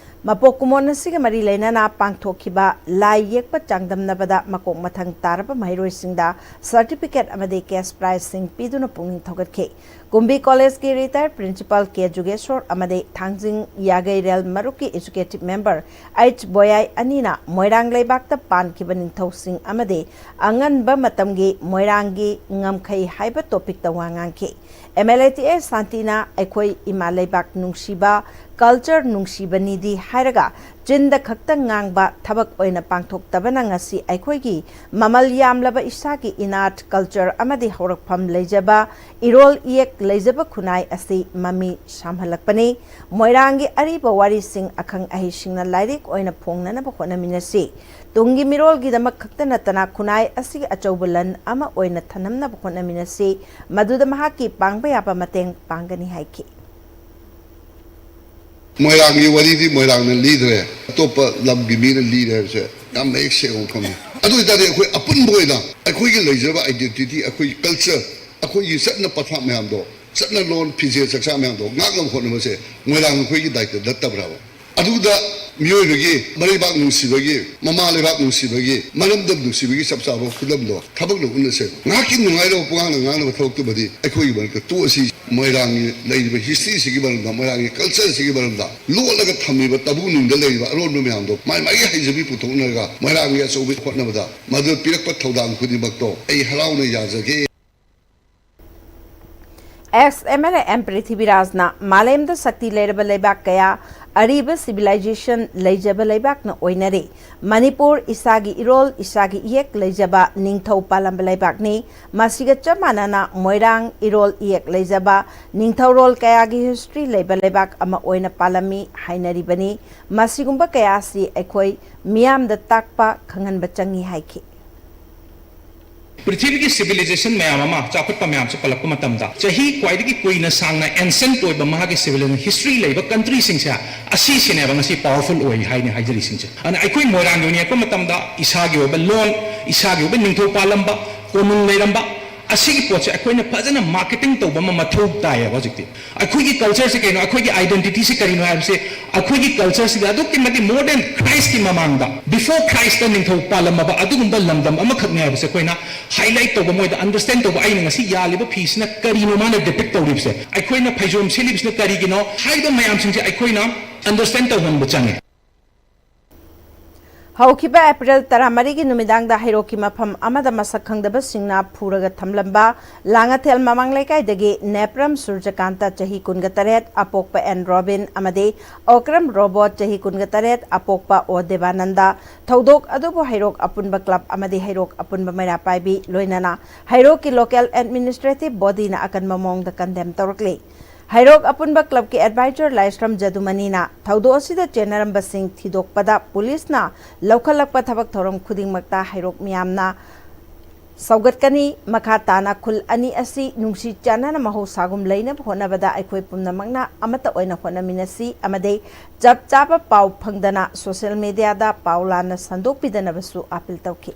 ꯃꯄꯣꯛ ꯀꯨꯝꯑꯣꯟ ꯑꯁꯤꯒ ꯃꯔꯤ ꯂꯩꯅꯅ ꯄꯥꯡꯊꯣꯛꯈꯤꯕ ꯂꯥꯏ ꯌꯦꯛꯄ ꯆꯥꯡꯗꯝꯅꯕꯗ ꯃꯀꯣꯛ ꯃꯊꯪ ꯇꯥꯔꯕ ꯃꯍꯩꯔꯣꯏꯁꯤꯡꯗ ꯁꯔꯇꯤꯐꯤꯀꯦꯠ ꯑꯃꯗꯤ ꯀꯦꯁ ꯄ꯭ꯔꯥꯏꯖꯁꯤꯡ ꯄꯤꯗꯨꯅ ꯄꯨꯛꯅꯤꯡ ꯊꯧꯒꯠꯈꯤ꯫ ꯀꯨꯝꯕꯤ ꯀꯣꯂꯦꯖꯀꯤ ꯔꯤꯇꯥꯌꯔ ꯄ꯭ꯔꯤꯟꯁꯤꯄꯥꯜ ꯀꯦ ꯖꯨꯒꯦꯁꯣꯔ ꯑꯃꯗꯤ ꯊꯥꯡꯖꯤꯡ ꯌꯥꯒꯩꯔꯦꯜ ꯃꯔꯨꯞꯀꯤ ꯑꯦꯖꯨꯀꯦꯇꯤꯚ ꯃꯦꯝꯕꯔ ꯑꯩꯆ ꯕꯣꯌꯥꯏ ꯑꯅꯤꯅ ꯃꯣꯏꯔꯥꯡ ꯂꯩꯕꯥꯛꯇ ꯄꯥꯟꯈꯤꯕ ꯅꯤꯡꯊꯧꯁꯤꯡ ꯑꯃꯗꯤ ꯑꯉꯟꯕ ꯃꯇꯝꯒꯤ ꯃꯣꯏꯔꯥꯡꯒꯤ ꯉꯝꯈꯩ ꯍꯥꯏꯕ ꯇꯣꯄꯤꯛꯇ ꯋꯥ ꯉꯥꯡꯈꯤ꯫ ꯑꯦꯝ ꯑꯦꯜ ꯑꯦ ꯇꯤ ꯑꯦ ꯁꯥꯟꯇꯤꯅ ꯑꯩꯈꯣꯏ ꯏꯃꯥ ꯂꯩꯕꯥꯛ ꯅꯨꯡꯁꯤꯕ, ꯀꯜꯆꯔ ꯅꯨꯡꯁꯤꯕꯅꯤꯗꯤ ꯍꯥꯏꯔꯒ ꯆꯤꯟꯗ ꯈꯛꯇ ꯉꯥꯡꯕ ꯊꯕꯛ ꯑꯣꯏꯅ ꯄꯥꯡꯊꯣꯛꯇꯕꯅ ꯉꯁꯤ ꯑꯩꯈꯣꯏꯒꯤ ꯃꯃꯜ ꯌꯥꯝꯂꯕ ꯏꯁꯥꯒꯤ ꯏꯅꯥꯠ, ꯀꯜꯆꯔ ꯑꯃꯗꯤ ꯍꯧꯔꯛꯐꯝ ꯂꯩꯖꯕ ꯏꯔꯣꯜ ꯏꯌꯦꯛ ꯂꯩꯖꯕ ꯈꯨꯟꯅꯥꯏ ꯑꯁꯤ ꯃꯃꯤ ꯁꯥꯝꯍꯜꯂꯛꯄꯅꯤ꯫ ꯃꯣꯏꯔꯥꯡꯒꯤ ꯑꯔꯤꯕ ꯋꯥꯔꯤꯁꯤꯡ ꯑꯈꯪ ꯑꯍꯩꯁꯤꯡꯅ ꯂꯥꯏꯔꯤꯛ ꯑꯣꯏꯅ ꯐꯣꯡꯅꯅꯕ ꯍꯣꯠꯅꯃꯤꯟꯅꯁꯤ꯫ ꯇꯨꯡꯒꯤ ꯃꯤꯔꯣꯜꯒꯤꯗꯃꯛ ꯈꯛꯇ ꯅꯠꯇꯅ ꯈꯨꯟꯅꯥꯏ ꯑꯁꯤꯒꯤ ꯑꯆꯧꯕ ꯂꯟ ꯑꯃ ꯑꯣꯏꯅ ꯊꯝꯅꯕ ꯍꯣꯠꯅꯃꯤꯟꯅꯁꯤ, ꯃꯗꯨꯗ ꯃꯍꯥꯛꯀꯤ ꯄꯥꯡꯕ ꯌꯥꯕ ꯃꯇꯦꯡ ꯄꯥꯡꯒꯅꯤ ꯍꯥꯏꯈꯤ꯫ ꯃꯣꯏꯔꯥꯡꯒꯤ ꯋꯥꯔꯤꯗꯤ ꯃꯣꯏꯔꯥꯡꯅ ꯂꯤꯗ꯭ꯔꯦ, ꯑꯇꯣꯞꯄ ꯂꯝꯒꯤ ꯃꯤꯅ ꯂꯤꯔꯦ ꯍꯥꯏꯕꯁꯦ ꯌꯥꯝ ꯃꯌꯦꯛ ꯁꯦꯡꯕ ꯃꯐꯝꯅꯤ꯫ ꯑꯗꯨ ꯑꯣꯏꯇꯥꯔꯗꯤ ꯑꯩꯈꯣꯏ ꯑꯄꯨꯟꯕ ꯑꯣꯏꯅ ꯑꯩꯈꯣꯏꯒꯤ ꯂꯩꯖꯔꯕ identity, ꯑꯩꯈꯣꯏꯒꯤ culture, ꯑꯩꯈꯣꯏꯒꯤ ꯆꯠꯅ ꯄꯊꯥꯞ ꯃꯌꯥꯝꯗꯣ, ꯆꯠꯅ ꯂꯣꯟ, ꯐꯤꯖꯦꯠ ꯆꯥꯛꯆꯥ ꯃꯌꯥꯝꯗꯣ ꯉꯥꯛꯅꯕ ꯍꯣꯠꯅꯕꯁꯦ ꯃꯣꯏꯔꯥꯡ ꯑꯩꯈꯣꯏꯒꯤ ꯗꯥꯏꯇ ꯅꯠꯇꯕ꯭ꯔꯕ? ꯑꯗꯨꯗ ꯃꯤꯑꯣꯏꯕꯒꯤ ꯃꯔꯩꯕꯥꯛ ꯅꯨꯡꯁꯤꯕꯒꯤ, ꯃꯃꯥ ꯂꯩꯕꯥꯛ ꯅꯨꯡꯁꯤꯕꯒꯤ, ꯃꯔꯝꯗꯝ ꯅꯨꯡꯁꯤꯕꯒꯤ ꯆꯞ ꯆꯥꯕ ꯈꯨꯗꯝꯗꯣ ꯊꯕꯛꯅ ꯎꯠꯅꯁꯦ꯫ ꯉꯥꯏꯍꯥꯛꯀꯤ ꯅꯨꯡꯉꯥꯏꯔꯕ ꯄꯨꯡꯉꯥꯡꯅ ꯉꯥꯡꯅꯕ ꯊꯕꯛꯇꯨꯃꯗꯤ ꯑꯩꯈꯣꯏꯒꯤ ꯃꯔꯛꯇ ꯇꯣꯛꯑꯁꯤ꯫ ꯃꯣꯏꯔꯥꯡꯒꯤ ꯂꯩꯔꯤꯕ historyꯁꯤꯒꯤ ꯃꯔꯝꯗ, ꯃꯣꯏꯔꯥꯡꯒꯤ cultureꯁꯤꯒꯤ ꯃꯔꯝꯗ ꯂꯣꯠꯂꯒ ꯊꯝꯃꯤꯕ ꯇꯥꯕꯨ ꯅꯨꯡꯗ ꯂꯩꯔꯤꯕ ꯑꯔꯣꯟꯕ ꯃꯌꯥꯝꯗꯣ ꯃꯥꯏ ꯃꯥꯏꯒꯤ ꯍꯩꯖꯕꯤ ꯄꯨꯊꯣꯛꯅꯔꯒ ꯃꯣꯏꯔꯥꯡꯒꯤ ꯑꯆꯧꯕ ꯍꯣꯠꯅꯕꯗ ꯃꯗꯨ ꯄꯤꯔꯛꯄ ꯊꯧꯗꯥꯡ ꯈꯨꯗꯤꯡꯃꯛꯇꯣ ꯑꯩ ꯍꯔꯥꯎꯅ ꯌꯥꯖꯒꯦ꯫ Ex M L A M ꯄ꯭ꯔꯤꯊꯤꯕꯤꯔꯥꯖꯅ ꯃꯥꯂꯦꯝꯗ ꯁꯛꯇꯤ ꯂꯩꯔꯕ ꯂꯩꯕꯥꯛ ꯀꯌꯥ, ꯑꯔꯤꯕ civilization ꯂꯩꯖꯕ ꯂꯩꯕꯥꯛꯅ ꯑꯣꯏꯅꯔꯤ꯫ ꯃꯅꯤꯄꯨꯔ ꯏꯁꯥꯒꯤ ꯏꯔꯣꯜ, ꯏꯁꯥꯒꯤ ꯏꯌꯦꯛ ꯂꯩꯖꯕ ꯅꯤꯡꯊꯧ ꯄꯥꯜꯂꯝꯕ ꯂꯩꯕꯥꯛꯅꯤ꯫ ꯃꯁꯤꯒ ꯆꯞ ꯃꯥꯟꯅꯅ ꯃꯣꯏꯔꯥꯡ ꯏꯔꯣꯜ ꯏꯌꯦꯛ ꯂꯩꯖꯕ ꯅꯤꯡꯊꯧꯔꯣꯜ ꯀꯌꯥꯒꯤ history ꯂꯩꯕ ꯂꯩꯕꯥꯛ ꯑꯃ ꯑꯣꯏꯅ ꯄꯥꯜꯂꯝꯃꯤ ꯍꯥꯏꯅꯔꯤꯕꯅꯤ꯫ ꯃꯁꯤꯒꯨꯝꯕ ꯀꯌꯥ ꯑꯁꯤ ꯑꯩꯈꯣꯏ ꯃꯤꯌꯥꯝꯗ ꯇꯥꯛꯄ ꯈꯪꯍꯟꯕ ꯆꯪꯏ ꯍꯥꯏꯈꯤ꯫ ꯄ꯭ꯔꯤꯊꯤꯕꯤꯒꯤ civilization ꯃꯌꯥꯝ ꯑꯃ, ꯆꯥꯎꯈꯠꯄ ꯃꯌꯥꯝꯁꯦ ꯄꯜꯂꯛꯄ ꯃꯇꯝꯗ, ꯆꯍꯤ ꯈ꯭ꯋꯥꯏꯗꯒꯤ ꯀꯨꯏꯅ ꯁꯥꯡꯅ ancient ꯑꯣꯏꯕ ꯃꯥꯒꯤ civilization history ꯂꯩꯕ countryꯁꯤꯡꯁꯦ, ꯑꯁꯤꯁꯤꯅꯦꯕ ꯉꯁꯤ powerful ꯑꯣꯏ ꯍꯥꯏꯅ ꯍꯥꯏꯖꯔꯤꯁꯤꯡꯁꯦ꯫ ꯑꯗꯨꯅ ꯑꯩꯈꯣꯏ ꯃꯣꯏꯔꯥꯡꯒꯤ ꯑꯣꯏꯅ ꯌꯦꯡꯉꯛꯄ ꯃꯇꯝꯗ, ꯏꯁꯥꯒꯤ ꯑꯣꯏꯕ ꯂꯣꯟ, ꯏꯁꯥꯒꯤ ꯑꯣꯏꯕ ꯅꯤꯡꯊꯧ ꯄꯥꯜꯂꯝꯕ, ꯀꯣꯅꯨꯡ ꯂꯩꯔꯝꯕ, ꯑꯁꯤꯒꯤ ꯄꯣꯠꯁꯦ ꯑꯩꯈꯣꯏꯅ ꯐꯖꯅ marketing ꯇꯧꯕ ꯑꯃ ꯃꯊꯧ ꯇꯥꯏꯌꯦꯕ ꯍꯧꯖꯤꯛꯇꯤ꯫ ꯑꯩꯈꯣꯏꯒꯤ cultureꯁꯦ ꯀꯩꯅꯣ, ꯑꯩꯈꯣꯏꯒꯤ identityꯁꯦ ꯀꯔꯤꯅꯣ ꯍꯥꯏꯕꯁꯦ, ꯑꯩꯈꯣꯏꯒꯤ cultureꯁꯤꯗ ꯑꯗꯨꯛꯀꯤ ꯃꯇꯤꯛ more than Christꯀꯤ ꯃꯃꯥꯡꯗ, before Christꯇ ꯅꯤꯡꯊꯧ ꯄꯥꯜꯂꯝꯃꯕ ꯑꯗꯨꯒꯨꯝꯕ ꯂꯝꯗꯝ ꯑꯃꯈꯛꯅꯦ ꯍꯥꯏꯕꯁꯦ ꯑꯩꯈꯣꯏꯅ highlight ꯇꯧꯕ, ꯃꯣꯏꯗ understand ꯇꯧꯕ, ꯑꯩꯅ ꯉꯁꯤ ꯌꯥꯜꯂꯤꯕ ꯐꯤꯁꯤꯅ ꯀꯔꯤꯅꯣ ꯃꯥꯅ depict ꯇꯧꯔꯤꯕꯁꯦ, ꯑꯩꯈꯣꯏꯅ ꯐꯩꯖꯣꯝ ꯁꯦꯠꯂꯤꯕꯁꯤꯅ ꯀꯔꯤꯒꯤꯅꯣ ꯍꯥꯏꯕ ꯃꯌꯥꯝꯁꯤꯡꯁꯦ ꯑꯩꯈꯣꯏꯅ understand ꯇꯧꯍꯟꯕ ꯆꯪꯉꯦ꯫ ꯍꯧꯈꯤꯕ ꯑꯦꯄ꯭ꯔꯤꯜ ꯇꯔꯥꯃꯔꯤꯒꯤ ꯅꯨꯃꯤꯗꯥꯡꯗ ꯍꯩꯔꯣꯛꯀꯤ ꯃꯐꯝ ꯑꯃꯗ ꯃꯁꯛ ꯈꯪꯗꯕꯁꯤꯡꯅ ꯐꯨꯔꯒ ꯊꯝꯂꯝꯕ ꯂꯥꯡꯉꯊꯦꯜ ꯃꯃꯥꯡ ꯂꯩꯀꯥꯏꯗꯒꯤ ꯅꯦꯄ꯭ꯔꯝ ꯁꯨꯔꯖꯀꯥꯟꯇ, ꯆꯍꯤ ꯀꯨꯟꯒ ꯇꯔꯦꯠ, ꯑꯄꯣꯛꯄ ꯑꯦꯟ ꯔꯣꯕꯤꯟ, ꯑꯃꯗꯤ ꯑꯣꯀ꯭ꯔꯝ ꯔꯣꯕꯣꯠ, ꯆꯍꯤ ꯀꯨꯟꯒ ꯇꯔꯦꯠ, ꯑꯄꯣꯛꯄ ꯑꯣ ꯗꯦꯕꯥꯅꯟꯗ꯫ ꯊꯧꯗꯣꯛ ꯑꯗꯨꯕꯨ ꯍꯩꯔꯣꯛ ꯑꯄꯨꯟꯕ ꯀ꯭ꯂꯕ ꯑꯃꯗꯤ ꯍꯩꯔꯣꯛ ꯑꯄꯨꯟꯕ ꯃꯩꯔꯥ ꯄꯥꯏꯕꯤ, ꯂꯣꯏꯅꯅ ꯍꯩꯔꯣꯛꯀꯤ local administrative bodyꯅ ꯑꯀꯟꯕ ꯃꯑꯣꯡꯗ condemn ꯇꯧꯔꯛꯂꯤ꯫ ꯍꯩꯔꯣꯛ ꯑꯄꯨꯟꯕ ꯀ꯭ꯂꯕꯀꯤ advisor ꯂꯥꯏꯁ꯭ꯔꯝ ꯖꯗꯨꯃꯅꯤꯅ ꯊꯧꯗꯣꯛ ꯑꯁꯤꯗ ꯆꯦꯟꯅꯔꯝꯕꯁꯤꯡ ꯊꯤꯗꯣꯛꯄꯗ ꯄꯨꯂꯤꯁꯅ ꯂꯧꯈꯠꯂꯛꯄ ꯊꯕꯛ ꯊꯧꯔꯝ ꯈꯨꯗꯤꯡꯃꯛꯇ ꯍꯩꯔꯣꯛ ꯃꯤꯌꯥꯝꯅ ꯁꯧꯒꯠꯀꯅꯤ꯫ ꯃꯈꯥ ꯇꯥꯅ ꯈꯨꯜ ꯑꯅꯤ ꯑꯁꯤ ꯅꯨꯡꯁꯤ ꯆꯥꯟꯅꯅ ꯃꯍꯧꯁꯥꯒꯨꯝ ꯂꯩꯅꯕ ꯍꯣꯠꯅꯕꯗ ꯑꯩꯈꯣꯏ ꯄꯨꯝꯅꯃꯛꯅ ꯑꯃꯠꯇ ꯑꯣꯏꯅ ꯍꯣꯠꯅꯃꯤꯟꯅꯁꯤ ꯑꯃꯗꯤ ꯆꯞ ꯆꯥꯕ ꯄꯥꯎ ꯐꯪꯗꯅ social mediaꯗ ꯄꯥꯎ ꯂꯥꯟꯅ ꯁꯟꯗꯣꯛꯄꯤꯗꯅꯕꯁꯨ appeal ꯇꯧꯈꯤ꯫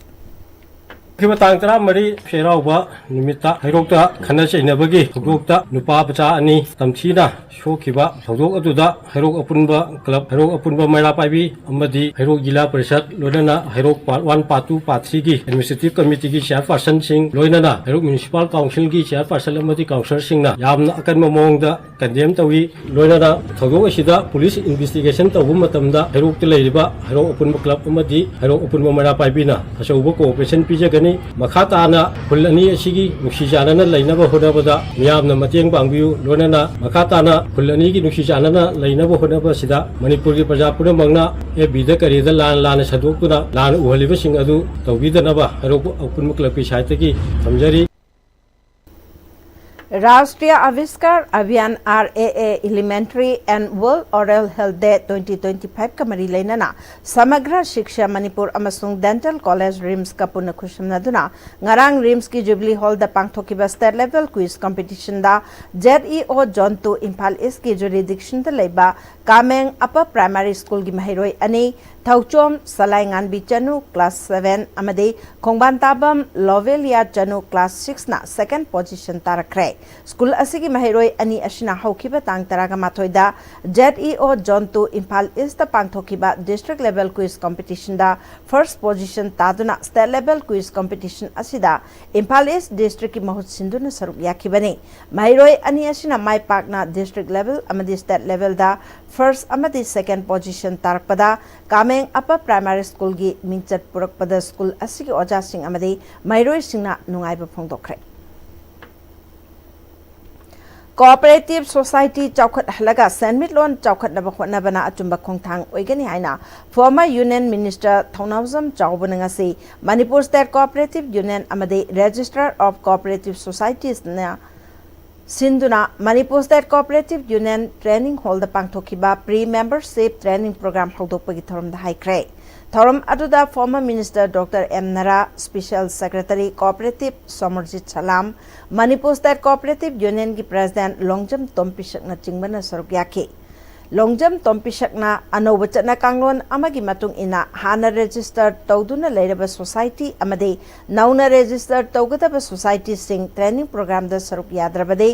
ꯍꯧꯈꯤꯕ ꯇꯥꯡ ꯇꯔꯥꯃꯔꯤ ꯆꯩꯔꯥꯎꯕ ꯅꯨꯃꯤꯠꯇ ꯍꯩꯔꯣꯛꯇ ꯈꯠꯅ ꯆꯩꯅꯕꯒꯤ ꯊꯧꯗꯣꯛꯇ ꯅꯨꯄꯥ ꯃꯆꯥ ꯑꯅꯤ ꯇꯝꯊꯤꯅ ꯁꯣꯛꯈꯤꯕ ꯊꯧꯗꯣꯛ ꯑꯗꯨꯗ ꯍꯩꯔꯣꯛ ꯑꯄꯨꯟꯕ ꯀ꯭ꯂꯕ, ꯍꯩꯔꯣꯛ ꯑꯄꯨꯟꯕ ꯃꯩꯔꯥ ꯄꯥꯏꯕꯤ ꯑꯃꯗꯤ ꯍꯩꯔꯣꯛ ꯖꯤꯂꯥ ꯄꯔꯤꯁꯠ, ꯂꯣꯏꯅꯅ ꯍꯩꯔꯣꯛ part one, part two, part ꯊ꯭ꯔꯤꯒꯤ ꯑꯦꯗꯃꯤꯅꯤꯁꯇ꯭ꯔꯦꯇꯤꯚ ꯀꯃꯤꯇꯤꯒꯤ ꯆꯤꯌꯔꯄꯥꯔꯁꯟꯁꯤꯡ, ꯂꯣꯏꯅꯅ ꯍꯩꯔꯣꯛ ꯃ꯭ꯌꯨꯅꯤꯁꯤꯄꯥꯜ ꯀꯥꯎꯟꯁꯤꯜꯒꯤ ꯆꯤꯌꯔꯄꯥꯔꯁꯟ ꯑꯃꯗꯤ ꯀꯥꯎꯟꯁꯤꯂꯔꯁꯤꯡꯅ ꯌꯥꯝꯅ ꯑꯀꯟꯕ ꯃꯑꯣꯡꯗ ꯀꯟꯗꯦꯝ ꯇꯧꯏ꯫ ꯂꯣꯏꯅꯅ ꯊꯧꯗꯣꯛ ꯑꯁꯤꯗ ꯄꯨꯂꯤꯁ ꯏꯟꯚꯦꯁꯇꯤꯒꯦꯁꯟ ꯇꯧꯕ ꯃꯇꯝꯗ ꯍꯩꯔꯣꯛꯇ ꯂꯩꯔꯤꯕ ꯍꯩꯔꯣꯛ ꯑꯄꯨꯟꯕ ꯀ꯭ꯂꯕ ꯑꯃꯗꯤ ꯍꯩꯔꯣꯛ ꯑꯄꯨꯟꯕ ꯃꯩꯔꯥ ꯄꯥꯏꯕꯤꯅ ꯑꯆꯧꯕ ꯀꯣꯑꯣꯄꯔꯦꯁꯟ ꯄꯤꯖꯒꯅꯤ꯫ ꯃꯈꯥ ꯇꯥꯅ ꯈꯨꯜ ꯑꯅꯤ ꯑꯁꯤꯒꯤ ꯅꯨꯡꯁꯤ ꯆꯥꯟꯅꯅ ꯂꯩꯅꯕ ꯍꯣꯠꯅꯕꯗ ꯃꯤꯌꯥꯝꯅ ꯃꯇꯦꯡ ꯄꯥꯡꯕꯤꯌꯨ꯫ ꯂꯣꯏꯅꯅ ꯃꯈꯥ ꯇꯥꯅ ꯈꯨꯜ ꯑꯅꯤꯒꯤ ꯅꯨꯡꯁꯤ ꯆꯥꯟꯅꯅ ꯂꯩꯅꯕ ꯍꯣꯠꯅꯕꯁꯤꯗ ꯃꯅꯤꯄꯨꯔꯒꯤ ꯄ꯭ꯔꯖꯥ ꯄꯨꯝꯅꯃꯛꯅ ꯑꯦꯐ ꯕꯤꯗ ꯀꯔꯤꯗ ꯂꯥꯟꯅ ꯂꯥꯟꯅ ꯁꯟꯗꯣꯛꯇꯨꯅ ꯂꯥꯟꯅ ꯎꯍꯜꯂꯤꯕꯁꯤꯡ ꯑꯗꯨ ꯇꯧꯕꯤꯗꯅꯕ ꯍꯩꯔꯣꯛ ꯑꯄꯨꯟꯕ ꯀ꯭ꯂꯕꯀꯤ ꯁꯥꯏꯠꯇꯒꯤ ꯊꯝꯖꯔꯤ꯫ Rashtriya Aviskar Abhiyan, R A A, Elementary and World Oral Health Day twenty twenty-five ꯀ ꯃꯔꯤ ꯂꯩꯅꯅ ꯁꯃꯒ꯭ꯔ ꯁꯤꯛꯁꯥ ꯃꯅꯤꯄꯨꯔ ꯑꯃꯁꯨꯡ Dental College, ꯔꯤꯝꯁꯀ ꯄꯨꯟꯅ ꯈꯨꯠꯁꯝꯅꯗꯨꯅ ꯉꯔꯥꯡ ꯔꯤꯝꯁꯀꯤ ꯖꯨꯕꯤꯂꯤ ꯍꯣꯜꯗ ꯄꯥꯡꯊꯣꯛꯈꯤꯕ state level quiz ꯀꯝꯄꯤꯇꯤꯁꯟꯗ Z E O zone two Imphal ꯏꯁꯀꯤ ꯖꯨꯔꯤꯗꯤꯛꯁꯟꯗ ꯂꯩꯕ ꯀꯥꯃꯦꯡ ꯑꯄꯔ ꯄ꯭ꯔꯥꯏꯃꯥꯔꯤ ꯁ꯭ꯀꯨꯜꯒꯤ ꯃꯍꯩꯔꯣꯏ ꯑꯅꯤ, ꯊꯧꯆꯣꯝ ꯁꯂꯥꯏꯉꯥꯟꯕꯤ ꯆꯅꯨ, ꯀ꯭ꯂꯥꯁ ꯁꯚꯦꯟ, ꯑꯃꯗꯤ ꯈꯣꯡꯕꯥꯟ ꯇꯥꯕꯝ ꯂꯣꯚꯦꯂꯤꯌꯥ ꯆꯅꯨ, ꯀ꯭ꯂꯥꯁ ꯁꯤꯛꯁꯅ ꯁꯦꯀꯦꯟ ꯄꯣꯖꯤꯁꯟ ꯇꯥꯔꯛꯈ꯭ꯔꯦ꯫ ꯁ꯭ꯀꯨꯜ ꯑꯁꯤꯒꯤ ꯃꯍꯩꯔꯣꯏ ꯑꯅꯤ ꯑꯁꯤꯅ ꯍꯧꯈꯤꯕ ꯇꯥꯡ ꯇꯔꯥꯒ ꯃꯥꯊꯣꯏꯗ Z E O zone two Imphal ꯏꯁꯇ ꯄꯥꯡꯊꯣꯛꯈꯤꯕ ꯗꯤꯁꯇ꯭ꯔꯤꯛ ꯂꯦꯚꯦꯜ ꯀ꯭ꯋꯤꯖ ꯀꯝꯄꯤꯇꯤꯁꯟꯗ ꯐꯥꯔꯁ ꯄꯣꯖꯤꯁꯟ ꯇꯥꯗꯨꯅ ꯁ꯭ꯇꯦꯠ ꯂꯦꯚꯦꯜ ꯀ꯭ꯋꯤꯖ ꯀꯝꯄꯤꯇꯤꯁꯟ ꯑꯁꯤꯗ ꯏꯝꯐꯥꯜ ꯏꯁ ꯗꯤꯁꯇ꯭ꯔꯤꯛꯀꯤ ꯃꯍꯨꯠ ꯁꯤꯟꯗꯨꯅ ꯁꯔꯨꯛ ꯌꯥꯈꯤꯕꯅꯤ꯫ ꯃꯍꯩꯔꯣꯏ ꯑꯅꯤ ꯑꯁꯤꯅ ꯃꯥꯏ ꯄꯥꯛꯅ ꯗꯤꯁꯇ꯭ꯔꯤꯛ ꯂꯦꯚꯦꯜ ꯑꯃꯗꯤ ꯁ꯭ꯇꯦꯠ ꯂꯦꯚꯦꯜꯗ ꯐꯥꯔꯁ ꯑꯃꯗꯤ ꯁꯦꯀꯦꯟ ꯄꯣꯖꯤꯁꯟ ꯇꯥꯔꯛꯄꯗ ꯀꯥꯃꯦꯡ ꯑꯄꯔ ꯄ꯭ꯔꯥꯏꯃꯥꯔꯤ ꯁ꯭ꯀꯨꯜꯒꯤ ꯃꯤꯡꯆꯠ ꯄꯨꯔꯛꯄꯗ ꯁ꯭ꯀꯨꯜ ꯑꯁꯤꯒꯤ ꯑꯣꯖꯥꯁꯤꯡ ꯑꯃꯗꯤ ꯃꯍꯩꯔꯣꯏꯁꯤꯡꯅ ꯅꯨꯡꯉꯥꯏꯕ ꯐꯣꯡꯗꯣꯛꯈ꯭ꯔꯦ꯫ ꯀꯣꯑꯣꯄꯔꯦꯇꯤꯚ ꯁꯣꯁꯥꯏꯇꯤ ꯆꯥꯎꯈꯠꯍꯜꯂꯒ ꯁꯦꯟꯃꯤꯠꯂꯣꯟ ꯆꯥꯎꯈꯠꯅꯕ ꯍꯣꯠꯅꯕꯅ ꯑꯆꯨꯝꯕ ꯈꯣꯡꯊꯥꯡ ꯑꯣꯏꯒꯅꯤ ꯍꯥꯏꯅ former Union Minister ꯊꯧꯅꯥꯎꯖꯝ ꯆꯥꯎꯕꯅ ꯉꯁꯤ Manipur State Cooperative Union ꯑꯃꯗꯤ Registrar of Cooperative Societiesꯅ ꯁꯤꯟꯗꯨꯅ Manipur State Cooperative Union Training Hallꯗ ꯄꯥꯡꯊꯣꯛꯈꯤꯕ Pre Membership Training Program ꯍꯧꯗꯣꯛꯄꯒꯤ ꯊꯧꯔꯝꯗ ꯍꯥꯏꯈ꯭ꯔꯦ꯫ ꯊꯧꯔꯝ ꯑꯗꯨꯗ former Minister Doctor M Nara, Special Secretary Cooperative Somarjit Salam, Manipur State Cooperative Unionꯒꯤ President ꯂꯣꯡꯖꯝ ꯇꯣꯝꯄꯤꯁꯛꯅꯆꯤꯡꯕꯅ ꯁꯔꯨꯛ ꯌꯥꯈꯤ꯫ ꯂꯣꯡꯖꯝ ꯇꯣꯝꯄꯤꯁꯛꯅ ꯑꯅꯧꯕ ꯆꯠꯅ ꯀꯥꯡꯂꯣꯟ ꯑꯃꯒꯤ ꯃꯇꯨꯡ ꯏꯟꯅ ꯍꯥꯟꯅ ꯔꯦꯖꯤꯁꯇꯔ ꯇꯧꯗꯨꯅ ꯂꯩꯔꯕ ꯁꯣꯁꯥꯏꯇꯤ ꯑꯃꯗꯤ ꯅꯧꯅ ꯔꯦꯖꯤꯁꯇꯔ ꯇꯧꯒꯗꯕ ꯁꯣꯁꯥꯏꯇꯤꯁꯤꯡ ꯇ꯭ꯔꯦꯅꯤꯡ ꯄ꯭ꯔꯣꯒ꯭ꯔꯥꯝꯗ ꯁꯔꯨꯛ ꯌꯥꯗ꯭ꯔꯕꯗꯤ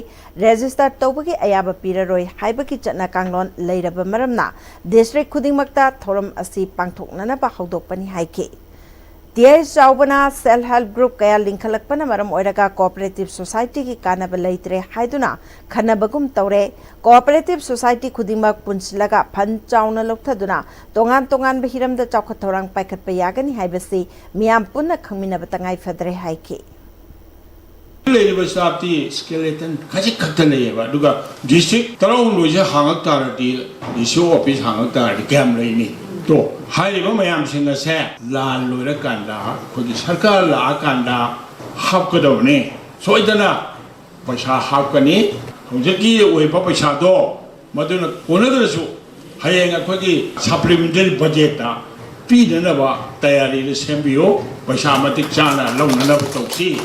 ꯔꯦꯖꯤꯁꯇꯔ ꯇꯧꯕꯒꯤ ꯑꯌꯥꯕ ꯄꯤꯔꯔꯣꯏ ꯍꯥꯏꯕꯒꯤ ꯆꯠꯅ ꯀꯥꯡꯂꯣꯟ ꯂꯩꯔꯕ ꯃꯔꯝꯅ ꯗꯤꯁꯇ꯭ꯔꯤꯛ ꯈꯨꯗꯤꯡꯃꯛꯇ ꯊꯧꯔꯝ ꯑꯁꯤ ꯄꯥꯡꯊꯣꯛꯅꯅꯕ ꯍꯧꯗꯣꯛꯄꯅꯤ ꯍꯥꯏꯈꯤ꯫ ꯇꯤ ꯑꯩꯆ ꯆꯥꯎꯕꯅ ꯁꯦꯜꯐ ꯍꯦꯜꯞ ꯒ꯭ꯔꯨꯞ ꯀꯌꯥ ꯂꯤꯡꯈꯠꯂꯛꯄꯅ ꯃꯔꯝ ꯑꯣꯏꯔꯒ ꯀꯣꯑꯣꯄꯔꯦꯇꯤꯚ ꯁꯣꯁꯥꯏꯇꯤꯒꯤ ꯀꯥꯟꯅꯕ ꯂꯩꯇ꯭ꯔꯦ ꯍꯥꯏꯗꯨꯅ ꯈꯟꯅꯕꯒꯨꯝ ꯇꯧꯔꯦ꯫ ꯀꯣꯑꯣꯄꯔꯦꯇꯤꯚ ꯁꯣꯁꯥꯏꯇꯤ ꯈꯨꯗꯤꯡꯃꯛ ꯄꯨꯟꯁꯤꯜꯂꯒ ꯐꯟ ꯆꯥꯎꯅ ꯂꯧꯊꯗꯨꯅ ꯇꯣꯉꯥꯟ ꯇꯣꯉꯥꯟꯕ ꯍꯤꯔꯝꯗ ꯆꯥꯎꯈꯠ ꯊꯧꯔꯥꯡ ꯄꯥꯏꯈꯠꯄ ꯌꯥꯒꯅꯤ ꯍꯥꯏꯕꯁꯤ ꯃꯤꯌꯥꯝ ꯄꯨꯟꯅ ꯈꯪꯃꯤꯟꯅꯕ ꯇꯉꯥꯏ ꯐꯗ꯭ꯔꯦ ꯍꯥꯏꯈꯤ꯫ ꯂꯩꯔꯤꯕ ꯁ꯭ꯇꯥꯐꯇꯤ ꯁ꯭ꯀꯦꯂꯦꯇꯟ ꯈꯖꯤꯛ ꯈꯛꯇ ꯂꯩꯌꯦꯕ꯫ ꯑꯗꯨꯒ ꯗꯤꯁꯇ꯭ꯔꯤꯛ ꯇꯔꯥꯍꯨꯝꯗꯣꯏꯁꯦ ꯍꯥꯡꯉꯛ ꯇꯥꯔꯗꯤ, ꯗꯤ ꯁꯤ ꯑꯣ ꯑꯣꯐꯤꯁ ꯍꯥꯡꯉꯛ ꯇꯥꯔꯗꯤ ꯀꯌꯥꯝ ꯂꯩꯅꯤ? ꯇꯣ, ꯍꯥꯏꯔꯤꯕ ꯃꯌꯥꯝꯁꯤꯡ ꯑꯁꯦ ꯂꯥꯟ ꯂꯣꯏꯔꯀꯥꯟꯗ, ꯑꯩꯈꯣꯏꯒꯤ ꯁꯔꯀꯥꯔ ꯂꯥꯛꯑꯀꯥꯟꯗ ꯍꯥꯞꯀꯗꯕꯅꯤ꯫ ꯁꯣꯏꯗꯅ ꯄꯩꯁꯥ ꯍꯥꯞꯀꯅꯤ꯫ ꯍꯧꯖꯤꯛꯀꯤ ꯑꯣꯏꯕ ꯄꯩꯁꯥꯗꯣ ꯃꯗꯨꯅ ꯀꯣꯟꯅꯗ꯭ꯔꯁꯨ, ꯍꯌꯦꯡ ꯑꯩꯈꯣꯏꯒꯤ ꯁꯄ꯭ꯂꯤꯃꯦꯟꯇꯔꯤ ꯕꯖꯦꯠꯇ ꯄꯤꯅꯅꯕ ꯇꯌꯥꯔꯤꯗ ꯁꯦꯝꯕꯤꯌꯨ꯫ ꯄꯩꯁꯥ ꯃꯇꯤꯛ ꯆꯥꯅ ꯂꯧꯅꯅꯕ ꯇꯧꯁꯤ꯫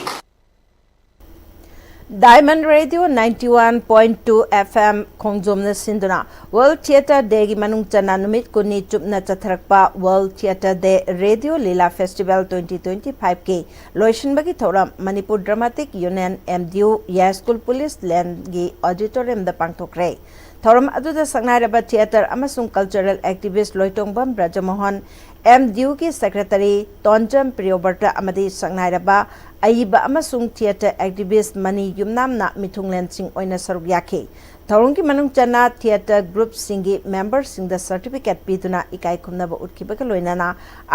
Diamond Radio ninety one point two F M ꯈꯣꯡꯖꯣꯝꯅ ꯁꯤꯟꯗꯨꯅ World Theatre Day ꯒꯤ ꯃꯅꯨꯡ ꯆꯟꯅ ꯅꯨꯃꯤꯠ ꯀꯨꯟꯅꯤ ꯆꯨꯞꯅ ꯆꯠꯊꯔꯛꯄ World Theatre Day Radio Lila Festival twenty twenty five ꯀꯤ ꯂꯣꯏꯁꯤꯟꯕꯒꯤ ꯊꯧꯔꯝ Manipur dramatic union, M D U, Yaiskul police ꯂꯦꯟꯒꯤ ꯑꯣꯗꯤꯇꯣꯔꯤꯌꯝꯗ ꯄꯥꯡꯊꯣꯛꯈ꯭ꯔꯦ꯫ ꯊꯧꯔꯝ ꯑꯗꯨꯗ ꯁꯛꯅꯥꯏꯔꯕ ꯊꯤꯌꯦꯇꯔ ꯑꯃꯁꯨꯡ cultural activist Loitongbam Brajamohan, M D U ꯒꯤ ꯁꯦꯀ꯭ꯔꯦꯇꯔꯤ ꯇꯣꯟꯖꯝ ꯄ꯭ꯔꯤꯌꯣꯕ꯭ꯔꯇ ꯑꯃꯗꯤ ꯁꯛꯅꯥꯏꯔꯕ ꯑꯏꯕ ꯑꯃꯁꯨꯡ ꯊꯤꯌꯦꯇꯔ ꯑꯦꯛꯇꯤꯚꯤꯁ꯭ꯠ ꯃꯅꯤ ꯌꯨꯝꯅꯥꯝꯅ ꯃꯤꯊꯨꯡꯂꯦꯟꯁꯤꯡ ꯑꯣꯏꯅ ꯁꯔꯨꯛ ꯌꯥꯈꯤ꯫ ꯊꯧꯔꯝꯒꯤ ꯃꯅꯨꯡ ꯆꯟꯅ ꯊꯤꯌꯦꯇꯔ ꯒ꯭ꯔꯨꯞꯁꯤꯡꯒꯤ ꯃꯦꯝꯕꯔꯁꯤꯡꯗ ꯁꯔꯇꯤꯐꯤꯀꯦꯠ ꯄꯤꯗꯨꯅ ꯏꯀꯥꯏ ꯈꯨꯝꯅꯕ ꯎꯠꯈꯤꯕꯒ ꯂꯣꯏꯅꯅ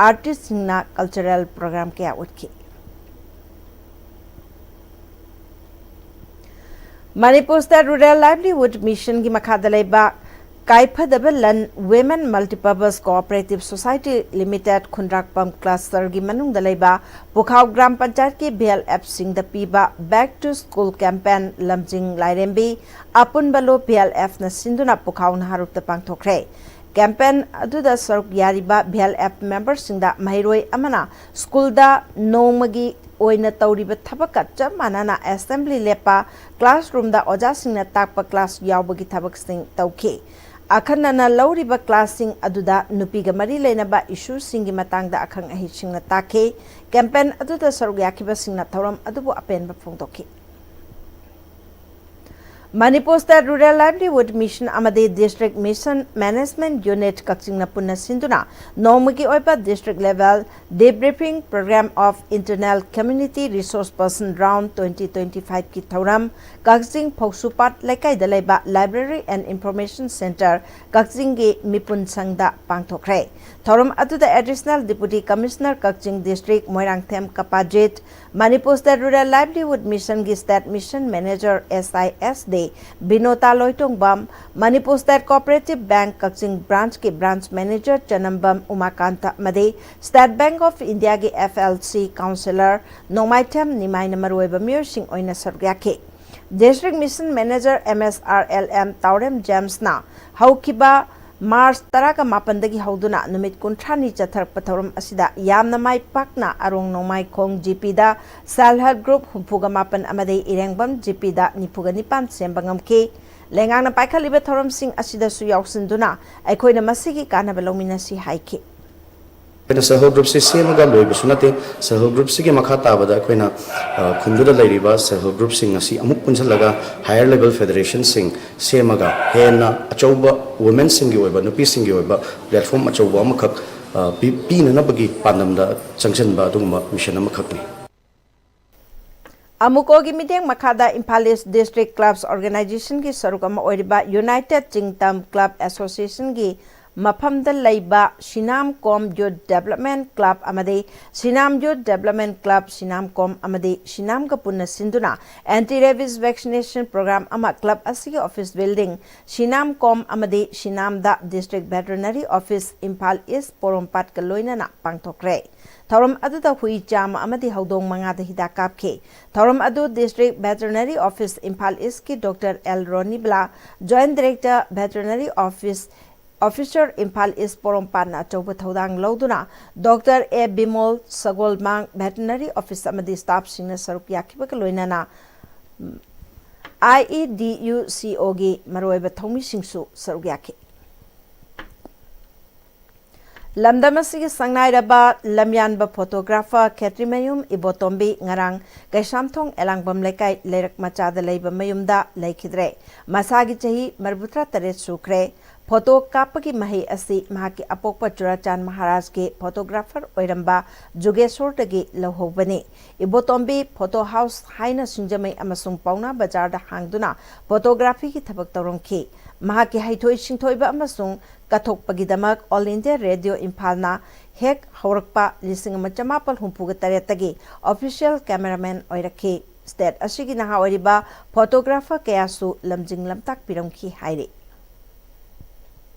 ꯑꯥꯔꯇꯤꯁ꯭ꯠꯁꯤꯡꯅ ꯀꯜꯆꯔꯦꯜ ꯄ꯭ꯔꯣꯒ꯭ꯔꯥꯝ ꯀꯌꯥ ꯎꯠꯈꯤ꯫ ꯃꯅꯤꯄꯨꯔ ꯁ꯭ꯇꯦꯠ ꯔꯨꯔꯦꯜ ꯂꯥꯏꯚꯂꯤꯍꯨꯗ ꯃꯤꯁꯟꯒꯤ ꯃꯈꯥꯗ ꯂꯩꯕ ꯀꯥꯏꯐꯗꯕ ꯂꯟ Women Multipurpose Cooperative Society Limited ꯈꯨꯟꯗ꯭ꯔꯥꯛꯄꯝ ꯀ꯭ꯂꯁꯇꯔꯒꯤ ꯃꯅꯨꯡꯗ ꯂꯩꯕ ꯄꯨꯈꯥꯎ ꯒ꯭ꯔꯥꯝ ꯄꯟꯆꯥꯌꯠꯀꯤ ꯚꯤ ꯑꯦꯜ ꯑꯦꯐꯁꯤꯡꯗ ꯄꯤꯕ Back to School campaign ꯂꯝꯖꯤꯡ ꯂꯥꯏꯔꯦꯝꯕꯤ ꯑꯄꯨꯟꯕ ꯂꯨꯞ ꯚꯤ ꯑꯦꯜ ꯑꯦꯐꯅ ꯁꯤꯟꯗꯨꯅ ꯄꯨꯈꯥꯎ ꯅꯍꯥꯔꯨꯞꯇ ꯄꯥꯡꯊꯣꯛꯈ꯭ꯔꯦ꯫ ꯀꯦꯝꯄꯦꯟ ꯑꯗꯨꯗ ꯁꯔꯨꯛ ꯌꯥꯔꯤꯕ ꯚꯤ ꯑꯦꯜ ꯑꯦꯐ ꯃꯦꯝꯕꯔꯁꯤꯡꯗ ꯃꯍꯩꯔꯣꯏ ꯑꯃꯅ ꯁ꯭ꯀꯨꯜꯗ ꯅꯣꯡꯃꯒꯤ ꯑꯣꯏꯅ ꯇꯧꯔꯤꯕ ꯊꯕꯛꯀ ꯆꯞ ꯃꯥꯟꯅꯅ ꯑꯦꯁꯦꯝꯕ꯭ꯂꯤ ꯂꯦꯞꯄ, ꯀ꯭ꯂꯥꯁꯔꯨꯝꯗ ꯑꯣꯖꯥꯁꯤꯡꯅ ꯇꯥꯛꯄ ꯀ꯭ꯂꯥꯁ ꯌꯥꯎꯕꯒꯤ ꯊꯕꯛꯁꯤꯡ ꯇꯧꯈꯤ꯫ ꯑꯈꯟꯅꯅ ꯂꯧꯔꯤꯕ ꯀ꯭ꯂꯥꯁꯁꯤꯡ ꯑꯗꯨꯗ ꯅꯨꯄꯤꯒ ꯃꯔꯤ ꯂꯩꯅꯕ ꯏꯁꯨꯁꯤꯡꯒꯤ ꯃꯇꯥꯡꯗ ꯑꯈꯪ ꯑꯍꯩꯁꯤꯡꯅ ꯇꯥꯛꯈꯤ꯫ ꯀꯦꯝꯄꯦꯟ ꯑꯗꯨꯗ ꯁꯔꯨꯛ ꯌꯥꯈꯤꯕꯁꯤꯡꯅ ꯊꯧꯔꯝ ꯑꯗꯨꯕꯨ ꯑꯄꯦꯟꯕ ꯐꯣꯡꯗꯣꯛꯈꯤ꯫ ꯃꯅꯤꯄꯨꯔ ꯁ꯭ꯇꯦꯠ ꯔꯨꯔꯦꯜ ꯂꯥꯏꯚꯂꯤꯍꯨꯗ ꯃꯤꯁꯟ ꯑꯃꯗꯤ ꯗꯤꯁꯇ꯭ꯔꯤꯛ ꯃꯤꯁꯟ ꯃꯦꯅꯦꯖꯃꯦꯟꯠ ꯌꯨꯅꯤꯠ ꯀꯛꯆꯤꯡꯅ ꯄꯨꯟꯅ ꯁꯤꯟꯗꯨꯅ ꯅꯣꯡꯃꯒꯤ ꯑꯣꯏꯕ district level Debriefing Program of Internal Community Resource Person Round twenty twenty-five ꯀꯤ ꯊꯧꯔꯝ ꯀꯛꯆꯤꯡ ꯐꯧꯁꯨꯄꯥꯠ ꯂꯩꯀꯥꯏꯗ ꯂꯩꯕ Library and Information Centre ꯀꯛꯆꯤꯡꯒꯤ ꯃꯤꯄꯨꯟ ꯁꯪꯗ ꯄꯥꯡꯊꯣꯛꯈ꯭ꯔꯦ꯫ ꯊꯧꯔꯝ ꯑꯗꯨꯗ Additional Deputy Commissioner Kakching District Moirangthem Kapajit, Manipur state rural ꯂꯥꯏꯚꯂꯤꯍꯨꯗ ꯃꯤꯁꯟꯒꯤ state mission manager, S I S D Binota Loitongbam, Manipur state cooperative bank Kakching ꯕ꯭ꯔꯥꯟꯆꯀꯤ ꯕ꯭ꯔꯥꯟꯆ ꯃꯦꯅꯦꯖꯔ ꯆꯅꯝꯕꯝ ꯎꯃꯥꯀꯥꯟꯇ ꯑꯃꯗꯤ ꯁ꯭ꯇꯦꯠ ꯕꯦꯡꯛ ꯑꯣꯐ ꯏꯟꯗꯤꯌꯥꯒꯤ F L C councillor Nongmaithem ꯅꯤꯃꯥꯏꯅ ꯃꯔꯨꯑꯣꯏꯕ ꯃꯤꯑꯣꯏꯁꯤꯡ ꯑꯣꯏꯅ ꯁꯔꯨꯛ ꯌꯥꯈꯤ꯫ District mission manager M S R L M Taorem ꯖꯦꯝꯁꯅ ꯍꯧꯈꯤꯕ ꯃꯥꯔꯆ ꯇꯔꯥꯒ ꯃꯥꯄꯟꯗꯒꯤ ꯍꯧꯗꯨꯅ ꯅꯨꯃꯤꯠ ꯀꯨꯟꯊ꯭ꯔꯥꯅꯤ ꯆꯠꯊꯔꯛꯄ ꯊꯧꯔꯝ ꯑꯁꯤꯗ ꯌꯥꯝꯅ ꯃꯥꯏ ꯄꯥꯛꯅ ꯑꯔꯣꯡ ꯅꯣꯡꯃꯥꯏꯈꯣꯡ ꯖꯤ ꯄꯤꯗ Self Help Group ꯍꯨꯝꯐꯨꯒ ꯃꯥꯄꯟ ꯑꯃꯗꯤ ꯏꯔꯦꯡꯕꯝ ꯖꯤ ꯄꯤꯗ ꯅꯤꯐꯨꯒ ꯅꯤꯄꯥꯟ ꯁꯦꯝꯕ ꯉꯝꯈꯤ꯫ ꯂꯩꯉꯥꯛꯅ ꯄꯥꯏꯈꯠꯂꯤꯕ ꯊꯧꯔꯝꯁꯤꯡ ꯑꯁꯤꯗꯁꯨ ꯌꯥꯎꯁꯤꯟꯗꯨꯅ ꯑꯩꯈꯣꯏꯅ ꯃꯁꯤꯒꯤ ꯀꯥꯟꯅꯕ ꯂꯧꯃꯤꯟꯅꯁꯤ ꯍꯥꯏꯈꯤ꯫ ꯑꯩꯈꯣꯏꯅ ꯁꯦꯜꯐ ꯍꯦꯜꯞ ꯒ꯭ꯔꯨꯞꯁꯤ ꯁꯦꯝꯃꯒ ꯂꯣꯏꯕꯁꯨ ꯅꯠꯇꯦ꯫ ꯁꯦꯜꯐ ꯍꯦꯜꯞ ꯒ꯭ꯔꯨꯞꯁꯤꯒꯤ ꯃꯈꯥ ꯇꯥꯕꯗ ꯑꯩꯈꯣꯏꯅ, ꯑ, ꯈꯨꯟꯗꯨꯗ ꯂꯩꯔꯤꯕ ꯁꯦꯜꯐ ꯍꯦꯜꯞ ꯒ꯭ꯔꯨꯞꯁꯤꯡ ꯑꯁꯤ ꯑꯃꯨꯛ ꯄꯨꯟꯁꯤꯜꯂꯒ higher level federationꯁꯤꯡ ꯁꯦꯝꯃꯒ ꯍꯦꯟꯅ ꯑꯆꯧꯕ ꯋꯨꯃꯦꯟꯁꯤꯡꯒꯤ ꯑꯣꯏꯕ, ꯅꯨꯄꯤꯁꯤꯡꯒꯤ ꯑꯣꯏꯕ platform ꯑꯆꯧꯕ ꯑꯃꯈꯛ, ꯑ, ꯄꯤ-, ꯄꯤꯅꯅꯕꯒꯤ ꯄꯥꯟꯗꯝꯗ ꯆꯪꯁꯤꯟꯕ ꯑꯗꯨꯒꯨꯝꯕ ꯃꯤꯁꯟ ꯑꯃꯈꯛꯅꯤ꯫ ꯑꯃꯨꯀꯣꯒꯤ ꯃꯤꯠꯌꯦꯡ ꯃꯈꯥꯗ ꯏꯝꯐꯥꯜ ꯏꯁ ꯗꯤꯁꯇ꯭ꯔꯤꯛ ꯀ꯭ꯂꯕꯁ ꯑꯣꯔꯒꯅꯥꯏꯖꯦꯁꯟꯒꯤ ꯁꯔꯨꯛ ꯑꯃ ꯑꯣꯏꯔꯤꯕ ꯌꯨꯅꯥꯏꯇꯦꯗ ꯆꯤꯡꯇꯝ ꯀ꯭ꯂꯕ ꯑꯦꯁꯣꯁꯤꯌꯦꯁꯟꯒꯤ ꯃꯐꯝꯗ ꯂꯩꯕ ꯁꯤꯅꯥꯝꯀꯣꯝ ꯌꯨꯠ ꯗꯦꯕꯂꯞꯃꯦꯟ ꯀ꯭ꯂꯕ ꯑꯃꯗꯤ ꯁꯤꯅꯥꯝ ꯌꯨꯠ ꯗꯦꯕꯂꯞꯃꯦꯟ ꯀ꯭ꯂꯕ ꯁꯤꯅꯥꯝꯀꯣꯝ ꯑꯃꯗꯤ ꯁꯤꯅꯥꯝꯒ ꯄꯨꯟꯅ ꯁꯤꯟꯗꯨꯅ anti rabies vaccination program ꯑꯃ ꯀ꯭ꯂꯕ ꯑꯁꯤꯒꯤ ꯑꯣꯐꯤꯁ ꯕꯤꯜꯗꯤꯡ ꯁꯤꯅꯥꯝꯀꯣꯝ ꯑꯃꯗꯤ ꯁꯤꯅꯥꯝꯗ ꯗꯤꯁꯇ꯭ꯔꯤꯛ ꯚꯦꯇꯔꯤꯅꯔꯤ ꯑꯣꯐꯤꯁ ꯏꯝꯐꯥꯜ ꯏꯁ ꯄꯣꯔꯣꯝꯄꯥꯠꯀ ꯂꯣꯏꯅꯅ ꯄꯥꯡꯊꯣꯛꯈ꯭ꯔꯦ꯫ ꯊꯧꯔꯝ ꯑꯗꯨꯗ ꯍꯨꯏ ꯆꯥꯝꯃ ꯑꯃꯗꯤ ꯍꯧꯗꯣꯡ ꯃꯉꯥꯗ ꯍꯤꯗꯥꯛ ꯀꯥꯞꯈꯤ꯫ ꯊꯧꯔꯝ ꯑꯗꯨ ꯗꯤꯁꯇ꯭ꯔꯤꯛ ꯚꯦꯇꯔꯤꯅꯔꯤ ꯑꯣꯐꯤꯁ ꯏꯝꯐꯥꯜ ꯏꯁꯀꯤ doctor L Ronibala, joint director veterinary office, officer Imphal east ꯄꯣꯔꯣꯝꯄꯥꯠꯅ ꯑꯆꯧꯕ ꯊꯧꯗꯥꯡ ꯂꯧꯗꯨꯅ ꯗꯣꯛꯇꯔ ꯑꯦ ꯕꯤꯃꯣꯜ, ꯁꯒꯣꯜꯃꯥꯡ ꯚꯦꯇꯔꯤꯅꯔꯤ ꯑꯣꯐꯤꯁ ꯑꯃꯗꯤ ꯁ꯭ꯇꯥꯐꯁꯤꯡꯅ ꯁꯔꯨꯛ ꯌꯥꯈꯤꯕꯒ ꯂꯣꯏꯅꯅ, ꯎꯝ, IEDUCOꯒꯤ ꯃꯔꯨꯑꯣꯏꯕ ꯊꯧꯃꯤꯁꯤꯡꯁꯨ ꯁꯔꯨꯛ ꯌꯥꯈꯤ꯫ ꯂꯝꯗꯝ ꯑꯁꯤꯒꯤ ꯁꯛꯅꯥꯏꯔꯕ ꯂꯝꯌꯥꯟꯕ photographer ꯈꯦꯇ꯭ꯔꯤꯃꯌꯨꯝ ꯏꯕꯣꯇꯣꯝꯕꯤ ꯉꯔꯥꯡ ꯀꯩꯁꯥꯝꯊꯣꯡ ꯑꯦꯂꯥꯡꯕꯝ ꯂꯩꯀꯥꯏ ꯂꯩꯔꯛ ꯃꯆꯥꯗ ꯂꯩꯕ ꯃꯌꯨꯝꯗ ꯂꯩꯈꯤꯗ꯭ꯔꯦ꯫ ꯃꯁꯥꯒꯤ ꯆꯍꯤ ꯃꯔꯤꯐꯨꯇꯔꯥ ꯇꯔꯦꯠ ꯁꯨꯈ꯭ꯔꯦ꯫ Photo ꯀꯥꯞꯄꯒꯤ ꯃꯍꯩ ꯑꯁꯤ ꯃꯍꯥꯛꯀꯤ ꯑꯄꯣꯛꯄ ꯆꯨꯔꯥꯆꯥꯟ ꯃꯍꯥꯔꯥꯖꯀꯤ photographer ꯑꯣꯏꯔꯝꯕ ꯖꯨꯒꯦꯁꯣꯔꯗꯒꯤ ꯂꯧꯍꯧꯕꯅꯤ꯫ ꯏꯕꯣꯇꯣꯝꯕꯤ Photo House ꯍꯥꯏꯅ ꯁꯤꯡꯖꯃꯩ ꯑꯃꯁꯨꯡ ꯄꯥꯎꯅꯥ ꯕꯖꯥꯔꯗ ꯍꯥꯡꯗꯨꯅ photographyꯒꯤ ꯊꯕꯛ ꯇꯧꯔꯝꯈꯤ꯫ ꯃꯍꯥꯛꯀꯤ ꯍꯩꯊꯣꯏ ꯁꯤꯡꯊꯣꯏꯕ ꯑꯃꯁꯨꯡ ꯀꯠꯊꯣꯛꯄꯒꯤꯗꯃꯛ All India Radio ꯏꯝꯐꯥꯜꯅ ꯍꯦꯛ ꯍꯧꯔꯛꯄ ꯂꯤꯁꯤꯡ ꯑꯃ ꯆꯃꯥꯄꯜ ꯍꯨꯝꯐꯨꯒ ꯇꯔꯦꯠꯇꯒꯤ official cameraman ꯑꯣꯏꯔꯛꯈꯤ꯫ State ꯑꯁꯤꯒꯤ ꯅꯍꯥ ꯑꯣꯏꯔꯤꯕ photographer ꯀꯌꯥꯁꯨ ꯂꯝꯖꯤꯡ ꯂꯝꯇꯥꯛꯄꯤꯔꯝꯈꯤ ꯍꯥꯏꯔꯤ꯫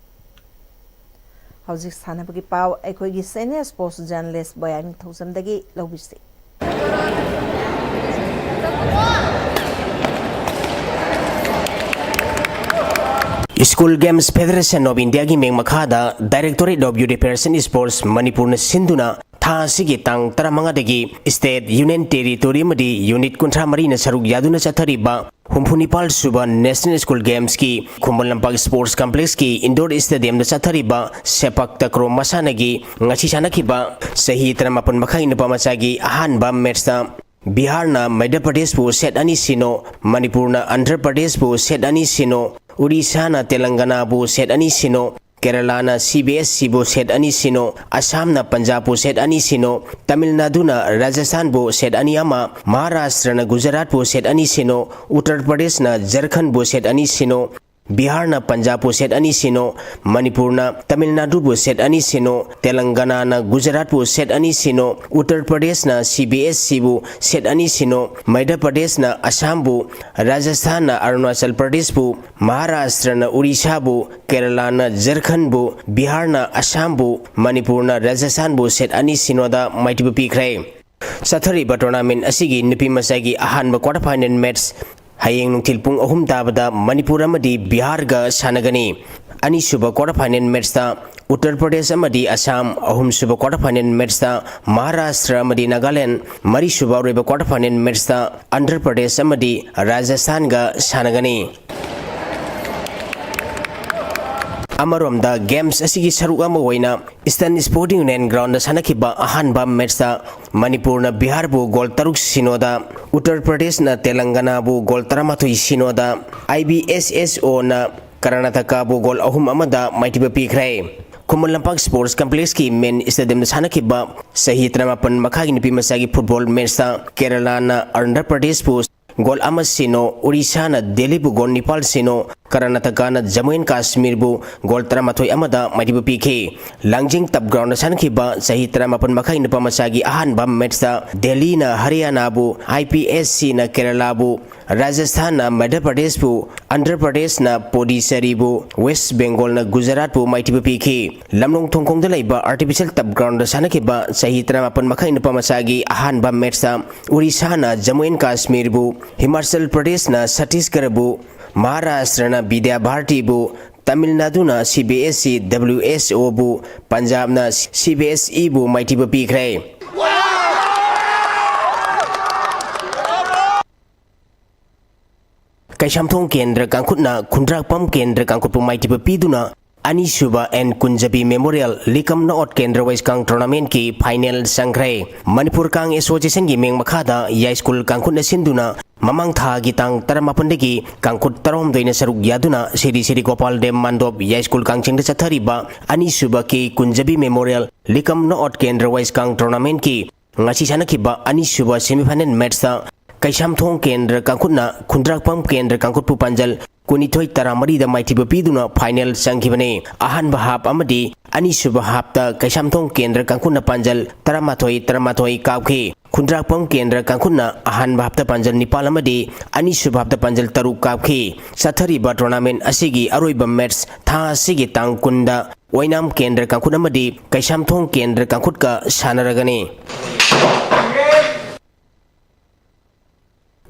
ꯍꯧꯖꯤꯛ ꯁꯥꯟꯅꯕꯒꯤ ꯄꯥꯎ ꯑꯩꯈꯣꯏꯒꯤ senior sports journalist ꯕꯣꯌꯥ ꯅꯤꯡꯊꯧꯖꯝꯗꯒꯤ ꯂꯧꯕꯤꯁꯤ꯫ School Games Federation of Indiaꯒꯤ ꯃꯤꯡ ꯃꯈꯥꯗ Directorate of Youth Affairs and Sports ꯃꯅꯤꯄꯨꯔꯅ ꯁꯤꯟꯗꯨꯅ ꯊꯥ ꯑꯁꯤꯒꯤ ꯇꯥꯡ ꯇꯔꯥꯃꯉꯥꯗꯒꯤ State, Union Territory ꯑꯃꯗꯤ Unit ꯀꯨꯟꯊ꯭ꯔꯥ ꯃꯔꯤꯅ ꯁꯔꯨꯛ ꯌꯥꯗꯨꯅ ꯆꯠꯊꯔꯤꯕ ꯍꯨꯝꯐꯨ ꯅꯤꯄꯥꯜ ꯁꯨꯕ National School Gamesꯀꯤ Khuman Lampak Sports Complexꯀꯤ Indoor Stadiumꯗ ꯆꯠꯊꯔꯤꯕ ꯁꯦꯄꯛ ꯇꯀ꯭ꯔꯣ ꯃꯁꯥꯟꯅꯒꯤ ꯉꯁꯤ ꯁꯥꯟꯅꯈꯤꯕ ꯆꯍꯤ ꯇꯔꯥꯃꯥꯄꯟ ꯃꯈꯥꯏ ꯅꯨꯄꯥ ꯃꯆꯥꯒꯤ ꯑꯍꯥꯟꯕ matchꯇ ꯕꯤꯍꯥꯔꯅ ꯃꯩꯙ꯭ꯌ ꯄ꯭ꯔꯗꯦꯁꯄꯨ set ꯑꯅꯤ ꯁꯤꯅꯣ, ꯃꯅꯤꯄꯨꯔꯅ ꯑꯟꯙ꯭ꯔ ꯄ꯭ꯔꯗꯦꯁꯄꯨ set ꯑꯅꯤ ꯁꯤꯅꯣ, ꯎꯔꯤꯁꯥꯅ ꯇꯦꯂꯪꯒꯅꯥꯕꯨ set ꯑꯅꯤ ꯁꯤꯅꯣ, ꯀꯦꯔꯂꯥꯅ CBSCꯕꯨ set ꯑꯅꯤ ꯁꯤꯅꯣ, ꯑꯁꯥꯝꯅ ꯄꯟꯖꯥꯕꯄꯨ set ꯑꯅꯤ ꯁꯤꯅꯣ, ꯇꯥꯃꯤꯜ ꯅꯥꯗꯨꯅ ꯔꯥꯖꯁꯊꯥꯟꯕꯨ set ꯑꯅꯤ ꯑꯃ, ꯃꯍꯥꯔꯥꯁꯇ꯭ꯔꯅ ꯒꯨꯖꯔꯥꯠꯄꯨ set ꯑꯅꯤ ꯁꯤꯅꯣ, ꯎꯠꯇꯔ ꯄ꯭ꯔꯗꯦꯁꯅ ꯖꯔꯈꯟꯕꯨ set ꯑꯅꯤ ꯁꯤꯅꯣ, ꯕꯤꯍꯥꯔꯅ ꯄꯟꯖꯥꯕꯄꯨ set ꯑꯅꯤ ꯁꯤꯅꯣ, ꯃꯅꯤꯄꯨꯔꯅ ꯇꯥꯃꯤꯜ ꯅꯥꯗꯨꯕꯨ set ꯑꯅꯤ ꯁꯤꯅꯣ, ꯇꯦꯂꯪꯒꯅꯥꯅ ꯒꯨꯖꯔꯥꯠꯄꯨ set ꯑꯅꯤ ꯁꯤꯅꯣ, ꯎꯠꯇꯔ ꯄ꯭ꯔꯗꯦꯁꯅ CBSCꯕꯨ set ꯑꯅꯤ ꯁꯤꯅꯣ, ꯃꯩꯙ꯭ꯌ ꯄ꯭ꯔꯗꯦꯁꯅ ꯑꯁꯥꯝꯕꯨ, ꯔꯥꯖꯁꯊꯥꯟꯅ ꯑꯔꯨꯅꯥꯆꯜ ꯄ꯭ꯔꯗꯦꯁꯄꯨ, ꯃꯍꯥꯔꯥꯁꯇ꯭ꯔꯅ ꯎꯔꯤꯁꯥꯕꯨ, ꯀꯦꯔꯂꯥꯅ ꯖꯔꯈꯟꯕꯨ, ꯕꯤꯍꯥꯔꯅ ꯑꯁꯥꯝꯕꯨ, ꯃꯅꯤꯄꯨꯔꯅ ꯔꯥꯖꯁꯊꯥꯟꯕꯨ set ꯑꯅꯤ ꯁꯤꯅꯣꯗ ꯃꯥꯏꯊꯤꯕ ꯄꯤꯈ꯭ꯔꯦ꯫ ꯆꯠꯊꯔꯤꯕ tournament ꯑꯁꯤꯒꯤ ꯅꯨꯄꯤ ꯃꯆꯥꯒꯤ ꯑꯍꯥꯟꯕ quarter final match ꯍꯌꯦꯡ ꯅꯨꯡꯊꯤꯜ ꯄꯨꯡ ꯑꯍꯨꯝ ꯇꯥꯕꯗ ꯃꯅꯤꯄꯨꯔ ꯑꯃꯗꯤ ꯕꯤꯍꯥꯔꯒ ꯁꯥꯟꯅꯒꯅꯤ꯫ ꯑꯅꯤꯁꯨꯕ quarter final matchꯇ ꯎꯠꯇꯔ ꯄ꯭ꯔꯗꯦꯁ ꯑꯃꯗꯤ ꯑꯁꯥꯝ, ꯑꯍꯨꯝꯁꯨꯕ quarter final matchꯇ ꯃꯍꯥꯔꯥꯁꯇ꯭ꯔ ꯑꯃꯗꯤ ꯅꯥꯒꯥꯂꯦꯟ, ꯃꯔꯤꯁꯨꯕ ꯑꯔꯣꯏꯕ quarter final matchꯇ ꯑꯟꯙ꯭ꯔ ꯄ꯭ꯔꯗꯦꯁ ꯑꯃꯗꯤ ꯔꯥꯖꯁꯊꯥꯟꯒ ꯁꯥꯟꯅꯒꯅꯤ꯫ ꯑꯃꯔꯣꯝꯗ games ꯑꯁꯤꯒꯤ ꯁꯔꯨꯛ ꯑꯃ ꯑꯣꯏꯅ Eastern Sporting Union groundꯗ ꯁꯥꯟꯅꯈꯤꯕ ꯑꯍꯥꯟꯕ matchꯇ ꯃꯅꯤꯄꯨꯔꯅ ꯕꯤꯍꯥꯔꯕꯨ goal ꯇꯔꯨꯛ ꯁꯤꯅꯣꯗ, ꯎꯠꯇꯔ ꯄ꯭ꯔꯗꯦꯁꯅ ꯇꯦꯂꯪꯒꯅꯥꯕꯨ goal ꯇꯔꯥꯃꯥꯊꯣꯏ ꯁꯤꯅꯣꯗ, IBSSOꯅ ꯀꯔꯅꯥꯇꯀꯥꯕꯨ goal ꯑꯍꯨꯝ ꯑꯃꯗ ꯃꯥꯏꯊꯤꯕ ꯄꯤꯈ꯭ꯔꯦ꯫ ꯈꯨꯃꯟ ꯂꯝꯄꯥꯛ Sports Complexꯀꯤ main stadiumꯗ ꯁꯥꯟꯅꯈꯤꯕ ꯆꯍꯤ ꯇꯔꯥꯃꯥꯄꯟ ꯃꯈꯥꯒꯤ ꯅꯨꯄꯤ ꯃꯆꯥꯒꯤ football matchꯇ ꯀꯦꯔꯂꯥꯅ ꯑꯟꯙ꯭ꯔ ꯄ꯭ꯔꯗꯦꯁꯄꯨ goal ꯑꯃ ꯁꯤꯅꯣ, ꯑꯣꯔꯤꯁꯥꯅ ꯗꯦꯜꯂꯤꯕꯨ goal ꯅꯤꯄꯥꯜ ꯁꯤꯅꯣ, ꯀꯔꯅꯥꯇꯀꯥꯅ ꯖꯝꯃꯨ ꯑꯦꯟ ꯀꯥꯁꯃꯤꯔꯕꯨ goal ꯇꯔꯥꯃꯥꯊꯣꯏ ꯑꯃꯗ ꯃꯥꯏꯊꯤꯕ ꯄꯤꯈꯤ꯫ ꯂꯥꯡꯖꯤꯡ ꯇꯞ groundꯗ ꯁꯥꯟꯅꯈꯤꯕ ꯆꯍꯤ ꯇꯔꯥꯃꯥꯄꯟ ꯃꯈꯥꯒꯤ ꯅꯨꯄꯥ ꯃꯆꯥꯒꯤ ꯑꯍꯥꯟꯕ matchꯇ ꯗꯦꯜꯂꯤꯅ ꯍꯔꯤꯌꯥꯅꯥꯕꯨ, IPSCꯅ ꯀꯦꯔꯂꯥꯕꯨ, ꯔꯥꯖꯁꯊꯥꯟꯅ ꯃꯙ꯭ꯌ ꯄ꯭ꯔꯗꯦꯁꯄꯨ, ꯑꯟꯙ꯭ꯔ ꯄ꯭ꯔꯗꯦꯁꯅ ꯄꯣꯗꯤꯆꯦꯔꯤꯕꯨ, ꯋꯦꯁ ꯕꯦꯡꯒꯣꯜꯅ ꯒꯨꯖꯔꯥꯠꯄꯨ ꯃꯥꯏꯊꯤꯕ ꯄꯤꯈꯤ꯫ ꯂꯝꯂꯣꯡ ꯊꯣꯡꯈꯣꯡꯗ ꯂꯩꯕ artificial turf groundꯗ ꯁꯥꯟꯅꯈꯤꯕ ꯆꯍꯤ ꯇꯔꯥꯃꯥꯄꯟ ꯃꯈꯥꯒꯤ ꯅꯨꯄꯥ ꯃꯆꯥꯒꯤ ꯑꯍꯥꯟꯕ matchꯇ ꯑꯣꯔꯤꯁꯥꯅ ꯖꯝꯃꯨ ꯑꯦꯟ ꯀꯥꯁꯃꯤꯔꯕꯨ, ꯍꯤꯃꯥꯆꯜ ꯄ꯭ꯔꯗꯦꯁꯅ ꯁꯠꯇꯤꯁꯒꯔꯕꯨ, ꯃꯍꯥꯔꯥꯁꯇ꯭ꯔꯅ ꯕꯤꯗ꯭ꯌꯥ ꯚꯥꯔꯇꯤꯕꯨ, ꯇꯥꯃꯤꯜ ꯅꯥꯗꯨꯅ CBSE WSOꯕꯨ, ꯄꯟꯖꯥꯕꯅ CBSEꯕꯨ ꯃꯥꯏꯊꯤꯕ ꯄꯤꯈ꯭ꯔꯦ꯫ ꯀꯩꯁꯥꯝꯊꯣꯡ ꯀꯦꯟꯗ꯭ꯔ ꯀꯥꯡꯈꯨꯠꯅ ꯈꯨꯟꯗ꯭ꯔꯥꯛꯄꯝ ꯀꯦꯟꯗ꯭ꯔ ꯀꯥꯡꯈꯨꯠꯄꯨ ꯃꯥꯏꯊꯤꯕ ꯄꯤꯗꯨꯅ ꯑꯅꯤꯁꯨꯕ ꯑꯦꯟ ꯀꯨꯟꯖꯕꯤ Memorial ꯂꯤꯀꯝ ꯅꯣꯠ ꯀꯦꯟꯗ꯭ꯔ ꯋꯥꯏꯁꯀꯥꯡ tournamentꯀꯤ final ꯆꯪꯈ꯭ꯔꯦ꯫ ꯃꯅꯤꯄꯨꯔ ꯀꯥꯡ Associationꯒꯤ ꯃꯤꯡ ꯃꯈꯥꯗ ꯌꯥꯏꯁ꯭ꯀꯨꯜ ꯀꯥꯡꯈꯨꯠꯅ ꯁꯤꯟꯗꯨꯅ ꯃꯃꯥꯡ ꯊꯥꯒꯤ ꯇꯥꯡ ꯇꯔꯥꯃꯥꯄꯟꯗꯒꯤ ꯀꯥꯡꯈꯨꯠ ꯇꯔꯥꯍꯨꯝꯗꯣꯏꯅ ꯁꯔꯨꯛ ꯌꯥꯗꯨꯅ ꯁꯤꯔꯤ ꯁꯤꯔꯤ ꯒꯣꯄꯥꯜ ꯗꯦꯕ ꯃꯥꯟꯗꯣꯞ ꯌꯥꯏꯁ꯭ꯀꯨꯜ ꯀꯥꯡꯆꯤꯡꯗ ꯆꯠꯊꯔꯤꯕ ꯑꯅꯤꯁꯨꯕ ꯀꯦ ꯀꯨꯟꯖꯕꯤ Memorial ꯂꯤꯀꯝ ꯅꯣꯠ ꯀꯦꯟꯗ꯭ꯔ ꯋꯥꯏꯁꯀꯥꯡ tournamentꯀꯤ ꯉꯁꯤ ꯁꯥꯟꯅꯈꯤꯕ ꯑꯅꯤꯁꯨꯕ semifinal matchꯇ ꯀꯩꯁꯥꯝꯊꯣꯡ ꯀꯦꯟꯗ꯭ꯔ ꯀꯥꯡꯈꯨꯠꯅ ꯈꯨꯟꯗ꯭ꯔꯥꯛꯄꯝ ꯀꯦꯟꯗ꯭ꯔ ꯀꯥꯡꯈꯨꯠꯄꯨ ꯄꯥꯟꯖꯜ ꯀꯨꯟꯅꯤꯊꯣꯏ ꯇꯔꯥꯃꯔꯤꯗ ꯃꯥꯏꯊꯤꯕ ꯄꯤꯗꯨꯅ final ꯆꯪꯈꯤꯕꯅꯤ꯫ ꯑꯍꯥꯟꯕ half ꯑꯃꯗꯤ ꯑꯅꯤꯁꯨꯕ halfꯇ ꯀꯩꯁꯥꯝꯊꯣꯡ ꯀꯦꯟꯗ꯭ꯔ ꯀꯥꯡꯈꯨꯠꯅ ꯄꯥꯟꯖꯜ ꯇꯔꯥꯃꯥꯊꯣꯏ ꯇꯔꯥꯃꯥꯊꯣꯏ ꯀꯥꯞꯈꯤ꯫ ꯈꯨꯟꯗ꯭ꯔꯥꯛꯄꯝ ꯀꯦꯟꯗ꯭ꯔ ꯀꯥꯡꯈꯨꯠꯅ ꯑꯍꯥꯟꯕ halfꯇ ꯄꯥꯟꯖꯜ ꯅꯤꯄꯥꯜ ꯑꯃꯗꯤ ꯑꯅꯤꯁꯨꯕ halfꯇ ꯄꯥꯟꯖꯜ ꯇꯔꯨꯛ ꯀꯥꯞꯈꯤ꯫ ꯆꯠꯊꯔꯤꯕ tournament ꯑꯁꯤꯒꯤ ꯑꯔꯣꯏꯕ match ꯊꯥ ꯑꯁꯤꯒꯤ ꯇꯥꯡ ꯀꯨꯟꯗ ꯑꯣꯏꯅꯥꯝ ꯀꯦꯟꯗ꯭ꯔ ꯀꯥꯡꯈꯨꯠ ꯑꯃꯗꯤ ꯀꯩꯁꯥꯝꯊꯣꯡ ꯀꯦꯟꯗ꯭ꯔ ꯀꯥꯡꯈꯨꯠꯀ ꯁꯥꯟꯅꯔꯒꯅꯤ꯫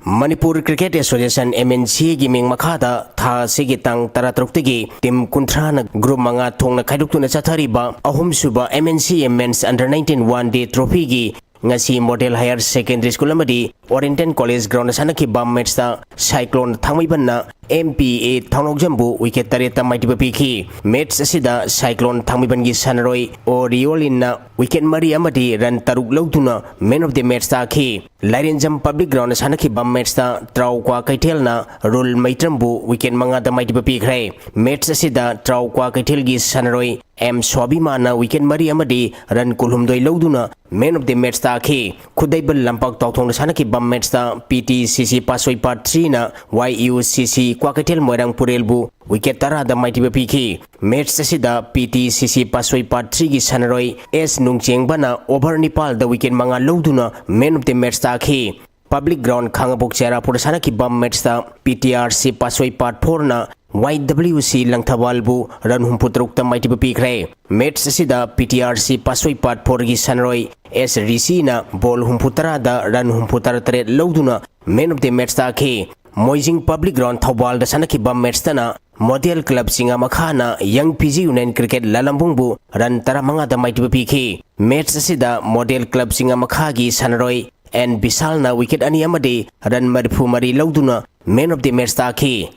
ꯃꯅꯤꯄꯨꯔ ꯀ꯭ꯔꯤꯀꯦꯠ ꯑꯦꯁꯣꯁꯤꯌꯦꯁꯟ, MNCA, ꯒꯤ ꯃꯤꯡ ꯃꯈꯥꯗ ꯊꯥ ꯑꯁꯤꯒꯤ ꯇꯥꯡ ꯇꯔꯥꯇꯔꯨꯛꯇꯒꯤ ꯇꯤꯝ ꯀꯨꯟꯊ꯭ꯔꯥꯅ ꯒ꯭ꯔꯨꯞ ꯃꯉꯥ ꯊꯣꯛꯅ ꯈꯥꯏꯗꯣꯛꯇꯨꯅ ꯆꯠꯊꯔꯤꯕ ꯑꯍꯨꯝꯁꯨꯕ MNCA Men's Under nineteen One Day Trophy ꯒꯤ ꯉꯁꯤ ꯃꯣꯗꯦꯜ ꯍꯥꯌꯔ ꯁꯦꯀꯦꯟꯗꯔꯤ ꯁ꯭ꯀꯨꯜ ꯑꯃꯗꯤ ꯑꯣꯔꯤꯌꯦꯟꯇꯦꯜ ꯀꯣꯂꯦꯖ ꯒ꯭ꯔꯥꯎꯟꯗ ꯁꯥꯟꯅꯈꯤꯕ ꯃꯦꯠꯁꯇ ꯁꯥꯏꯀ꯭ꯂꯣꯟ ꯊꯥꯡꯃꯩꯕꯟꯅ MPA ꯊꯥꯎꯅꯧꯖꯝꯕꯨ ꯋꯤꯀꯦꯠ ꯇꯔꯦꯠꯇ ꯃꯥꯏꯊꯤꯕ ꯄꯤꯈꯤ꯫ ꯃꯦꯠꯁ ꯑꯁꯤꯗ ꯁꯥꯏꯀ꯭ꯂꯣꯟ ꯊꯥꯡꯃꯩꯕꯟꯒꯤ ꯁꯥꯟꯅꯔꯣꯏ ꯑꯣ ꯔꯤꯑꯣꯂꯤꯟꯅ ꯋꯤꯀꯦꯠ ꯃꯔꯤ ꯑꯃꯗꯤ ꯔꯟ ꯇꯔꯨꯛ ꯂꯧꯗꯨꯅ Man of the Match ꯇꯥꯈꯤ꯫ ꯂꯥꯏꯔꯦꯟꯖꯝ ꯄꯕ꯭ꯂꯤꯛ ꯒ꯭ꯔꯥꯎꯟꯗ ꯁꯥꯟꯅꯈꯤꯕ ꯃꯦꯠꯁꯇ ꯇ꯭ꯔꯥꯎ ꯀ꯭ꯋꯥꯀꯩꯊꯦꯜꯅ ꯔꯨꯜ ꯃꯩꯇ꯭ꯔꯝꯕꯨ ꯋꯤꯀꯦꯠ ꯃꯉꯥꯗ ꯃꯥꯏꯊꯤꯕ ꯄꯤꯈ꯭ꯔꯦ꯫ ꯃꯦꯠꯁ ꯑꯁꯤꯗ ꯇ꯭ꯔꯥꯎ ꯀ꯭ꯋꯥꯀꯩꯊꯦꯜꯒꯤ ꯁꯥꯟꯅꯔꯣꯏ ꯑꯦꯝ ꯁ꯭ꯋꯥꯕꯤꯃꯥꯅ ꯋꯤꯀꯦꯠ ꯃꯔꯤ ꯑꯃꯗꯤ ꯔꯟ ꯀꯨꯟꯍꯨꯝꯗꯣꯏ ꯂꯧꯗꯨꯅ Man of the Match ꯇꯥꯈꯤ꯫ ꯈꯨꯗꯩꯕꯜ ꯂꯝꯄꯥꯛ ꯇꯥꯎꯊꯣꯡꯗ ꯁꯥꯟꯅꯈꯤꯕ ꯃꯦꯠꯁꯇ PTCC Pasoi Part Three ꯅ YUCC ꯀ꯭ꯋꯥꯀꯩꯊꯦꯜ ꯃꯣꯏꯔꯥꯡ ꯄꯨꯔꯦꯜꯕꯨ ꯋꯤꯀꯦꯠ ꯇꯔꯥꯗ ꯃꯥꯏꯊꯤꯕ ꯄꯤꯈꯤ꯫ ꯃꯦꯠꯁ ꯑꯁꯤꯗ PTCC Pasoi Part Three ꯒꯤ ꯁꯥꯟꯅꯔꯣꯏ ꯑꯦꯁ ꯅꯨꯡꯆꯦꯡꯕꯅ ꯑꯣꯚꯔ ꯅꯤꯄꯥꯜꯗ ꯋꯤꯀꯦꯠ ꯃꯉꯥ ꯂꯧꯗꯨꯅ Man of the Match ꯇꯥꯈꯤ꯫ ꯄꯕ꯭ꯂꯤꯛ ꯒ꯭ꯔꯥꯎꯟ ꯈꯥꯉꯕꯣꯛ ꯆꯦꯔꯥꯄꯨꯔꯗ ꯁꯥꯟꯅꯈꯤꯕ ꯃꯦꯠꯁꯇ PTRC Pasoi Part Four ꯅ YWC ꯂꯪꯊꯕꯥꯜꯕꯨ ꯔꯟ ꯍꯨꯝꯐꯨꯇꯔꯨꯛꯇ ꯃꯥꯏꯊꯤꯕ ꯄꯤꯈ꯭ꯔꯦ꯫ ꯃꯦꯠꯁ ꯑꯁꯤꯗ PTRC Pasoi Part Four ꯒꯤ ꯁꯥꯟꯅꯔꯣꯏ ꯑꯦꯁ ꯔꯤꯁꯤꯅ ꯕꯣꯜ ꯍꯨꯝꯐꯨꯇꯔꯥꯗ ꯔꯟ ꯍꯨꯝꯐꯨꯇꯔꯥ ꯇꯔꯦꯠ ꯂꯧꯗꯨꯅ Man of the Match ꯇꯥꯈꯤ꯫ ꯃꯣꯏꯖꯤꯡ ꯄꯕ꯭ꯂꯤꯛ ꯒ꯭ꯔꯥꯎꯟ ꯊꯧꯕꯥꯜꯗ ꯁꯥꯟꯅꯈꯤꯕ ꯃꯦꯠꯁꯇꯅ ꯃꯣꯗꯦꯜ ꯀ꯭ꯂꯕ ꯆꯤꯡꯉꯥꯃꯈꯥꯅ ꯌꯪ ꯐꯤꯖꯤ ꯌꯨꯅꯤꯌꯟ ꯀ꯭ꯔꯤꯀꯦꯠ ꯂꯥꯂꯝꯕꯨꯡꯕꯨ ꯔꯟ ꯇꯔꯥꯃꯉꯥꯗ ꯃꯥꯏꯊꯤꯕ ꯄꯤꯈꯤ꯫ ꯃꯦꯠꯁ ꯑꯁꯤꯗ ꯃꯣꯗꯦꯜ ꯀ꯭ꯂꯕ ꯆꯤꯡꯉꯥꯃꯈꯥꯒꯤ ꯁꯥꯟꯅꯔꯣꯏ ꯑꯦꯟ ꯕꯤꯁꯥꯜꯅ ꯋꯤꯀꯦꯠ ꯑꯅꯤ ꯑꯃꯗꯤ ꯔꯟ ꯃꯔꯤꯐꯨ ꯃꯔꯤ ꯂꯧꯗꯨꯅ Man of the Match ꯇꯥꯈꯤ꯫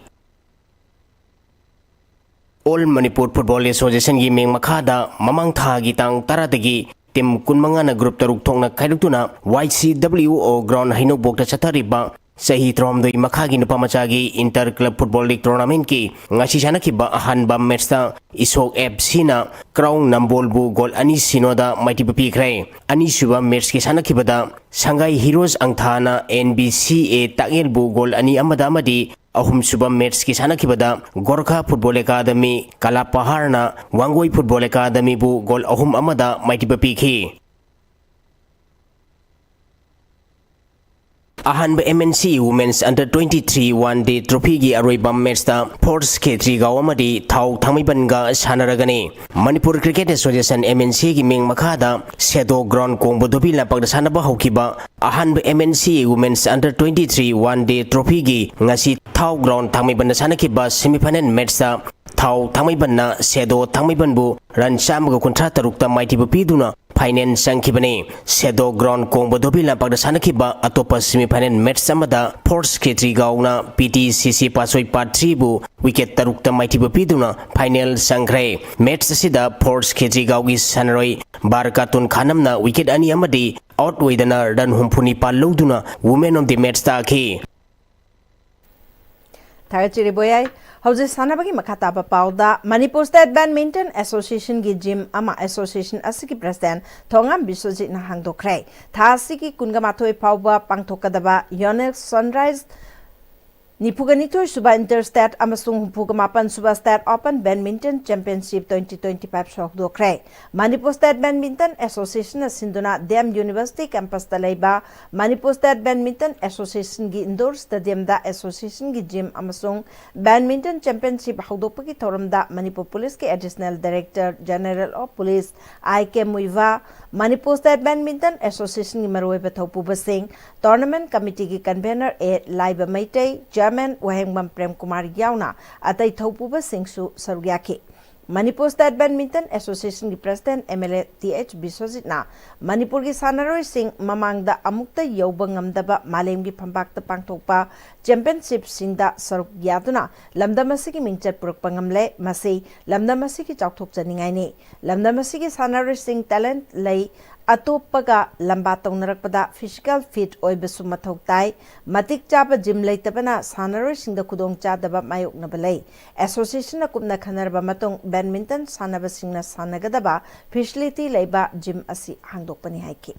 All Manipur Football Association ꯒꯤ ꯃꯤꯡ ꯃꯈꯥꯗ ꯃꯃꯥꯡ ꯊꯥꯒꯤ ꯇꯥꯡ ꯇꯔꯥꯗꯒꯤ ꯇꯤꯝ ꯀꯨꯟꯃꯉꯥꯅ ꯒ꯭ꯔꯨꯞ ꯇꯔꯨꯛ ꯊꯣꯛꯅ ꯈꯥꯏꯗꯣꯛꯇꯨꯅ YCWO ꯒ꯭ꯔꯥꯎꯟ ꯍꯩꯅꯧꯕꯣꯛꯇ ꯆꯠꯊꯔꯤꯕ ꯆꯍꯤ ꯇꯔꯥꯍꯨꯝꯗꯣꯏ ꯃꯈꯥꯒꯤ ꯅꯨꯄꯥ ꯃꯆꯥꯒꯤ ꯏꯟꯇꯔ ꯀ꯭ꯂꯕ ꯐꯨꯠꯕꯣꯜ ꯂꯤꯒ ꯇꯣꯔꯅꯥꯃꯦꯟꯠꯀꯤ ꯉꯁꯤ ꯁꯥꯟꯅꯈꯤꯕ ꯑꯍꯥꯟꯕ ꯃꯦꯠꯁꯇ ꯏꯁꯣꯛ FCꯅ ꯀ꯭ꯔꯥꯎ ꯅꯝꯕꯣꯜꯕꯨ ꯒꯣꯜ ꯑꯅꯤ ꯁꯤꯅꯣꯗ ꯃꯥꯏꯊꯤꯕ ꯄꯤꯈ꯭ꯔꯦ꯫ ꯑꯅꯤꯁꯨꯕ ꯃꯦꯠꯁꯀꯤ ꯁꯥꯟꯅꯈꯤꯕꯗ ꯁꯪꯒꯥꯏ ꯍꯤꯔꯣꯁ ꯑꯪꯊꯥꯅ NBCA ꯇꯥꯛꯌꯦꯜꯕꯨ ꯒꯣꯜ ꯑꯅꯤ ꯑꯃꯗ ꯑꯃꯗꯤ ꯑꯍꯨꯝꯁꯨꯕ ꯃꯦꯠꯁꯀꯤ ꯁꯥꯟꯅꯈꯤꯕꯗ ꯒꯣꯔꯈꯥ ꯐꯨꯠꯕꯣꯜ ꯑꯦꯀꯥꯗꯃꯤ ꯀꯂꯥꯄꯍꯥꯔꯅ ꯋꯥꯡꯒꯣꯏ ꯐꯨꯠꯕꯣꯜ ꯑꯦꯀꯥꯗꯃꯤꯕꯨ ꯒꯣꯜ ꯑꯍꯨꯝ ꯑꯃꯗ ꯃꯥꯏꯊꯤꯕ ꯄꯤꯈꯤ꯫ ꯑꯍꯥꯟꯕ MNC Women's Under twenty three One Day Trophyꯒꯤ ꯑꯔꯣꯏꯕ ꯃꯦꯠꯁꯇ ꯐꯣꯔꯁ ꯈꯦꯇ꯭ꯔꯤꯒꯥꯎ ꯑꯃꯗꯤ ꯊꯥꯎ ꯊꯥꯡꯃꯩꯕꯟꯒ ꯁꯥꯟꯅꯔꯒꯅꯤ꯫ ꯃꯅꯤꯄꯨꯔ ꯀ꯭ꯔꯤꯀꯦꯠ ꯑꯦꯁꯣꯁꯤꯌꯦꯁꯟ, MNCꯒꯤ ꯃꯤꯡ ꯃꯈꯥꯗ ꯁꯦꯗꯣ ꯒ꯭ꯔꯥꯎꯟ ꯀꯣꯡꯕ ꯙꯣꯕꯤ ꯂꯝꯄꯥꯛꯇ ꯁꯥꯟꯅꯕ ꯍꯧꯈꯤꯕ ꯑꯍꯥꯟꯕ MNC Women's Under twenty three One Day Trophyꯒꯤ ꯉꯁꯤ ꯊꯥꯎ ꯒ꯭ꯔꯥꯎꯟ ꯊꯥꯡꯃꯩꯕꯟꯗ ꯁꯥꯟꯅꯈꯤꯕ semi final ꯃꯦꯠꯁꯇ ꯊꯥꯎ ꯊꯥꯡꯃꯩꯕꯟꯅ ꯁꯦꯗꯣ ꯊꯥꯡꯃꯩꯕꯟꯕꯨ ꯔꯟ ꯆꯥꯝꯃꯒ ꯀꯨꯟꯊ꯭ꯔꯥ ꯇꯔꯨꯛꯇ ꯃꯥꯏꯊꯤꯕ ꯄꯤꯗꯨꯅ ꯐꯥꯏꯅꯦꯜ ꯆꯪꯈꯤꯕꯅꯤ꯫ ꯁꯦꯗꯣ ꯒ꯭ꯔꯥꯎꯟ ꯀꯣꯡꯕ ꯙꯣꯕꯤ ꯂꯝꯄꯥꯛꯇ ꯁꯥꯟꯅꯈꯤꯕ ꯑꯇꯣꯞꯄ semi final ꯃꯦꯠꯁ ꯑꯃꯗ ꯐꯣꯔꯁ ꯈꯦꯇ꯭ꯔꯤꯒꯥꯎꯅ PTCC ꯄꯥꯁꯣꯏ ꯄꯥꯠ ꯊ꯭ꯔꯤꯕꯨ ꯋꯤꯀꯦꯠ ꯇꯔꯨꯛꯇ ꯃꯥꯏꯊꯤꯕ ꯄꯤꯗꯨꯅ ꯐꯥꯏꯅꯦꯜ ꯆꯪꯈ꯭ꯔꯦ꯫ ꯃꯦꯠꯁ ꯑꯁꯤꯗ ꯐꯣꯔꯁ ꯈꯦꯇ꯭ꯔꯤꯒꯥꯎꯒꯤ ꯁꯥꯟꯅꯔꯣꯏ ꯕꯥꯔ ꯀꯥꯇꯨꯟ ꯈꯥꯅꯝꯅ ꯋꯤꯀꯦꯠ ꯑꯅꯤ ꯑꯃꯗꯤ ꯑꯥꯎꯠ ꯑꯣꯏꯗꯅ ꯔꯟ ꯍꯨꯝꯐꯨ ꯅꯤꯄꯥꯟ ꯂꯧꯗꯨꯅ Woman of the Match ꯇꯥꯈꯤ꯫ ꯊꯥꯒꯠꯆꯔꯤ ꯕꯣꯌꯥꯏ꯫ ꯍꯧꯖꯤꯛ ꯁꯥꯟꯅꯕꯒꯤ ꯃꯈꯥ ꯇꯥꯕ ꯄꯥꯎꯗ, ꯃꯅꯤꯄꯨꯔ ꯁ꯭ꯇꯦꯠ ꯕꯦꯗꯃꯤꯟꯇꯟ ꯑꯦꯁꯣꯁꯤꯌꯦꯁꯟꯒꯤ ꯖꯤꯝ ꯑꯃ ꯑꯦꯁꯣꯁꯤꯌꯦꯁꯟ ꯑꯁꯤꯒꯤ ꯄ꯭ꯔꯁꯤꯗꯦꯟꯠ ꯊꯣꯉꯥꯝ ꯕꯤꯁ꯭ꯋꯖꯤꯠꯅ ꯍꯥꯡꯗꯣꯛꯈ꯭ꯔꯦ꯫ ꯊꯥ ꯑꯁꯤꯒꯤ ꯀꯨꯟꯒ ꯃꯥꯊꯣꯏ ꯐꯥꯎꯕ ꯄꯥꯡꯊꯣꯛꯀꯗꯕ ꯌꯣꯅꯦꯛꯁ ꯁꯟꯔꯥꯏꯖ ꯅꯤꯐꯨꯒ ꯅꯤꯊꯣꯏ ꯁꯨꯕ ꯏꯟꯇꯔ ꯁ꯭ꯇꯦꯠ ꯑꯃꯁꯨꯡ ꯍꯨꯝꯐꯨꯒ ꯃꯥꯄꯟ ꯁꯨꯕ state open badminton championship twenty twenty five ꯁꯨ ꯍꯧꯗꯣꯛꯈ꯭ꯔꯦ꯫ ꯃꯅꯤꯄꯨꯔ ꯁ꯭ꯇꯦꯠ ꯕꯦꯗꯃꯤꯟꯇꯟ ꯑꯦꯁꯣꯁꯤꯌꯦꯁꯟꯅ ꯁꯤꯟꯗꯨꯅ ꯗꯤ ꯑꯦꯝ ꯌꯨꯅꯤꯚꯔꯁꯤꯇꯤ ꯀꯦꯝꯄꯁꯇ ꯂꯩꯕ ꯃꯅꯤꯄꯨꯔ ꯁ꯭ꯇꯦꯠ ꯕꯦꯗꯃꯤꯟꯇꯟ ꯑꯦꯁꯣꯁꯤꯌꯦꯁꯟꯒꯤ ꯏꯟꯗꯣꯔ ꯁ꯭ꯇꯦꯗꯤꯌꯝꯗ ꯑꯦꯁꯣꯁꯤꯌꯦꯁꯟꯒꯤ ꯖꯤꯝ ꯑꯃꯁꯨꯡ ꯕꯦꯗꯃꯤꯟꯇꯟ ꯆꯦꯝꯄꯤꯌꯟꯁꯤꯞ ꯍꯧꯗꯣꯛꯄꯒꯤ ꯊꯧꯔꯝꯗ ꯃꯅꯤꯄꯨꯔ ꯄꯨꯂꯤꯁꯀꯤ additional director general of police I K Muiva, Manipur state badminton ꯑꯦꯁꯣꯁꯤꯌꯦꯁꯟꯒꯤ ꯃꯔꯨꯑꯣꯏꯕ ꯊꯧꯄꯨꯕꯁꯤꯡ, ꯇꯣꯔꯅꯥꯃꯦꯟꯠ ꯀꯃꯤꯇꯤꯒꯤ convenor A Laiba Meitei, chairman Wahengbam Prem Kumar ꯌꯥꯎꯅ ꯑꯇꯩ ꯊꯧꯄꯨꯕꯁꯤꯡꯁꯨ ꯁꯔꯨꯛ ꯌꯥꯈꯤ꯫ Manipur state badminton ꯑꯦꯁꯣꯁꯤꯌꯦꯁꯟꯒꯤ president M L A T H ꯕꯤꯁ꯭ꯋꯖꯤꯠꯅ ꯃꯅꯤꯄꯨꯔꯒꯤ ꯁꯥꯟꯅꯔꯣꯏꯁꯤꯡ ꯃꯃꯥꯡꯗ ꯑꯃꯨꯛꯇ ꯌꯧꯕ ꯉꯝꯗꯕ ꯃꯥꯂꯦꯝꯒꯤ ꯐꯝꯄꯥꯛꯇ ꯄꯥꯡꯊꯣꯛꯄ ꯆꯦꯝꯄꯤꯌꯟꯁꯤꯞꯁꯤꯡꯗ ꯁꯔꯨꯛ ꯌꯥꯗꯨꯅ ꯂꯝꯗꯝ ꯑꯁꯤꯒꯤ ꯃꯤꯡꯆꯠ ꯄꯨꯔꯛꯄ ꯉꯝꯂꯦ꯫ ꯃꯁꯤ ꯂꯝꯗꯝ ꯑꯁꯤꯒꯤ ꯆꯥꯎꯊꯣꯛꯆꯅꯤꯡꯉꯥꯏꯅꯤ꯫ ꯂꯝꯗꯝ ꯑꯁꯤꯒꯤ ꯁꯥꯟꯅꯔꯣꯏꯁꯤꯡ ꯇꯦꯂꯦꯟꯠ ꯂꯩ, ꯑꯇꯣꯞꯄꯒ ꯂꯝꯕꯥ ꯇꯧꯅꯔꯛꯄꯗ ꯐꯤꯖꯤꯀꯦꯜ ꯐꯤꯠ ꯑꯣꯏꯕꯁꯨ ꯃꯊꯧ ꯇꯥꯏ꯫ ꯃꯇꯤꯛ ꯆꯥꯕ ꯖꯤꯝ ꯂꯩꯇꯕꯅ ꯁꯥꯟꯅꯔꯣꯏꯁꯤꯡꯗ ꯈꯨꯗꯣꯡꯆꯥꯗꯕ ꯃꯥꯌꯣꯛꯅꯕ ꯂꯩ꯫ ꯑꯦꯁꯣꯁꯤꯌꯦꯁꯟꯅ ꯀꯨꯞꯅ ꯈꯟꯅꯔꯕ ꯃꯇꯨꯡ ꯕꯦꯗꯃꯤꯟꯇꯟ ꯁꯥꯟꯅꯕꯁꯤꯡꯅ ꯁꯥꯟꯅꯒꯗꯕ ꯐꯦꯁꯤꯂꯤꯇꯤ ꯂꯩꯕ ꯖꯤꯝ ꯑꯁꯤ ꯍꯥꯡꯗꯣꯛꯄꯅꯤ ꯍꯥꯏꯈꯤ꯫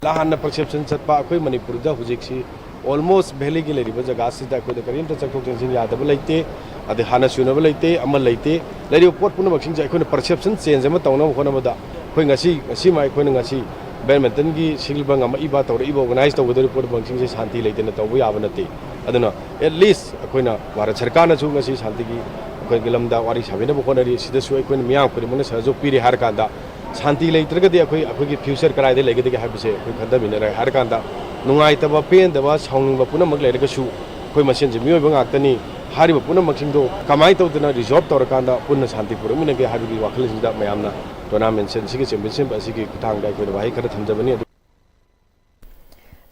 ꯂꯥꯟꯅ ꯄꯔꯁꯦꯞꯁꯟ ꯆꯠꯄ ꯑꯩꯈꯣꯏ ꯃꯅꯤꯄꯨꯔꯗ ꯍꯧꯖꯤꯛꯁꯤ ꯑꯣꯜꯃꯣꯁ ꯚꯦꯂꯤꯒꯤ ꯂꯩꯔꯤꯕ ꯖꯒꯥꯁꯤꯗ ꯑꯩꯈꯣꯏꯗ ꯀꯔꯤꯝꯇ ꯆꯪꯊꯣꯛ ꯆꯪꯁꯤꯟ ꯌꯥꯗꯕ ꯂꯩꯇꯦ, ꯑꯗꯩ ꯍꯥꯟꯅ ꯁꯨꯅꯕ ꯂꯩꯇꯦ, ꯑꯃ ꯂꯩꯇꯦ꯫ ꯂꯩꯔꯤꯕ ꯄꯣꯠ ꯄꯨꯝꯅꯃꯛꯁꯤꯡꯁꯦ ꯑꯩꯈꯣꯏꯅ ꯄꯔꯁꯦꯞꯁꯟ ꯆꯦꯟꯖ ꯑꯃ ꯇꯧꯅꯕ ꯍꯣꯠꯅꯕꯗ ꯑꯩꯈꯣꯏ ꯉꯁꯤ, ꯉꯁꯤꯃꯛ ꯑꯩꯈꯣꯏꯅ ꯉꯁꯤ ꯕꯦꯗꯃꯤꯟꯇꯟꯒꯤ ꯁꯤꯜꯕ ꯉꯝꯃꯛꯏꯕ, ꯇꯧꯔꯛꯏꯕ, ꯑꯣꯔꯒꯅꯥꯏꯖ ꯇꯧꯒꯗꯧꯔꯤꯕ ꯄꯣꯠ ꯄꯣꯠꯁꯤꯡꯁꯦ ꯁꯥꯟꯇꯤ ꯂꯩꯇꯅ ꯇꯧꯕ ꯌꯥꯕ ꯅꯠꯇꯦ꯫ ꯑꯗꯨꯅ at least ꯑꯩꯈꯣꯏꯅ ꯚꯥꯔꯠ ꯁꯔꯀꯥꯔꯅꯁꯨ ꯉꯁꯤ ꯁꯥꯟꯇꯤꯒꯤ ꯑꯩꯈꯣꯏꯒꯤ ꯂꯝꯗ ꯋꯥꯔꯤ ꯁꯥꯕꯤꯅꯕ ꯍꯣꯠꯅꯔꯤ꯫ ꯁꯤꯗꯁꯨ ꯑꯩꯈꯣꯏꯅ ꯃꯤꯌꯥꯝ ꯈꯨꯗꯤꯡꯃꯛꯅ ꯁꯍꯖꯣꯛ ꯄꯤꯔꯤ ꯍꯥꯏꯔ ꯀꯥꯟꯗ, ꯁꯥꯟꯇꯤ ꯂꯩꯇ꯭ꯔꯒꯗꯤ ꯑꯩꯈꯣꯏ, ꯑꯩꯈꯣꯏꯒꯤ ꯐ꯭ꯌꯨꯆꯔ ꯀꯗꯥꯏꯗ ꯂꯩꯒꯗꯒꯦ ꯍꯥꯏꯕꯁꯦ ꯑꯩꯈꯣꯏ ꯈꯟꯊꯃꯤꯟꯅꯔꯦ ꯍꯥꯏꯔ ꯀꯥꯟꯗ, ꯅꯨꯡꯉꯥꯏꯇꯕ, ꯄꯦꯟꯗꯕ, ꯁꯥꯎꯅꯤꯡꯕ ꯄꯨꯝꯅꯃꯛ ꯂꯩꯔꯒꯁꯨ, ꯑꯩꯈꯣꯏ ꯃꯁꯦꯟꯁꯦ ꯃꯤꯑꯣꯏꯕ ꯉꯥꯛꯇꯅꯤ꯫ ꯍꯥꯏꯔꯤꯕ ꯄꯨꯝꯅꯃꯛꯁꯤꯡꯗꯣ ꯀꯃꯥꯏꯅ ꯇꯧꯗꯅ ꯔꯤꯖꯣꯜꯕ ꯇꯧꯔꯀꯥꯟꯗ ꯄꯨꯟꯅ ꯁꯥꯟꯇꯤ ꯄꯨꯔꯛꯃꯤꯟꯅꯒꯦ ꯍꯥꯏꯕꯒꯤ ꯋꯥꯈꯜꯁꯤꯡꯗ ꯃꯌꯥꯝꯅ ꯇꯣꯔꯅꯥꯃꯦꯟ ꯑꯁꯤꯒꯤ ꯆꯦꯝꯄꯤꯌꯟꯁꯤꯞ ꯑꯁꯤꯒꯤ ꯈꯨꯠꯊꯥꯡꯗ ꯑꯩꯈꯣꯏꯅ ꯋꯥꯍꯩ ꯈꯔ ꯊꯝꯖꯕꯅꯤ꯫ ꯑꯗꯨ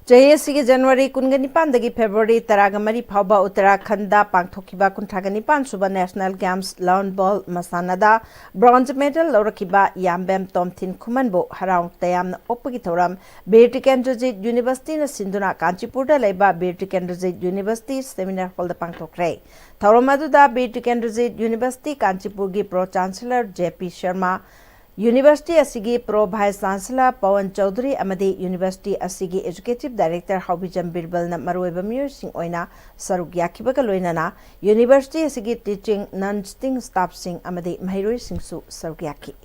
ꯆꯍꯤ ꯑꯁꯤꯒꯤ ꯖꯅꯋꯥꯔꯤ ꯀꯨꯟꯒ ꯅꯤꯄꯥꯟꯗꯒꯤ ꯐꯦꯕ꯭ꯔꯨꯋꯥꯔꯤ ꯇꯔꯥꯒ ꯃꯔꯤ ꯐꯥꯎꯕ ꯎꯠꯇꯔꯥꯈꯟꯗ ꯄꯥꯡꯊꯣꯛꯈꯤꯕ ꯀꯨꯟꯊ꯭ꯔꯥꯒ ꯅꯤꯄꯥꯟ ꯁꯨꯕ ꯅꯦꯁꯅꯦꯜ ꯒꯦꯝꯁ ꯂꯥꯎꯟ ꯕꯣꯜ ꯃꯁꯥꯟꯅꯗ ꯕ꯭ꯔꯣꯟꯖ ꯃꯦꯗꯜ ꯂꯧꯔꯛꯈꯤꯕ ꯌꯥꯝꯕꯦꯝ ꯇꯣꯝꯊꯤꯟ ꯈꯨꯃꯟꯕꯨ ꯍꯔꯥꯎ ꯇꯌꯥꯝꯅ ꯑꯣꯛꯄꯒꯤ ꯊꯧꯔꯝ ꯕꯤꯔ ꯇꯤꯀꯦꯟꯗ꯭ꯔꯖꯤꯠ ꯌꯨꯅꯤꯚꯔꯁꯤꯇꯤꯅ ꯁꯤꯟꯗꯨꯅ ꯀꯥꯟꯆꯤꯄꯨꯔꯗ ꯂꯩꯕ ꯕꯤꯔ ꯇꯤꯀꯦꯟꯗ꯭ꯔꯖꯤꯠ ꯌꯨꯅꯤꯚꯔꯁꯤꯇꯤ ꯁꯦꯃꯤꯅꯥꯔ ꯍꯣꯜꯗ ꯄꯥꯡꯊꯣꯛꯈ꯭ꯔꯦ꯫ ꯊꯧꯔꯝ ꯑꯗꯨꯗ ꯕꯤꯔ ꯇꯤꯀꯦꯟꯗ꯭ꯔꯖꯤꯠ ꯌꯨꯅꯤꯚꯔꯁꯤꯇꯤ ꯀꯥꯟꯆꯤꯄꯨꯔꯒꯤ pro chancellor J P Sharma, university ꯑꯁꯤꯒꯤ pro vice chancellor Pawan Chaudhary ꯑꯃꯗꯤ ꯌꯨꯅꯤꯚꯔꯁꯤꯇꯤ ꯑꯁꯤꯒꯤ ꯑꯦꯖꯨꯀꯦꯇꯤꯚ ꯗꯥꯏꯔꯦꯛꯇꯔ ꯍꯥꯎꯕꯤꯖꯝ ꯕꯤꯔꯕꯜꯅ ꯃꯔꯨꯑꯣꯏꯕ ꯃꯤꯑꯣꯏꯁꯤꯡ ꯑꯣꯏꯅ ꯁꯔꯨꯛ ꯌꯥꯈꯤꯕꯒ ꯂꯣꯏꯅꯅ ꯌꯨꯅꯤꯚꯔꯁꯤꯇꯤ ꯑꯁꯤꯒꯤ ꯇꯤꯆꯤꯡ, ꯅꯟ ꯇꯤꯆꯤꯡ ꯁ꯭ꯇꯥꯐꯁꯤꯡ ꯑꯃꯗꯤ ꯃꯍꯩꯔꯣꯏꯁꯤꯡꯁꯨ ꯁꯔꯨꯛ ꯌꯥꯈꯤ꯫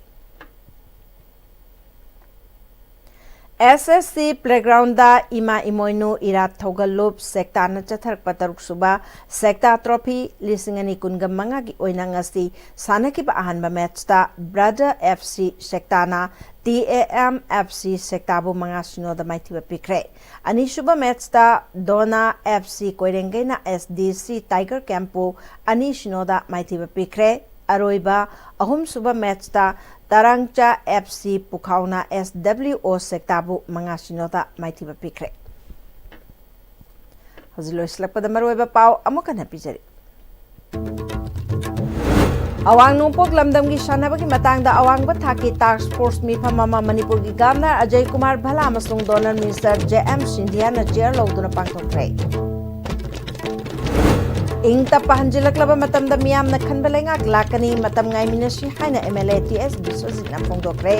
ꯑꯦꯁ ꯑꯦꯁ ꯁꯤ ꯄ꯭ꯂꯦꯒ꯭ꯔꯥꯎꯟꯗ ꯏꯃꯥ ꯏꯃꯣꯏꯅꯨ ꯏꯔꯥꯠ ꯊꯧꯒꯜꯂꯨꯞ ꯁꯦꯛꯇꯥꯅ ꯆꯠꯊꯔꯛꯄ ꯇꯔꯨꯛ ꯁꯨꯕ ꯁꯦꯛꯇꯥ ꯇ꯭ꯔꯣꯐꯤ ꯂꯤꯁꯤꯡ ꯑꯅꯤ ꯀꯨꯟꯒ ꯃꯉꯥꯒꯤ ꯑꯣꯏꯅ ꯉꯁꯤ ꯁꯥꯟꯅꯈꯤꯕ ꯑꯍꯥꯟꯕ ꯃꯦꯠꯆꯇ ꯕ꯭ꯔꯗꯔ ꯑꯦꯐ ꯁꯤ ꯁꯦꯛꯇꯥꯅ T A M F C ꯁꯦꯛꯇꯥꯕꯨ ꯃꯉꯥ ꯁꯤꯅꯣꯗ ꯃꯥꯏꯊꯤꯕ ꯄꯤꯈ꯭ꯔꯦ꯫ ꯑꯅꯤꯁꯨꯕ ꯃꯦꯠꯆꯇ ꯗꯣꯅꯥ ꯑꯦꯐ ꯁꯤ ꯀꯣꯏꯔꯦꯡꯒꯩꯅ ꯑꯦꯁ ꯗꯤ ꯁꯤ ꯇꯥꯏꯒꯔ ꯀꯦꯝꯄꯨ ꯑꯅꯤ ꯁꯤꯅꯣꯗ ꯃꯥꯏꯊꯤꯕ ꯄꯤꯈ꯭ꯔꯦ꯫ ꯑꯔꯣꯏꯕ ꯑꯍꯨꯝꯁꯨꯕ ꯃꯦꯠꯆꯇ ꯇꯔꯥꯡꯆꯥ ꯑꯦꯐ ꯁꯤ ꯄꯨꯈꯥꯎꯅ ꯑꯦꯁ ꯗꯕ꯭ꯂꯤꯎ ꯑꯣ ꯁꯦꯛꯇꯥꯕꯨ ꯃꯉꯥ ꯁꯤꯅꯣꯗ ꯃꯥꯏꯊꯤꯕ ꯄꯤꯈ꯭ꯔꯦ꯫ ꯍꯧꯖꯤꯛ ꯂꯣꯏꯁꯤꯜꯂꯛꯄꯗ ꯃꯔꯨꯑꯣꯏꯕ ꯄꯥꯎ ꯑꯃꯨꯛ ꯍꯟꯅ ꯄꯤꯖꯔꯤ꯫ ꯑꯋꯥꯡ ꯅꯣꯡꯄꯣꯛ ꯂꯝꯗꯝꯒꯤ ꯁꯥꯟꯅꯕꯒꯤ ꯃꯇꯥꯡꯗ ꯑꯋꯥꯡꯕ ꯊꯥꯛꯀꯤ ꯇꯥꯁꯛ ꯐꯣꯔꯁ ꯃꯤꯐꯝ ꯑꯃ ꯃꯅꯤꯄꯨꯔꯒꯤ ꯒꯚꯔꯅꯔ ꯑꯖꯌ ꯀꯨꯃꯥꯔ ꯚꯜꯂꯥ ꯑꯃꯁꯨꯡ ꯗꯣꯅꯔ ꯃꯤꯅꯤꯁꯇꯔ ꯖꯦ ꯑꯦꯝ ꯁꯤꯟꯙꯤꯌꯥꯅ ꯆꯦꯌꯔ ꯂꯧꯗꯨꯅ ꯄꯥꯡꯊꯣꯛꯈ꯭ꯔꯦ꯫ ꯏꯪ ꯇꯞꯄ ꯍꯟꯖꯤꯜꯂꯛꯂꯕ ꯃꯇꯝꯗ ꯃꯤꯌꯥꯝꯅ ꯈꯟꯕ ꯂꯩꯉꯥꯛ ꯂꯥꯛꯀꯅꯤ, ꯃꯇꯝ ꯉꯥꯏꯃꯤꯟꯅꯁꯤ ꯍꯥꯏꯅ M L A T S ꯕꯤꯁ꯭ꯋꯖꯤꯠꯅ ꯐꯣꯡꯗꯣꯛꯈ꯭ꯔꯦ꯫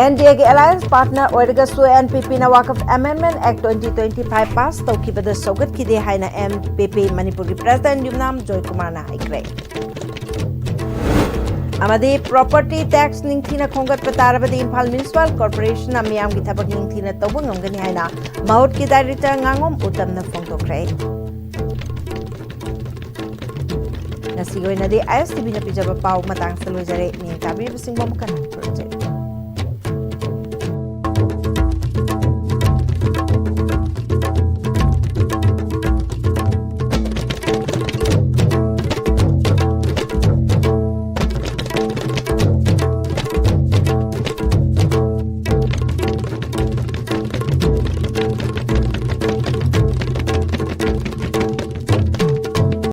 ꯑꯦꯟ ꯗꯤ ꯑꯦꯒꯤ ꯑꯦꯂꯥꯌꯟꯁ ꯄꯥꯔꯠꯅꯔ ꯑꯣꯏꯔꯒꯁꯨ ꯑꯦꯟ ꯄꯤ ꯄꯤꯅ ꯋꯥꯀꯐ amendment act twenty twenty five pass ꯇꯧꯈꯤꯕꯗ ꯁꯧꯒꯠꯈꯤꯗꯦ ꯍꯥꯏꯅ ꯑꯦꯟ ꯄꯤ ꯄꯤ ꯃꯅꯤꯄꯨꯔꯒꯤ ꯄ꯭ꯔꯦꯁꯤꯗꯦꯟꯠ ꯌꯨꯝꯅꯥꯝ ꯖꯣꯏꯀꯨꯃꯥꯔꯅ ꯍꯥꯏꯈ꯭ꯔꯦ꯫ ꯑꯃꯗꯤ property tax ꯅꯤꯡꯊꯤꯅ ꯈꯣꯝꯒꯠꯄ ꯇꯥꯔꯕꯗꯤ ꯏꯝꯐꯥꯜ Municipal Corporation ꯅ ꯃꯤꯌꯥꯝꯒꯤ ꯊꯕꯛ ꯅꯤꯡꯊꯤꯅ ꯇꯧꯕ ꯉꯝꯒꯅꯤ ꯍꯥꯏꯅ ꯃꯍꯨꯠꯀꯤ Director ꯉꯥꯉꯣꯝ ꯎꯇꯝꯅ ꯐꯣꯡꯗꯣꯛꯈ꯭ꯔꯦ꯫ ꯉꯁꯤꯒꯤ ꯑꯣꯏꯅꯗꯤ ISTV ꯅ ꯄꯤꯖꯕ ꯄꯥꯎ ꯃꯇꯥꯡꯁꯤꯗ ꯂꯣꯏꯖꯔꯦ꯫ ꯃꯤꯠꯌꯦꯡ ꯇꯥꯕꯤꯔꯤꯕꯁꯤꯡꯕꯨ ꯑꯃꯨꯛ ꯍꯟꯅ ꯈꯨꯔꯨꯝꯖꯔꯤ꯫